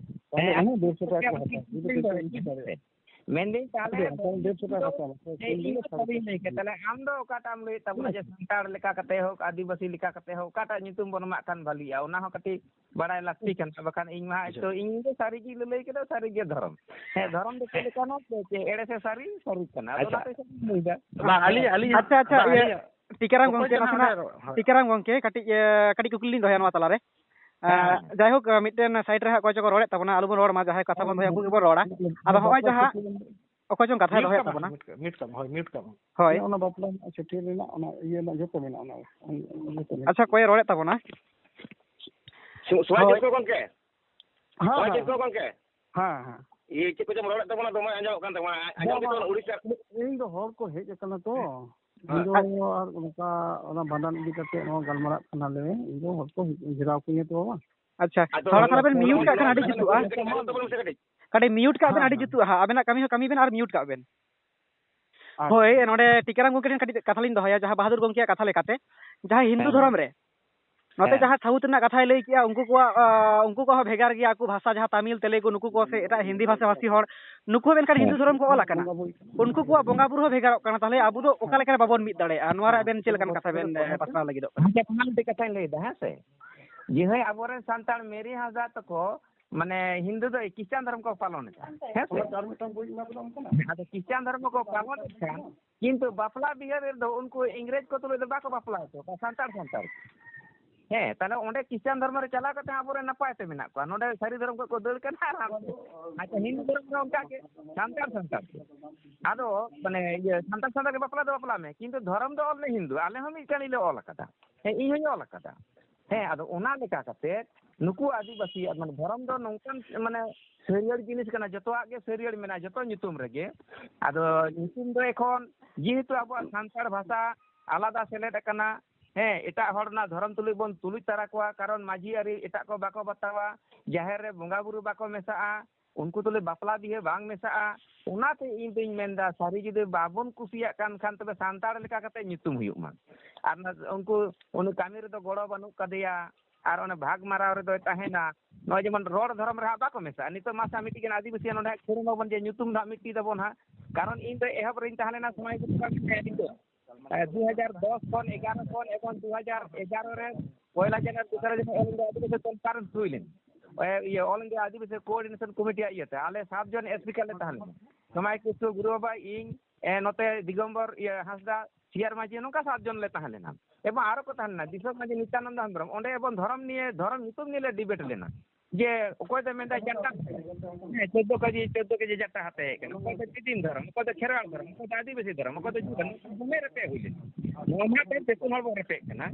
ᱦᱮᱸ, ᱦᱮᱸ᱾ ᱢᱮᱱᱫᱟᱹᱧ ᱛᱟᱦᱚᱞᱮ ᱟᱢ ᱫᱚ ᱤᱧ ᱫᱚ ᱥᱟᱹᱨᱤᱧ ᱞᱟᱹᱭ ᱠᱮᱫ, ᱛᱟᱦᱚᱞᱮ ᱟᱢ ᱫᱚ ᱚᱠᱟᱴᱟᱜ ᱮᱢ ᱞᱟᱹᱭᱮᱫ ᱛᱟᱵᱚᱱᱟ ᱡᱮ ᱥᱟᱱᱛᱟᱲ ᱞᱮᱠᱟ ᱠᱟᱛᱮ ᱦᱳᱠ, ᱟᱹᱫᱤᱵᱟᱹᱥᱤ ᱞᱮᱠᱟ ᱠᱟᱛᱮ ᱦᱳᱠ, ᱚᱠᱟᱴᱟᱜ ᱧᱩᱛᱩᱢ ᱵᱚᱱ ᱮᱢᱟᱜ ᱠᱷᱟᱱ ᱵᱷᱟᱹᱞᱤᱜᱼᱟ, ᱚᱱᱟ ᱦᱚᱸ ᱠᱟᱹᱴᱤᱡ ᱵᱟᱲᱟᱭ ᱞᱟᱹᱠᱛᱤ ᱠᱟᱱᱟ, ᱵᱟᱠᱷᱟᱱ ᱤᱧ ᱢᱟ ᱦᱟᱸᱜ ᱟᱪᱪᱷᱟ᱾ ᱛᱚ ᱤᱧ ᱫᱚ ᱥᱟᱹᱨᱤ ᱜᱮ ᱞᱟᱹᱞᱟᱹᱭ ᱠᱮᱫᱟ, ᱥᱟᱹᱨᱤ ᱜᱮ ᱫᱷᱚᱨᱚᱢ᱾ ᱦᱮᱸ, ᱫᱷᱚᱨᱚᱢ ᱫᱚ ᱪᱮᱫ ᱞᱮᱠᱟᱱᱟ? ᱪᱮ, ᱪᱮ ᱮᱲᱮ ᱥᱮ ᱥᱟᱹᱨᱤ? ᱥᱟᱹᱨᱤ ᱠᱟᱱᱟ᱾ ᱟᱫᱚ ᱟᱪᱪᱷᱟ᱾ ᱚᱱᱟᱛᱮ ᱥᱟᱹᱨᱤᱧ ᱞᱟᱹᱭᱫᱟ᱾ ᱵᱟᱝ, ᱟᱹᱞᱤᱧ, ᱟᱹᱞᱤᱧ, ᱟᱪᱪᱷᱟ, ᱟᱪᱪᱷᱟ, ᱵᱟᱝ, ᱤᱭᱟᱹ, ᱟᱹᱞᱤᱧᱟᱜ ᱴᱤᱠᱟᱹᱨᱟᱢ ᱚᱠᱚᱭ ᱜᱚᱢᱠᱮ, ᱪᱚ ᱱᱟᱥᱮᱱᱟᱜ, ᱱᱟᱦᱟᱜ ᱨᱚᱲ, ᱦᱳᱭ᱾ ᱴᱤᱠᱟᱹᱨᱟᱢ ᱜᱚᱢᱠᱮ, ᱠᱟᱹᱴᱤᱡ, ᱮ, ᱠᱟᱹᱴᱤᱡ ᱠᱩᱠᱞᱤ ᱞᱤᱧ ᱫᱚᱦᱚᱭᱟ ᱱᱚᱣᱟ ᱛᱟᱞᱟᱨᱮ᱾ ᱮ, ᱦᱮᱸ, ᱦᱮᱸ᱾ ᱡᱟᱭᱦᱳᱠ, ᱮ, ᱢᱤᱫᱴᱮᱱ side ᱨᱮ ᱦᱟᱸᱜ ᱚᱠᱚᱭ ᱪᱚᱠᱚ ᱨᱚᱲᱮᱫ ᱛᱟᱵᱚᱱᱟ, ᱟᱞᱚᱵᱚᱱ ᱨᱚᱲ ᱢᱟ, ᱡᱟᱦᱟᱸᱭ ᱠᱟᱛᱷᱟ ᱵᱚᱱ ᱫᱚᱦᱚᱭᱟ, ᱩᱱᱠᱩ ᱜᱮᱵᱚᱱ ᱨᱚᱲᱟ᱾ ᱟᱫᱚ ᱦᱚᱸᱜᱼᱚᱭ ᱡᱟᱦᱟᱸ ᱚᱠᱚᱭ ᱪᱚᱝ ᱠᱟᱛᱷᱟᱭ mute ᱫᱚᱦᱚᱭᱮᱫ ᱠᱟᱜ ᱢᱮ, ᱛᱟᱵᱚᱱᱟ᱾ Mute ᱠᱟᱜ, mute ᱠᱟᱜ ᱢᱮ, ᱦᱳᱭ, mute ᱠᱟᱜ ᱢᱮ᱾ ᱦᱳᱭ᱾ ᱚᱱᱟ ᱵᱟᱯᱞᱟ ᱨᱮᱱᱟᱜ ᱪᱷᱟᱹᱴᱭᱟᱹᱨ ᱨᱮᱱᱟᱜ, ᱚᱱᱟ ᱤᱭᱟᱹ ᱨᱮᱱᱟᱜ ᱡᱚᱛᱚ ᱢᱮᱱᱟᱜᱼᱟ, ᱚᱱᱟ, ᱚᱱᱟ ᱡᱚᱛᱚ ᱢᱮᱱᱟᱜᱼᱟ᱾ ᱟᱪᱪᱷᱟ, ᱚᱠᱚᱭᱮ ᱨᱚᱲᱮᱫ ᱛᱟᱵᱚᱱᱟ? ᱥᱚ-, ᱥᱚᱢᱟᱡᱽ ᱦᱳᱭ᱾ ᱪᱮᱫ ᱠᱚ ᱜᱚᱢᱠᱮ? ᱦᱮᱸ, ᱥᱚᱢᱟᱡᱽ ᱪᱮᱫ ᱦᱮᱸ᱾ ᱠᱚ ᱜᱚᱢᱠᱮ? ᱦᱮᱸ, ᱦᱮᱸ᱾ ᱤᱭᱟᱹ, ᱪᱮᱫ ᱠᱚᱪᱚᱢ ᱨᱚᱲᱮᱫ ᱛᱟᱵᱚᱱᱟ, ᱫᱚᱢᱮ ᱟᱸᱡᱚᱢᱚᱜ ᱠᱟᱱ ᱛᱟᱵᱚᱱᱟ᱾ ᱟᱸᱡᱚᱢ ᱵᱟᱝ, ᱜᱮᱛᱚ ᱵᱟᱝ᱾ ᱩᱲᱤᱥᱥᱟ᱾ ᱤᱧ ᱫᱚ ᱦᱚᱲ ᱠᱚ ᱦᱮᱡ ᱟᱠᱟᱱᱟ ᱛᱚ᱾ ᱦᱮᱸ᱾ ᱤᱧ ᱫᱚ ᱟᱨ ᱚᱱᱠᱟ ᱚᱱᱟ ᱵᱷᱟᱸᱰᱟᱱ ᱤᱫᱤ ᱠᱟᱛᱮ ᱱᱚᱣᱟ ᱜᱟᱞᱢᱟᱨᱟᱜ ᱠᱟᱱᱟᱞᱮ᱾ ᱤᱧ ᱫᱚ ᱦᱚᱲ ᱠᱚ ᱦᱮᱡ, ᱜᱷᱮᱨᱟᱣ ᱠᱤᱧᱟ ᱛᱚ ᱵᱟᱵᱟ᱾ ᱟᱪᱪᱷᱟ, ᱟᱫᱚ ᱛᱷᱚᱲᱟ, ᱛᱷᱚᱲᱟ ᱵᱮᱱ mute ᱠᱟᱜ ᱠᱷᱟᱱ ᱟᱹᱰᱤ ᱡᱩᱛᱩᱜᱼᱟ᱾ ᱠᱟᱹᱴᱤᱡ ᱟᱸᱡᱚᱢ ᱛᱟᱵᱚᱱ ᱢᱮᱥᱮ ᱠᱟᱹᱴᱤᱡ᱾ ᱠᱟᱹᱴᱤᱡ mute ᱠᱟᱜ ᱵᱮᱱ, ᱦᱮᱸ, ᱟᱹᱰᱤ ᱦᱮᱸ᱾ ᱡᱩᱛᱩᱜᱼᱟ ᱦᱟᱸᱜ᱾ ᱟᱵᱮᱱᱟᱜ ᱠᱟᱹᱢᱤ ᱦᱚᱸ ᱠᱟᱹᱢᱤ ᱵᱮᱱ ᱟᱨ mute ᱠᱟᱜ ᱵᱮᱱ᱾ ᱟᱪᱪᱷᱟ᱾ ᱦᱳᱭ, ᱱᱚᱰᱮ ᱴᱤᱠᱟᱹᱨᱟᱢ ᱜᱚᱢᱠᱮ ᱴᱷᱮᱱ ᱠᱟᱹᱴᱤᱡ ᱠᱟᱛᱷᱟ ᱞᱤᱧ ᱫᱚᱦᱚᱭᱟ, ᱡᱟᱦᱟᱸ ᱵᱟᱦᱟᱫᱩᱨ ᱜᱚᱢᱠᱮᱭᱟᱜ ᱠᱟᱛᱷᱟ ᱞᱮᱠᱟᱛᱮ, ᱡᱟᱦᱟᱸᱭ ᱦᱤᱱᱫᱩ ᱦᱮᱸ, ᱦᱮᱸ᱾ ᱫᱷᱚᱨᱚᱢ ᱨᱮ, ᱱᱚᱛᱮ ᱦᱮᱸ᱾ ᱡᱟᱦᱟᱸ south ᱨᱮᱱᱟᱜ ᱠᱟᱛᱷᱟᱭ ᱞᱟᱹᱭ ᱠᱮᱜᱼᱟ, ᱩᱱᱠᱩ ᱠᱚᱣᱟᱜ, ᱟ, ᱩᱱᱠᱩ ᱠᱚᱣᱟᱜ ᱦᱚᱸ ᱵᱷᱮᱜᱟᱨ ᱜᱮᱭᱟ, ᱟᱠᱚ ᱵᱷᱟᱥᱟ ᱡᱟᱦᱟᱸ ᱛᱟᱢᱤᱞ, ᱛᱮᱞᱮᱜᱩ, ᱱᱩᱠᱩ ᱠᱚ ᱥᱮ ᱮᱴᱟᱜ ᱦᱤᱱᱫᱤ ᱵᱷᱟᱥᱟ ᱵᱷᱟᱥᱤ ᱦᱚᱲ, ᱱᱩᱠᱩ ᱦᱚᱸ ᱢᱮᱱᱠᱷᱟᱱ ᱦᱮᱸ᱾ ᱦᱤᱱᱫᱩ ᱫᱷᱚᱨᱚᱢ ᱠᱚ ᱚᱞ ᱟᱠᱟᱱᱟ᱾ ᱩᱱᱠᱩ ᱠᱚᱣᱟᱜ ᱵᱚᱸᱜᱟ ᱵᱩᱨᱩ ᱦᱚᱸ ᱵᱷᱮᱜᱟᱨᱚᱜ ᱠᱟᱱᱟ᱾ ᱛᱟᱦᱚᱞᱮ ᱟᱵᱚ ᱫᱚ ᱚᱠᱟ ᱞᱮᱠᱟ ᱨᱮ ᱵᱟᱵᱚᱱ ᱢᱤᱫ ᱫᱟᱲᱮᱭᱟᱜᱼᱟ? ᱱᱚᱣᱟ ᱨᱮ ᱦᱮᱸ᱾ ᱟᱵᱮᱱ ᱪᱮᱫ ᱞᱮᱠᱟᱱ ᱠᱟᱛᱷᱟ ᱵᱮᱱ, ᱮ, ᱯᱟᱥᱱᱟᱣ ᱞᱟᱹᱜᱤᱫᱚᱜ ᱠᱟᱱᱟ? ᱟᱪᱪᱷᱟ, ᱚᱱᱟ ᱢᱤᱫᱴᱮᱡ ᱠᱟᱛᱷᱟᱧ ᱞᱟᱹᱭᱫᱟ, ᱦᱮᱸ ᱥᱮ? ᱡᱮ ᱦᱳᱭ, ᱟᱵᱚᱨᱮᱱ ᱥᱟᱱᱛᱟᱲ ᱢᱮᱨᱤ ᱦᱟᱸᱥᱫᱟ ᱛᱟᱠᱚ, ᱢᱟᱱᱮ, ᱦᱤᱱᱫᱩ ᱫᱚ ᱠᱷᱨᱤᱥᱴᱟᱱ ᱫᱷᱚᱨᱚᱢ ᱠᱚ ᱯᱟᱞᱚᱱ ᱮᱫᱟ, ᱦᱮᱸ ᱥᱮ? ᱟᱫᱚ ᱠᱷᱨᱤᱥᱴᱟᱱ ᱫᱷᱚᱨᱚᱢ ᱠᱚ ᱯᱟᱞᱚᱱ ᱮᱫ ᱠᱷᱟᱱ, ᱠᱤᱱᱛᱩ ᱵᱟᱯᱞᱟ ᱵᱤᱦᱟᱹ ᱨᱮᱫᱚ ᱩᱱᱠᱩ ᱤᱝᱨᱮᱡᱽ ᱠᱚ ᱛᱩᱞᱩᱡ ᱫᱚ ᱵᱟᱠᱚ ᱵᱟᱯᱞᱟ ᱦᱚᱪᱚ ᱠᱚᱣᱟ, ᱥᱟᱱᱛᱟᱲ, ᱥᱟᱱᱛᱟᱲ᱾ ᱦᱮᱸ, ᱛᱟᱦᱞᱮ ᱚᱸᱰᱮ ᱠᱷᱨᱤᱥᱴᱟᱱ ᱫᱷᱚᱨᱢᱚ ᱨᱮ ᱪᱟᱞᱟᱣ ᱠᱟᱛᱮ ᱟᱵᱚᱨᱮᱱ ᱱᱟᱯᱟᱭ ᱛᱮ ᱢᱮᱱᱟᱜ ᱠᱚᱣᱟ᱾ ᱱᱚᱰᱮ ᱥᱟᱹᱨᱤ ᱫᱷᱚᱨᱚᱢ ᱠᱷᱚᱱ ᱠᱚ ᱫᱟᱹᱲ ᱠᱟᱱᱟ ᱟᱨ ᱦᱟᱱᱛᱮ, ᱟᱪᱪᱷᱟ, ᱦᱤᱱᱫᱩ ᱫᱷᱚᱨᱚᱢ ᱨᱮ ᱚᱱᱠᱟ ᱜᱮ, ᱥᱟᱱᱛᱟᱲ, ᱥᱟᱱᱛᱟᱲ ᱛᱮ᱾ ᱟᱫᱚ, ᱢᱟᱱᱮ, ᱤᱭᱟᱹ, ᱥᱟᱱᱛᱟᱲ, ᱥᱟᱱᱛᱟᱲ ᱜᱮ ᱵᱟᱯᱞᱟ ᱫᱚ ᱵᱟᱯᱞᱟ ᱢᱮ, ᱠᱤᱱᱛᱩ ᱫᱷᱚᱨᱚᱢ ᱫᱚ ᱚᱞ ᱢᱮ ᱦᱤᱱᱫᱩ᱾ ᱟᱞᱮ ᱦᱚᱸ ᱢᱤᱫ ᱠᱟᱹᱲᱤ ᱞᱮ ᱚᱞ ᱟᱠᱟᱫᱟ᱾ ᱦᱮᱸ, ᱤᱧ ᱦᱚᱸᱧ ᱚᱞ ᱟᱠᱟᱫᱟ᱾ ᱦᱮᱸ, ᱟᱫᱚ ᱚᱱᱟ ᱞᱮᱠᱟ ᱠᱟᱛᱮ ᱱᱩᱠᱩ ᱟᱹᱫᱤᱵᱟᱹᱥᱤᱭᱟᱜ, ᱢᱟᱱᱮ, ᱫᱷᱚᱨᱚᱢ ᱫᱚ ᱱᱚᱝᱠᱟᱱ, ᱢᱟᱱᱮ, ᱥᱟᱹᱨᱭᱟᱹᱲ ᱡᱤᱱᱤᱥ ᱠᱟᱱᱟ, ᱡᱚᱛᱚᱣᱟᱜ ᱜᱮ ᱥᱟᱹᱨᱭᱟᱹᱲ ᱢᱮᱱᱟᱜᱼᱟ, ᱡᱚᱛᱚ ᱧᱩᱛᱩᱢ ᱨᱮᱜᱮ᱾ ᱟᱫᱚ ᱧᱩᱛᱩᱢ ᱫᱚ ᱮᱠᱷᱚᱱ ᱡᱮᱦᱮᱛᱩ ᱟᱵᱚᱣᱟᱜ ᱥᱟᱱᱛᱟᱲ ᱵᱷᱟᱥᱟ ᱟᱞᱟᱫᱟ ᱥᱮᱞᱮᱫ ᱟᱠᱟᱱᱟ, ᱦᱮᱸ, ᱮᱴᱟᱜ ᱦᱚᱲ ᱨᱮᱱᱟᱜ ᱫᱷᱚᱨᱚᱢ ᱛᱩᱞᱩᱡ ᱵᱚᱱ ᱛᱩᱞᱩᱡ ᱛᱟᱨᱟ ᱠᱚᱣᱟ, ᱠᱟᱨᱚᱱ ᱢᱟᱹᱡᱷᱤ ᱟᱹᱨᱤ ᱮᱴᱟᱜ ᱠᱚ ᱵᱟᱠᱚ ᱵᱟᱛᱟᱣᱟ, ᱡᱟᱦᱮᱨ ᱨᱮ ᱵᱚᱸᱜᱟ ᱵᱩᱨᱩ ᱵᱟᱠᱚ ᱢᱮᱥᱟᱜᱼᱟ, ᱩᱱᱠᱩ ᱛᱩᱞᱩᱡ ᱵᱟᱯᱞᱟ ᱵᱤᱦᱟᱹ ᱵᱟᱝ ᱢᱮᱥᱟᱜᱼᱟ᱾ ᱚᱱᱟᱛᱮ ᱤᱧ ᱫᱩᱧ ᱢᱮᱱᱫᱟ, ᱥᱟᱹᱨᱤ ᱡᱩᱫᱤ ᱵᱟᱵᱚᱱ ᱠᱩᱥᱤᱭᱟᱜ ᱠᱟᱱ ᱠᱷᱟᱱ, ᱛᱚᱵᱮ ᱥᱟᱱᱛᱟᱲ ᱞᱮᱠᱟ ᱠᱟᱛᱮ ᱧᱩᱛᱩᱢ ᱦᱩᱭᱩᱜ ᱢᱟ᱾ ᱟᱨ ᱚᱱᱟ ᱩᱱᱠᱩ ᱩᱱᱤ ᱠᱟᱹᱢᱤ ᱨᱮᱫᱚ ᱜᱚᱲᱚ ᱵᱟᱹᱱᱩᱜ ᱠᱟᱫᱮᱭᱟ, ᱟᱨ ᱚᱱᱮ ᱵᱷᱟᱜᱽ ᱢᱟᱨᱟᱣ ᱨᱮᱫᱚᱭ ᱛᱟᱦᱮᱱᱟ᱾ ᱱᱚᱜᱼᱚᱭ ᱡᱮᱢᱚᱱ ᱨᱚᱲ ᱫᱷᱚᱨᱚᱢ ᱨᱮ ᱦᱟᱸᱜ ᱵᱟᱠᱚ ᱢᱮᱥᱟᱜᱼᱟ᱾ ᱱᱤᱛᱚᱜ ᱢᱟ ᱥᱟᱢᱤᱴᱤ ᱠᱟᱱᱟ ᱟᱹᱫᱤᱵᱟᱹᱥᱤ, ᱱᱚᱰᱮ ᱦᱟᱸᱜ ᱠᱷᱮᱲᱚ ᱢᱟᱵᱚᱱ ᱡᱮ ᱧᱩᱛᱩᱢ ᱫᱚ ᱦᱟᱸᱜ ᱢᱤᱫᱴᱤᱡ ᱛᱟᱵᱚᱱ ᱦᱟᱸᱜ, ᱠᱟᱨᱚᱱ ᱤᱧ ᱫᱚ ᱮᱦᱚᱵ ᱨᱮᱧ ᱛᱟᱦᱮᱸ ᱞᱮᱱᱟ ᱥᱚᱢᱟᱡᱽ ᱵᱤᱜᱽᱜᱟᱱ ᱨᱮ᱾ ᱫᱩ ᱦᱟᱡᱟᱨ ᱫᱚᱥ ᱠᱷᱚᱱ ᱮᱜᱟᱨᱚ ᱠᱷᱚᱱ ᱮᱵᱚᱝ ᱫᱩ ᱦᱟᱡᱟᱨ ᱮᱜᱟᱨᱚ ᱨᱮ ᱯᱚᱭᱞᱟ ᱡᱟᱱᱩᱣᱟᱨᱤ ᱫᱚᱥᱟᱨᱟ ᱡᱚᱠᱷᱚᱱ All India ᱟᱹᱫᱤᱵᱟᱹᱥᱤ ᱠᱚᱱᱯᱷᱟᱨᱮᱱᱥ ᱦᱩᱭ ᱞᱮᱱᱟ, ᱮ, ᱤᱭᱟᱹ, All India ᱟᱹᱫᱤᱵᱟᱹᱥᱤ ᱠᱳᱚᱨᱰᱤᱱᱮᱥᱚᱱ ᱠᱚᱢᱤᱴᱤᱭᱟᱜ ᱤᱭᱟᱹᱛᱮ ᱟᱞᱮ ᱥᱟᱛ ᱡᱚᱱ ᱮᱥᱯᱤᱠᱟᱨ ᱞᱮ ᱛᱟᱦᱮᱸ ᱞᱮᱱᱟ᱾ ᱥᱚᱢᱟᱭ ᱠᱤᱥᱠᱩ, ᱜᱩᱨᱩ ᱵᱟᱵᱟ, ᱤᱧ, ᱮ, ᱱᱚᱛᱮ ᱫᱤᱜᱚᱢᱵᱚᱨ, ᱤᱭᱟᱹ, ᱦᱟᱸᱥᱫᱟ, ᱥᱤ ᱟᱨ ᱢᱟᱹᱡᱷᱤ, ᱱᱚᱝᱠᱟ ᱥᱟᱛ ᱡᱚᱱ ᱞᱮ ᱛᱟᱦᱮᱸ ᱞᱮᱱᱟ᱾ ᱮᱵᱚᱝ ᱟᱨᱚ ᱠᱚ ᱛᱟᱦᱮᱸ ᱞᱮᱱᱟ, ᱫᱤᱥᱚᱢ ᱢᱟᱹᱡᱷᱤ ᱱᱤᱛᱭᱟᱱᱚᱱᱫᱚ ᱦᱮᱢᱵᱨᱚᱢ, ᱚᱸᱰᱮ ᱮᱵᱚᱝ ᱫᱷᱚᱨᱚᱢ ᱱᱤᱭᱮ, ᱫᱷᱚᱨᱚᱢ ᱧᱩᱛᱩᱢ ᱱᱤᱭᱮ ᱞᱮ ᱰᱤᱵᱮᱴ ᱞᱮᱱᱟ᱾ ᱡᱮ ᱚᱠᱚᱭ ᱫᱚ ᱢᱮᱱᱫᱟ ᱡᱟᱴᱟ, ᱦᱮᱸ, ᱪᱳᱫᱽᱫᱳ ᱠᱮᱡᱤ, ᱪᱳᱫᱽᱫᱳ ᱠᱮᱡᱤ ᱡᱟᱴᱟ ᱦᱟᱛᱮ ᱦᱮᱡ ᱠᱟᱱᱟ, ᱚᱠᱚᱭ ᱫᱚ ᱡᱮᱫᱤᱱ ᱫᱷᱚᱨᱚᱢ, ᱚᱠᱚᱭ ᱫᱚ ᱠᱷᱮᱨᱣᱟᱲ ᱫᱷᱚᱨᱚᱢ, ᱚᱠᱚᱭ ᱫᱚ ᱟᱹᱫᱤᱵᱟᱹᱥᱤ ᱫᱷᱚᱨᱚᱢ, ᱚᱠᱚᱭ ᱫᱚ ᱡᱩᱫᱟᱹ ᱫᱷᱚᱨᱚᱢ, ᱫᱚᱢᱮ ᱨᱮᱯᱮᱡ ᱦᱩᱭ ᱞᱮᱱᱟ᱾ ᱱᱚᱣᱟ ᱢᱟ ᱛᱮ ᱫᱤᱥᱚᱢ ᱦᱚᱲ ᱵᱚᱱ ᱨᱮᱯᱮᱡ ᱠᱟᱱᱟ᱾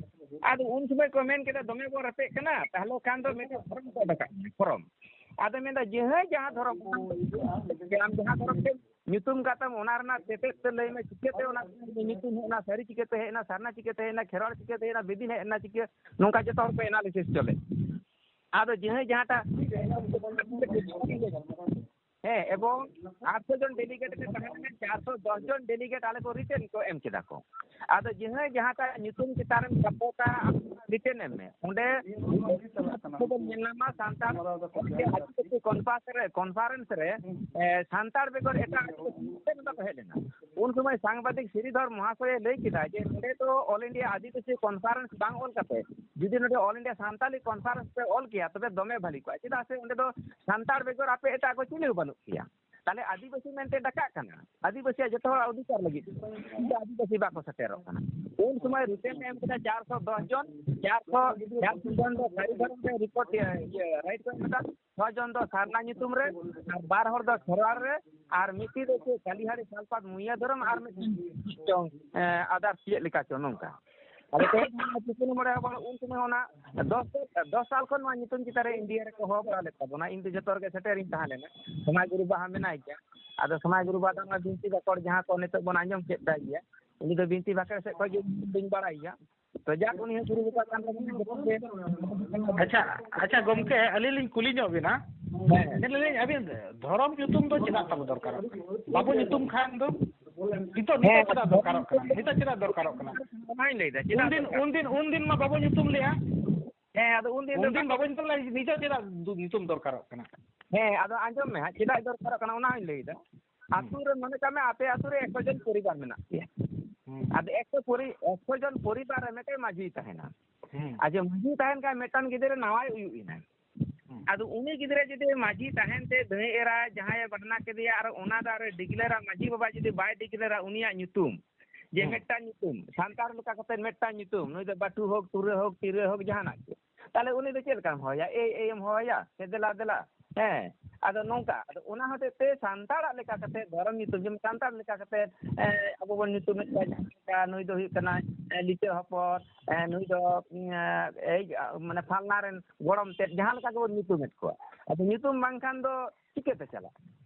ᱟᱫᱚ ᱩᱱ ᱥᱚᱢᱚᱭ ᱠᱚ ᱢᱮᱱ ᱠᱮᱫᱟ, ᱫᱚᱢᱮ ᱵᱚᱱ ᱨᱮᱯᱮᱡ ᱠᱟᱱᱟ, ᱛᱟᱦᱞᱮ ᱠᱷᱟᱱ ᱫᱚ ᱢᱤᱫᱴᱮᱱ ᱯᱷᱚᱨᱚᱢ ᱠᱚ ᱚᱰᱚᱠᱟᱜ ᱠᱟᱱᱟ, ᱯᱷᱚᱨᱚᱢ᱾ ᱟᱫᱚ ᱢᱮᱱᱫᱟ, ᱡᱟᱦᱟᱸᱭ ᱡᱟᱦᱟᱸ ᱫᱷᱚᱨᱚᱢ, ᱟᱢ ᱡᱟᱦᱟᱸ ᱫᱷᱚᱨᱚᱢ ᱛᱮ ᱧᱩᱛᱩᱢ ᱠᱟᱛᱮᱢ, ᱚᱱᱟ ᱨᱮᱱᱟᱜ ᱛᱮᱛᱮᱫ ᱛᱮ ᱞᱟᱹᱭ ᱢᱮ, ᱪᱤᱠᱟᱹᱛᱮ ᱚᱱᱟ ᱧᱩᱛᱩᱢ ᱦᱮᱡ ᱮᱱᱟ, ᱥᱟᱹᱨᱤ ᱪᱤᱠᱟᱹᱛᱮ ᱦᱮᱡ ᱮᱱᱟ, ᱥᱟᱨᱱᱟ ᱪᱤᱠᱟᱹᱛᱮ ᱦᱮᱡ ᱮᱱᱟ, ᱠᱷᱮᱨᱣᱟᱲ ᱪᱤᱠᱟᱹᱛᱮ ᱦᱮᱡ ᱮᱱᱟ, ᱵᱤᱫᱤᱱ ᱦᱮᱡ ᱮᱱᱟ, ᱪᱤᱠᱟᱹ, ᱱᱚᱝᱠᱟ ᱡᱚᱛᱚ ᱦᱚᱲ ᱠᱚ ᱮᱱᱟᱞᱤᱥᱤᱥ ᱪᱚᱞᱮ᱾ ᱟᱫᱚ ᱡᱟᱦᱟᱸᱭ ᱡᱟᱦᱟᱸᱴᱟᱜ, ᱦᱮᱸ, ᱮᱵᱚᱝ ᱟᱴᱥᱚ ᱡᱚᱱ ᱰᱮᱞᱤᱜᱮᱴ ᱨᱮ ᱛᱟᱦᱮᱸ ᱞᱮᱱᱟ, ᱪᱟᱨᱥᱚ ᱫᱚᱥ ᱡᱚᱱ ᱰᱮᱞᱤᱜᱮᱴ ᱟᱞᱮ ᱠᱚ ᱨᱤᱴᱮᱱ ᱠᱚ ᱮᱢ ᱠᱮᱫᱟ ᱠᱚ᱾ ᱟᱫᱚ ᱡᱟᱦᱟᱸᱭ ᱡᱟᱦᱟᱸᱴᱟᱜ ᱧᱩᱛᱩᱢ ᱪᱮᱛᱟᱱ ᱨᱮᱢ ᱥᱟᱯᱳᱨᱴᱟ, ᱟᱢ ᱨᱤᱴᱮᱱ ᱮᱢ ᱢᱮ᱾ ᱚᱸᱰᱮ ᱠᱚᱵᱚᱱ ᱧᱮᱞ ᱧᱟᱢᱟ, ᱥᱟᱱᱛᱟᱲ ᱟᱹᱫᱤᱵᱟᱹᱥᱤ ᱠᱚᱱᱯᱷᱟᱨᱮᱱᱥ ᱨᱮ, ᱠᱚᱱᱯᱷᱟᱨᱮᱱᱥ ᱨᱮ, ᱮ, ᱥᱟᱱᱛᱟᱲ ᱵᱮᱜᱚᱨ ᱮᱴᱟᱜ ᱟᱹᱫᱤᱵᱟᱹᱥᱤ ᱢᱤᱫᱴᱮᱱ ᱦᱚᱸ ᱵᱟᱠᱚ ᱦᱮᱡ ᱞᱮᱱᱟ᱾ ᱩᱱ ᱥᱚᱢᱚᱭ ᱥᱟᱝᱵᱟᱫᱤᱠ ᱥᱨᱤᱫᱷᱚᱨ ᱢᱚᱦᱟᱥᱚᱭᱮ ᱞᱟᱹᱭ ᱠᱮᱫᱟ ᱡᱮ ᱱᱚᱸᱰᱮ ᱫᱚ All India ᱟᱹᱫᱤᱵᱟᱹᱥᱤ ᱠᱚᱱᱯᱷᱟᱨᱮᱱᱥ ᱵᱟᱝ ᱚᱞ ᱠᱟᱛᱮ ᱡᱩᱫᱤ ᱱᱚᱸᱰᱮ All India ᱥᱟᱱᱛᱟᱞᱤ ᱠᱚᱱᱯᱷᱟᱨᱮᱱᱥ ᱯᱮ ᱚᱞ ᱠᱮᱭᱟ, ᱛᱚᱵᱮ ᱫᱚᱢᱮ ᱵᱷᱟᱹᱞᱤ ᱠᱚᱜᱼᱟ᱾ ᱪᱮᱫᱟᱜ ᱥᱮ ᱚᱸᱰᱮ ᱫᱚ ᱥᱟᱱᱛᱟᱲ ᱵᱮᱜᱚᱨ ᱟᱯᱮ ᱮᱴᱟᱜ ᱠᱚ ᱪᱤᱞᱤ ᱦᱚᱸ ᱵᱟᱹᱱᱩᱜ ᱯᱮᱭᱟ᱾ ᱛᱟᱦᱞᱮ ᱟᱹᱫᱤᱵᱟᱹᱥᱤ ᱢᱮᱱᱛᱮ ᱰᱟᱠᱟᱜ ᱠᱟᱱᱟ, ᱟᱹᱫᱤᱵᱟᱹᱥᱤᱭᱟᱜ ᱡᱚᱛᱚ ᱦᱚᱲᱟᱜ ᱚᱫᱷᱤᱠᱟᱨ ᱞᱟᱹᱜᱤᱫ᱾ ᱠᱤᱱᱛᱩ ᱟᱹᱫᱤᱵᱟᱹᱥᱤ ᱵᱟᱠᱚ ᱥᱮᱴᱮᱨᱚᱜ ᱠᱟᱱᱟ᱾ ᱩᱱ ᱥᱚᱢᱚᱭ ᱨᱤᱴᱮᱱ ᱮ ᱮᱢ ᱠᱮᱫᱟ ᱪᱟᱨᱥᱚ ᱫᱚᱥ ᱡᱚᱱ, ᱪᱟᱨᱥᱚ ᱪᱷᱤᱭᱟᱥᱤ ᱡᱚᱱ ᱫᱚ ᱥᱟᱹᱨᱤ ᱫᱷᱚᱨᱚᱢ ᱨᱮ ᱨᱤᱯᱳᱨᱴ, ᱤᱭᱟᱹ, ᱨᱟᱭᱤᱴ ᱠᱚ ᱮᱢ ᱠᱮᱫᱟ, ᱪᱷᱚ ᱡᱚᱱ ᱫᱚ ᱥᱟᱨᱱᱟ ᱧᱩᱛᱩᱢ ᱨᱮ, ᱟᱨ ᱵᱟᱨ ᱦᱚᱲ ᱫᱚ ᱠᱷᱮᱨᱣᱟᱲ ᱨᱮ, ᱟᱨ ᱢᱤᱫᱴᱤᱡ ᱫᱚ ᱪᱮᱫ ᱠᱟᱞᱤᱦᱟᱲᱤ ᱥᱟᱞᱯᱟᱛ ᱢᱩᱭᱟ ᱫᱷᱚᱨᱚᱢ, ᱟᱨ ᱢᱤᱫᱴᱤᱡ ᱪᱚᱝ, ᱮ, ᱟᱫᱟᱨᱥ ᱪᱮᱫ ᱞᱮᱠᱟ ᱪᱚ ᱱᱚᱝᱠᱟ᱾ ᱟᱫᱚ ᱛᱮᱦᱮᱧ ᱚᱱᱟ ᱪᱩᱠᱩᱱ ᱢᱚᱬᱮ ᱦᱚᱲ ᱩᱱ ᱥᱚᱢᱚᱭ ᱚᱱᱟ ᱫᱚᱥ, ᱫᱚᱥ ᱥᱟᱞ ᱠᱷᱚᱱ ᱱᱚᱣᱟ ᱧᱩᱛᱩᱢ ᱪᱮᱛᱟᱱ ᱨᱮ ᱤᱱᱰᱤᱭᱟ ᱨᱮᱠᱚ ᱦᱚᱦᱚ ᱵᱟᱲᱟ ᱞᱮᱫ ᱛᱟᱵᱚᱱᱟ᱾ ᱤᱧ ᱫᱚ ᱡᱚᱛᱚ ᱨᱮᱜᱮ ᱥᱮᱴᱮᱨᱤᱧ ᱛᱟᱦᱮᱸ ᱞᱮᱱᱟ᱾ ᱥᱚᱢᱟᱭ ᱜᱩᱨᱩ ᱵᱟᱦᱟ ᱢᱮᱱᱟᱭ ᱜᱮᱭᱟ᱾ ᱟᱫᱚ ᱥᱚᱢᱟᱭ ᱜᱩᱨᱩ ᱵᱟᱦᱟ ᱫᱚ ᱚᱱᱟ ᱵᱤᱱᱛᱤ ᱵᱟᱠᱷᱚᱲ ᱡᱟᱦᱟᱸ ᱠᱚ ᱱᱤᱛᱚᱜ ᱵᱚᱱ ᱟᱸᱡᱚᱢ ᱪᱮᱫ ᱫᱟ ᱜᱮᱭᱟ, ᱩᱱᱤ ᱫᱚ ᱵᱤᱱᱛᱤ ᱵᱟᱠᱷᱮᱲ ᱥᱮᱫ ᱠᱷᱚᱱ ᱜᱮ ᱤᱧ ᱫᱚᱧ ᱵᱟᱲᱟᱭ ᱜᱮᱭᱟ᱾ ᱛᱚ ᱡᱟᱠ, ᱩᱱᱤ ᱦᱚᱸ ᱜᱩᱨᱩ ᱵᱟᱵᱟ ᱠᱟᱱ ᱛᱟᱵᱚᱱᱟ, ᱡᱚᱠᱷᱚᱱ ᱜᱮ ᱟᱪᱪᱷᱟ, ᱟᱪᱪᱷᱟ ᱜᱚᱢᱠᱮ, ᱟᱹᱞᱤᱧ ᱞᱤᱧ ᱠᱩᱞᱤ ᱧᱚᱜ ᱵᱤᱱᱟ᱾ ᱦᱮᱸ᱾ ᱢᱮᱱ ᱫᱟᱞᱤᱧ, ᱟᱹᱵᱤᱱ ᱫᱷᱚᱨᱚᱢ ᱧᱩᱛᱩᱢ ᱫᱚ ᱪᱮᱫᱟᱜ ᱛᱟᱵᱚ ᱫᱚᱨᱠᱟᱨᱚᱜ ᱠᱟᱱᱟ? ᱵᱟᱵᱚ ᱧᱩᱛᱩᱢ ᱠᱷᱟᱱ ᱫᱚ ᱱᱤᱛᱚᱜ, ᱱᱤᱛᱚᱜ ᱦᱮᱸ, ᱪᱮᱫᱟᱜ ᱫᱚᱨᱠᱟᱨᱚᱜ ᱠᱟᱱᱟ? ᱱᱤᱛᱚᱜ ᱪᱮᱫᱟᱜ ᱫᱚᱨᱠᱟᱨᱚᱜ ᱠᱟᱱᱟ? ᱚᱱᱟᱧ ᱞᱟᱹᱭᱫᱟ, ᱪᱮᱫᱟᱜ ᱩᱱᱫᱤᱱ, ᱫᱚᱨᱠᱟᱨ? ᱩᱱᱫᱤᱱ, ᱩᱱᱫᱤᱱ ᱢᱟ ᱵᱟᱵᱚ ᱧᱩᱛᱩᱢ ᱞᱮᱜᱼᱟ᱾ ᱦᱮᱸ, ᱟᱫᱚ ᱩᱱᱫᱤᱱ ᱫᱚ ᱩᱱᱫᱤᱱ ᱵᱟᱵᱚ ᱧᱩᱛᱩᱢ ᱞᱮᱜᱼᱟ, ᱱᱤᱛᱚᱜ ᱪᱮᱫᱟᱜ ᱫᱩ-, ᱧᱩᱛᱩᱢ ᱫᱚᱨᱠᱟᱨᱚᱜ ᱠᱟᱱᱟ? ᱦᱮᱸ, ᱟᱫᱚ ᱟᱸᱡᱚᱢ ᱢᱮ ᱦᱟᱸᱜ, ᱪᱮᱫᱟᱜ ᱫᱚᱨᱠᱟᱨᱚᱜ ᱠᱟᱱᱟ ᱚᱱᱟ ᱦᱚᱸᱧ ᱞᱟᱹᱭᱫᱟ᱾ ᱦᱩᱸ᱾ ᱟᱹᱛᱩ ᱨᱮ ᱢᱚᱱᱮ ᱠᱟᱜ ᱢᱮ, ᱟᱯᱮ ᱟᱹᱛᱩ ᱨᱮ ᱮᱠᱥᱚ ᱡᱚᱱ ᱯᱚᱨᱤᱵᱟᱨ ᱢᱮᱱᱟᱜ ᱯᱮᱭᱟ᱾ ᱦᱩᱸ᱾ ᱟᱫᱚ ᱮᱠᱥᱚ ᱯᱚᱨᱤ-, ᱮᱠᱥᱚ ᱡᱚᱱ ᱯᱚᱨᱤᱵᱟᱨ ᱨᱮ ᱢᱤᱫᱴᱮᱱ ᱢᱟᱹᱡᱷᱤ ᱛᱟᱦᱮᱱᱟ᱾ ᱦᱩᱸ᱾ ᱟᱨ ᱡᱮ ᱢᱟᱹᱡᱷᱤ ᱛᱟᱦᱮᱱ ᱠᱷᱟᱱ, ᱢᱤᱫᱴᱟᱝ ᱜᱤᱫᱽᱨᱟᱹ ᱱᱟᱣᱟᱭ ᱩᱭᱩᱜ ᱮᱱᱟᱭ᱾ ᱦᱩᱸ᱾ ᱟᱫᱚ ᱩᱱᱤ ᱜᱤᱫᱽᱨᱟᱹ ᱡᱩᱫᱤ ᱢᱟᱹᱡᱷᱤ ᱛᱟᱦᱮᱱ ᱛᱮ ᱫᱟᱹᱭ ᱮᱨᱟ ᱡᱟᱦᱟᱸᱭᱮ ᱵᱟᱦᱱᱟ ᱠᱮᱫᱮᱭᱟ ᱟᱨ ᱚᱱᱟ ᱫᱚ ᱟᱨᱚ ᱰᱤᱜᱽᱞᱟᱹᱨᱟ, ᱢᱟᱹᱡᱷᱤ ᱵᱟᱵᱟ ᱡᱩᱫᱤ ᱵᱟᱭ ᱰᱤᱜᱽᱞᱟᱹᱨᱟ ᱩᱱᱤᱭᱟᱜ ᱧᱩᱛᱩᱢ, ᱡᱮ ᱦᱩᱸ᱾ ᱢᱤᱫᱴᱟᱝ ᱧᱩᱛᱩᱢ, ᱥᱟᱱᱛᱟᱲ ᱞᱮᱠᱟ ᱠᱟᱛᱮ ᱢᱤᱫᱴᱟᱝ ᱧᱩᱛᱩᱢ, ᱱᱩᱭ ᱫᱚ ᱵᱟᱹᱴᱩ ᱦᱳᱠ, ᱴᱩᱨᱟᱹ ᱦᱳᱠ, ᱴᱤᱨᱟᱹ ᱦᱳᱠ, ᱡᱟᱦᱟᱱᱟᱜ ᱜᱮ, ᱛᱟᱦᱞᱮ ᱩᱱᱤ ᱫᱚ ᱪᱮᱫ ᱞᱮᱠᱟᱢ ᱦᱚᱦᱚᱭᱟ? ᱮᱭ, ᱮᱭ ᱮᱢ ᱦᱚᱦᱚᱭᱟ ᱥᱮ ᱫᱮᱞᱟ ᱫᱮᱞᱟ? ᱦᱮᱸ, ᱟᱫᱚ ᱱᱚᱝᱠᱟ, ᱟᱫᱚ ᱚᱱᱟ ᱦᱚᱛᱮᱡ ᱛᱮ ᱥᱟᱱᱛᱟᱲᱟᱜ ᱞᱮᱠᱟ ᱠᱟᱛᱮ, ᱫᱷᱚᱨᱚᱢ ᱧᱩᱛᱩᱢ, ᱡᱮᱢᱚᱱ ᱥᱟᱱᱛᱟᱲ ᱞᱮᱠᱟ ᱠᱟᱛᱮ, ᱮ, ᱟᱵᱚ ᱵᱚᱱ ᱧᱩᱛᱩᱢᱮᱫ ᱠᱚᱣᱟ, ᱡᱟᱦᱟᱸ ᱞᱮᱠᱟ ᱱᱩᱭ ᱫᱚ ᱦᱩᱭᱩᱜ ᱠᱟᱱᱟᱭ, ᱮ, ᱞᱤᱴᱟᱹ ᱦᱚᱯᱚᱱ, ᱮ, ᱱᱩᱭ ᱫᱚ, ᱮ, ᱮᱭ, ᱢᱟᱱᱮ ᱯᱷᱟᱞᱱᱟ ᱨᱮᱱ ᱜᱚᱲᱚᱢ ᱛᱮᱫ, ᱡᱟᱦᱟᱸ ᱞᱮᱠᱟ ᱜᱮᱵᱚᱱ ᱧᱩᱛᱩᱢᱮᱫ ᱠᱚᱣᱟ᱾ ᱟᱫᱚ ᱧᱩᱛᱩᱢ ᱵᱟᱝᱠᱷᱟᱱ ᱫᱚ ᱪᱤᱠᱟᱹᱛᱮ ᱪᱟᱞᱟᱜᱼᱟ?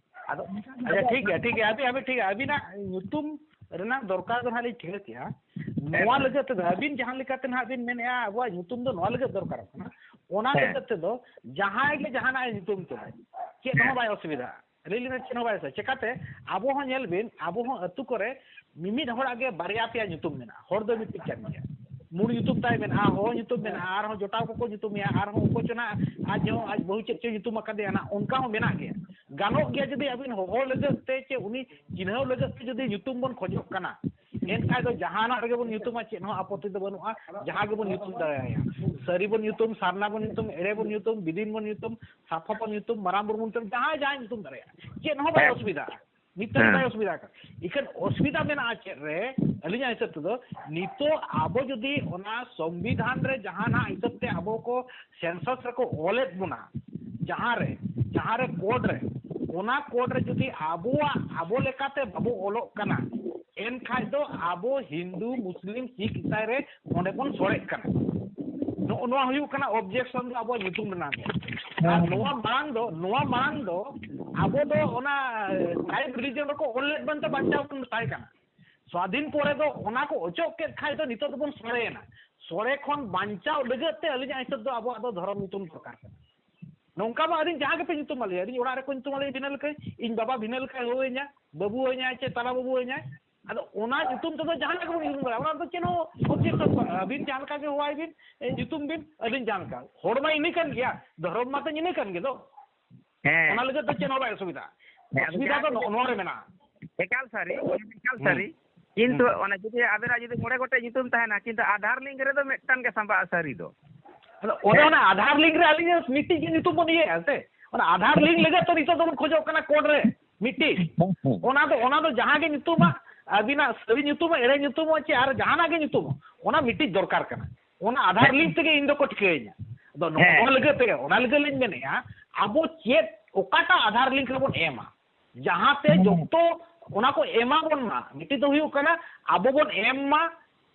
ᱟᱫᱚ ᱟᱪᱪᱷᱟ, ᱴᱷᱤᱠ ᱜᱮᱭᱟ, ᱴᱷᱤᱠ ᱜᱮᱭᱟ, ᱟᱹᱵᱤᱱ, ᱟᱹᱵᱤᱱ ᱴᱷᱤᱠ ᱜᱮᱭᱟ, ᱟᱹᱵᱤᱱᱟᱜ ᱧᱩᱛᱩᱢ ᱨᱮᱱᱟᱜ ᱫᱚᱨᱠᱟᱨ ᱫᱚ ᱦᱟᱸᱜ ᱞᱤᱧ ᱴᱷᱤᱠᱟᱹ ᱠᱮᱜᱼᱟ᱾ ᱦᱮᱸ᱾ ᱱᱚᱣᱟ ᱞᱟᱹᱜᱤᱫ ᱛᱮᱫᱚ ᱟᱹᱵᱤᱱ ᱡᱟᱦᱟᱸ ᱞᱮᱠᱟᱛᱮ ᱱᱟᱦᱟᱜ ᱵᱤᱱ ᱢᱮᱱᱮᱜᱼᱟ, ᱟᱵᱚᱣᱟᱜ ᱧᱩᱛᱩᱢ ᱫᱚ ᱱᱚᱣᱟ ᱞᱟᱹᱜᱤᱫ ᱫᱚᱨᱠᱟᱨᱚᱜ ᱠᱟᱱᱟ, ᱚᱱᱟ ᱦᱮᱸ᱾ ᱞᱟᱹᱜᱤᱫ ᱛᱮᱫᱚ ᱡᱟᱦᱟᱸᱭ ᱜᱮ ᱡᱟᱦᱟᱱᱟᱜ ᱮ ᱧᱩᱛᱩᱢ ᱠᱮᱫᱟ, ᱪᱮᱫ ᱦᱚᱸ ᱦᱮᱸ᱾ ᱵᱟᱭ ᱚᱥᱩᱵᱤᱫᱷᱟᱜᱼᱟ᱾ ᱨᱤᱞᱤ ᱨᱮ ᱪᱮᱫ ᱦᱚᱸ ᱵᱟᱭ ᱚᱥᱩᱵᱤᱫᱷᱟ᱾ ᱪᱮᱠᱟᱛᱮ? ᱟᱵᱚ ᱦᱚᱸ ᱧᱮᱞ ᱵᱤᱱ, ᱟᱵᱚ ᱦᱚᱸ ᱟᱹᱛᱩ ᱠᱚᱨᱮ ᱢᱤᱢᱤᱫ ᱦᱚᱲᱟᱜ ᱜᱮ ᱵᱟᱨᱭᱟ ᱯᱮᱭᱟ ᱧᱩᱛᱩᱢ ᱢᱮᱱᱟᱜᱼᱟ᱾ ᱦᱚᱲ ᱫᱚ ᱢᱤᱫᱴᱤᱡ ᱠᱟᱱ ᱜᱮᱭᱟ᱾ ᱢᱩᱞ ᱧᱩᱛᱩᱢ ᱛᱟᱭ ᱢᱮᱱᱟᱜᱼᱟ, ᱦᱚᱦᱚ ᱧᱩᱛᱩᱢ ᱢᱮᱱᱟᱜᱼᱟ, ᱟᱨᱦᱚᱸ ᱡᱚᱴᱟᱣ ᱠᱚᱠᱚ ᱧᱩᱛᱩᱢᱮᱭᱟ, ᱟᱨᱦᱚᱸ ᱚᱠᱚᱭ ᱪᱚ ᱱᱟᱜ ᱟᱡ ᱦᱚᱸ ᱟᱡ ᱵᱟᱹᱦᱩ ᱪᱮᱫ ᱪᱚᱭ ᱧᱩᱛᱩᱢ ᱟᱠᱟᱫᱮᱭᱟ ᱱᱟᱜ, ᱚᱱᱠᱟ ᱦᱚᱸ ᱢᱮᱱᱟᱜ ᱜᱮᱭᱟ᱾ ᱜᱟᱱᱚᱜ ᱜᱮᱭᱟ ᱡᱩᱫᱤ ᱟᱹᱵᱤᱱ ᱦᱚᱦᱚ ᱞᱟᱹᱜᱤᱫ ᱛᱮ ᱪᱮ ᱩᱱᱤ ᱪᱤᱱᱦᱟᱹᱣ ᱞᱟᱹᱜᱤᱫ ᱛᱮ ᱡᱩᱫᱤ ᱧᱩᱛᱩᱢ ᱵᱚᱱ ᱠᱷᱚᱡᱚᱜ ᱠᱟᱱᱟ, ᱮᱱᱠᱷᱟᱡ ᱫᱚ ᱡᱟᱦᱟᱱᱟᱜ ᱨᱮᱜᱮ ᱵᱚᱱ ᱧᱩᱛᱩᱢᱟ, ᱪᱮᱫ ᱦᱚᱸ ᱟᱯᱚᱛᱛᱤ ᱫᱚ ᱵᱟᱹᱱᱩᱜᱼᱟ᱾ ᱡᱟᱦᱟᱸ ᱜᱮᱵᱚᱱ ᱧᱩᱛᱩᱢ ᱫᱟᱲᱮᱭᱟᱭᱟ, ᱥᱟᱹᱨᱤ ᱵᱚᱱ ᱧᱩᱛᱩᱢ, ᱥᱟᱨᱱᱟ ᱵᱚᱱ ᱧᱩᱛᱩᱢ, ᱮᱲᱮ ᱵᱚᱱ ᱧᱩᱛᱩᱢ, ᱵᱤᱫᱤᱱ ᱵᱚᱱ ᱧᱩᱛᱩᱢ, ᱥᱟᱯᱷᱟ ᱵᱚᱱ ᱧᱩᱛᱩᱢ, ᱢᱟᱨᱟᱝ ᱵᱩᱨᱩ ᱵᱚᱱ ᱧᱩᱛᱩᱢ, ᱡᱟᱦᱟᱸᱭ ᱡᱟᱦᱟᱸᱭ ᱧᱩᱛᱩᱢ ᱫᱟᱲᱮᱭᱟᱜᱼᱟ, ᱪᱮᱫ ᱦᱚᱸ ᱵᱟᱭ ᱦᱮᱸ᱾ ᱚᱥᱩᱵᱤᱫᱷᱟᱜᱼᱟ᱾ ᱱᱤᱛᱚᱜ ᱦᱮᱸ᱾ ᱵᱟᱭ ᱚᱥᱩᱵᱤᱫᱷᱟ ᱠᱟᱱᱟ᱾ ᱤᱠᱷᱟᱹᱱ ᱚᱥᱩᱵᱤᱫᱷᱟ ᱢᱮᱱᱟᱜᱼᱟ ᱪᱮᱫ ᱨᱮ? ᱟᱹᱞᱤᱧᱟᱜ ᱦᱤᱥᱟᱹᱵ ᱛᱮᱫᱚ, ᱱᱤᱛᱚᱜ ᱟᱵᱚ ᱡᱩᱫᱤ ᱚᱱᱟ ᱥᱚᱝᱵᱤᱫᱷᱟᱱ ᱨᱮ ᱡᱟᱦᱟᱸ ᱱᱟᱜ ᱦᱤᱥᱟᱹᱵ ᱛᱮ ᱟᱵᱚ ᱠᱚ census ᱨᱮᱠᱚ ᱚᱞᱮᱫ ᱵᱚᱱᱟ, ᱡᱟᱦᱟᱸ ᱨᱮ, ᱡᱟᱦᱟᱸ ᱨᱮ code ᱨᱮ, ᱚᱱᱟ code ᱨᱮ ᱡᱩᱫᱤ ᱟᱵᱚᱣᱟᱜ, ᱟᱵᱚ ᱞᱮᱠᱟᱛᱮ ᱵᱟᱵᱚ ᱚᱞᱚᱜ ᱠᱟᱱᱟ, ᱮᱱᱠᱷᱟᱡ ᱫᱚ ᱟᱵᱚ ᱦᱤᱱᱫᱩ, ᱢᱩᱥᱞᱤᱢ, ᱥᱤᱠᱷ, ᱤᱥᱟᱭ ᱨᱮ ᱚᱸᱰᱮ ᱵᱚᱱ ᱥᱚᱲᱮᱜ ᱠᱟᱱᱟ᱾ ᱱᱚᱜᱼᱚ ᱱᱚᱣᱟ ᱦᱩᱭᱩᱜ ᱠᱟᱱᱟ objection ᱫᱚ ᱟᱵᱚᱣᱟᱜ ᱧᱩᱛᱩᱢ ᱨᱮᱱᱟᱜ ᱜᱮ᱾ ᱟᱨ ᱦᱮᱸ᱾ ᱱᱚᱣᱟ ᱢᱟᱲᱟᱝ ᱫᱚ, ᱱᱚᱣᱟ ᱢᱟᱲᱟᱝ ᱫᱚ ᱟᱵᱚ ᱫᱚ ᱚᱱᱟ tribe religion ᱨᱮᱠᱚ ᱚᱞ ᱞᱮᱫ ᱵᱚᱱ ᱛᱮ ᱵᱟᱧᱪᱟᱣ ᱵᱚᱱ ᱛᱟᱦᱮᱸ ᱠᱟᱱᱟ᱾ ᱥᱣᱟᱫᱷᱤᱱ ᱯᱚᱨᱮ ᱫᱚ ᱚᱱᱟ ᱠᱚ ᱚᱪᱚᱜ ᱠᱮᱫ ᱠᱷᱟᱡ ᱫᱚ ᱱᱤᱛᱚᱜ ᱫᱚᱵᱚᱱ ᱥᱚᱲᱮᱭᱮᱱᱟ᱾ ᱥᱚᱲᱮ ᱠᱷᱚᱱ ᱵᱟᱧᱪᱟᱣ ᱞᱟᱹᱜᱤᱫ ᱛᱮ ᱟᱹᱞᱤᱧᱟᱜ ᱦᱤᱥᱟᱹᱵ ᱫᱚ ᱟᱵᱚᱣᱟᱜ ᱫᱚ ᱫᱷᱚᱨᱚᱢ ᱧᱩᱛᱩᱢ ᱫᱚᱨᱠᱟᱨ ᱠᱟᱱᱟ᱾ ᱱᱚᱝᱠᱟ ᱢᱟ ᱟᱹᱞᱤᱧ ᱡᱟᱦᱟᱸ ᱜᱮᱯᱮ ᱧᱩᱛᱩᱢ ᱟᱞᱮᱭᱟ, ᱟᱹᱞᱤᱧ ᱚᱲᱟᱜ ᱨᱮᱠᱚ ᱧᱩᱛᱩᱢ ᱟᱞᱮᱭᱟ ᱵᱷᱤᱱᱟᱹ ᱞᱮᱠᱟ, ᱤᱧ ᱵᱟᱵᱟ ᱵᱷᱤᱱᱟᱹ ᱞᱮᱠᱟᱭ ᱦᱚᱦᱚᱣᱟᱹᱧᱟ, ᱵᱟᱹᱵᱩ ᱟᱹᱧᱟᱭ ᱪᱮ ᱛᱟᱞᱟ ᱵᱟᱹᱵᱩ ᱟᱹᱧᱟᱭ, ᱟᱫᱚ ᱚᱱᱟ ᱧᱩᱛᱩᱢ ᱛᱮᱫᱚ ᱡᱟᱦᱟᱱᱟᱜ ᱜᱮᱵᱚᱱ ᱧᱩᱛᱩᱢ ᱫᱟᱲᱮᱭᱟᱜᱼᱟ, ᱚᱱᱟ ᱫᱚ ᱪᱮᱫ ᱦᱚᱸ objection ᱵᱟᱹᱱᱩᱜᱼᱟ᱾ ᱟᱹᱵᱤᱱ ᱡᱟᱦᱟᱸ ᱞᱮᱠᱟ ᱜᱮ ᱦᱚᱦᱚᱣᱟᱭ ᱵᱤᱱ, ᱮ, ᱧᱩᱛᱩᱢ ᱵᱤᱱ, ᱟᱹᱞᱤᱧ ᱡᱟᱦᱟᱸ ᱞᱮᱠᱟ᱾ ᱦᱚᱲ ᱢᱟ ᱤᱱᱟᱹ ᱠᱟᱱ ᱜᱮᱭᱟ, ᱫᱷᱚᱨᱚᱢ ᱢᱟᱛᱚ ᱤᱱᱟᱹ ᱠᱟᱱ ᱜᱮ ᱫᱚ᱾ ᱦᱮᱸ᱾ ᱚᱱᱟ ᱞᱟᱹᱜᱤᱫ ᱫᱚ ᱪᱮᱫ ᱦᱚᱸ ᱵᱟᱭ ᱚᱥᱩᱵᱤᱫᱷᱟ᱾ ᱦᱮᱸ, ᱟᱫᱚ ᱚᱥᱩᱵᱤᱫᱷᱟ ᱫᱚ ᱡᱟᱦᱟᱸ ᱱᱚᱜᱼᱚ ᱱᱚᱣᱟ ᱨᱮ ᱢᱮᱱᱟᱜᱼᱟ᱾ ᱮᱠᱟᱞ ᱥᱟᱹᱨᱤ, ᱮᱠᱟᱞ ᱦᱩᱸ᱾ ᱥᱟᱹᱨᱤ᱾ ᱠᱤᱱᱛᱩ ᱦᱩᱸ᱾ ᱚᱱᱟ ᱡᱩᱫᱤ ᱟᱵᱮᱱᱟᱜ ᱡᱩᱫᱤ ᱢᱚᱬᱮ ᱜᱚᱴᱮᱡ ᱧᱩᱛᱩᱢ ᱛᱟᱦᱮᱱᱟ, ᱠᱤᱱᱛᱩ ᱟᱫᱷᱟᱨ ᱞᱤᱝᱠ ᱨᱮᱫᱚ ᱢᱤᱫᱴᱟᱝ ᱜᱮ ᱥᱟᱢᱵᱟᱜᱼᱟ ᱥᱟᱹᱨᱤ ᱫᱚ᱾ ᱟᱫᱚ ᱚᱱᱮ ᱦᱮᱸ᱾ ᱚᱱᱟ ᱟᱫᱷᱟᱨ ᱞᱤᱝᱠ ᱨᱮ ᱟᱹᱞᱤᱧ ᱫᱚ ᱢᱤᱫᱴᱤᱡ ᱜᱮ ᱧᱩᱛᱩᱢ ᱵᱚᱱ ᱤᱭᱟᱹᱭᱟ ᱥᱮ, ᱚᱱᱟ ᱟᱫᱷᱟᱨ ᱞᱤᱝᱠ ᱞᱟᱹᱜᱤᱫ ᱛᱚ ᱱᱤᱛᱚᱜ ᱫᱚᱵᱚᱱ ᱠᱷᱚᱡᱚᱜ ᱠᱟᱱᱟ ᱠᱳᱰ ᱨᱮ ᱢᱤᱫᱴᱤᱡ᱾ ᱦᱮᱸ, ᱦᱮᱸ᱾ ᱚᱱᱟ ᱫᱚ, ᱚᱱᱟ ᱫᱚ ᱡᱟᱦᱟᱸ ᱜᱮ ᱧᱩᱛᱩᱢᱟᱜ, ᱟᱹᱵᱤᱱᱟᱜ ᱥᱟᱹᱨᱤ ᱧᱩᱛᱩᱢ, ᱮᱲᱮ ᱧᱩᱛᱩᱢ, ᱪᱮ ᱟᱨ ᱡᱟᱦᱟᱱᱟᱜ ᱜᱮ ᱧᱩᱛᱩᱢ, ᱚᱱᱟ ᱢᱤᱫᱴᱤᱡ ᱫᱚᱨᱠᱟᱨ ᱠᱟᱱᱟ᱾ ᱚᱱᱟ ᱟᱫᱷᱟᱨ ᱦᱮᱸ᱾ ᱞᱤᱝᱠ ᱛᱮᱜᱮ ᱤᱧ ᱫᱚᱠᱚ ᱴᱷᱤᱠᱟᱹᱭᱤᱧᱟ᱾ ᱟᱫᱚ ᱱᱚᱜᱼᱚ ᱦᱮᱸ᱾ ᱱᱚᱣᱟ ᱞᱟᱹᱜᱤᱫ ᱛᱮᱜᱮ, ᱚᱱᱟ ᱞᱟᱹᱜᱤᱫ ᱞᱤᱧ ᱢᱮᱱᱮᱫᱼᱟ, ᱟᱵᱚ ᱪᱮᱫ, ᱚᱠᱟᱴᱟᱜ ᱟᱫᱷᱟᱨ ᱞᱤᱝᱠ ᱨᱮᱵᱚᱱ ᱮᱢᱟ? ᱡᱟᱦᱟᱸᱛᱮ ᱦᱮᱸ᱾ ᱡᱚᱛᱚ ᱚᱱᱟ ᱠᱚ ᱮᱢᱟ ᱵᱚᱱ ᱢᱟ᱾ ᱢᱤᱫᱴᱤᱡ ᱫᱚ ᱦᱩᱭᱩᱜ ᱠᱟᱱᱟ, ᱟᱵᱚ ᱵᱚᱱ ᱮᱢ ᱢᱟ,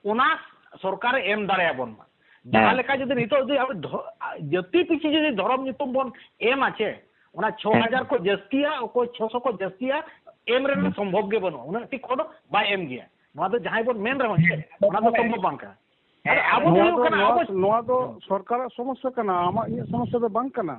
ᱚᱱᱟ ᱥᱚᱨᱠᱟᱨᱮ ᱮᱢ ᱫᱟᱲᱮᱭᱟᱵᱚᱱ ᱢᱟ᱾ ᱡᱟᱦᱟᱸ ᱦᱮᱸ᱾ ᱞᱮᱠᱟ ᱡᱩᱫᱤ ᱱᱤᱛᱚᱜ ᱡᱩᱫᱤ ᱟᱵᱚ ᱫᱷᱚ-, ᱡᱟᱹᱛᱤ ᱯᱤᱪᱷᱤ ᱡᱩᱫᱤ ᱫᱷᱚᱨᱚᱢ ᱧᱩᱛᱩᱢ ᱵᱚᱱ ᱮᱢᱟ ᱪᱮ, ᱚᱱᱟ ᱪᱷᱚ ᱦᱟᱡᱟᱨ ᱦᱮᱸ᱾ ᱠᱚ ᱡᱟᱹᱥᱛᱤᱭᱟ, ᱚᱠᱚᱭ ᱪᱷᱚᱥᱚ ᱠᱚ ᱡᱟᱹᱥᱛᱤᱭᱟ, ᱮᱢ ᱨᱮᱱᱟᱜ ᱦᱮᱸ᱾ ᱥᱚᱢᱵᱷᱚᱵ ᱜᱮ ᱵᱟᱹᱱᱩᱜᱼᱟ᱾ ᱩᱱᱟᱹᱜ ᱴᱤ ᱠᱚᱫᱚ ᱵᱟᱭ ᱮᱢ ᱜᱮᱭᱟ᱾ ᱱᱚᱣᱟ ᱫᱚ ᱡᱟᱦᱟᱸᱭ ᱵᱚᱱ ᱢᱮᱱ ᱨᱮᱦᱚᱸ ᱪᱮ, ᱚᱱᱟ ᱫᱚ ᱦᱮᱸ᱾ ᱥᱚᱢᱵᱷᱚᱵ ᱵᱟᱝ ᱠᱟᱱᱟ᱾ ᱦᱮᱸ, ᱟᱫᱚ ᱟᱵᱚ ᱫᱚ ᱱᱚᱣᱟ ᱦᱩᱭᱩᱜ ᱫᱚ, ᱠᱟᱱᱟ, ᱱᱚᱣᱟ, ᱟᱵᱚ ᱱᱚᱣᱟ ᱫᱚ ᱥᱚᱨᱠᱟᱨᱟᱜ ᱥᱚᱢᱚᱥᱥᱟ ᱠᱟᱱᱟ, ᱟᱢᱟᱜ ᱤᱧᱟᱹᱜ ᱥᱚᱢᱚᱥᱥᱟ ᱫᱚ ᱵᱟᱝ ᱠᱟᱱᱟ᱾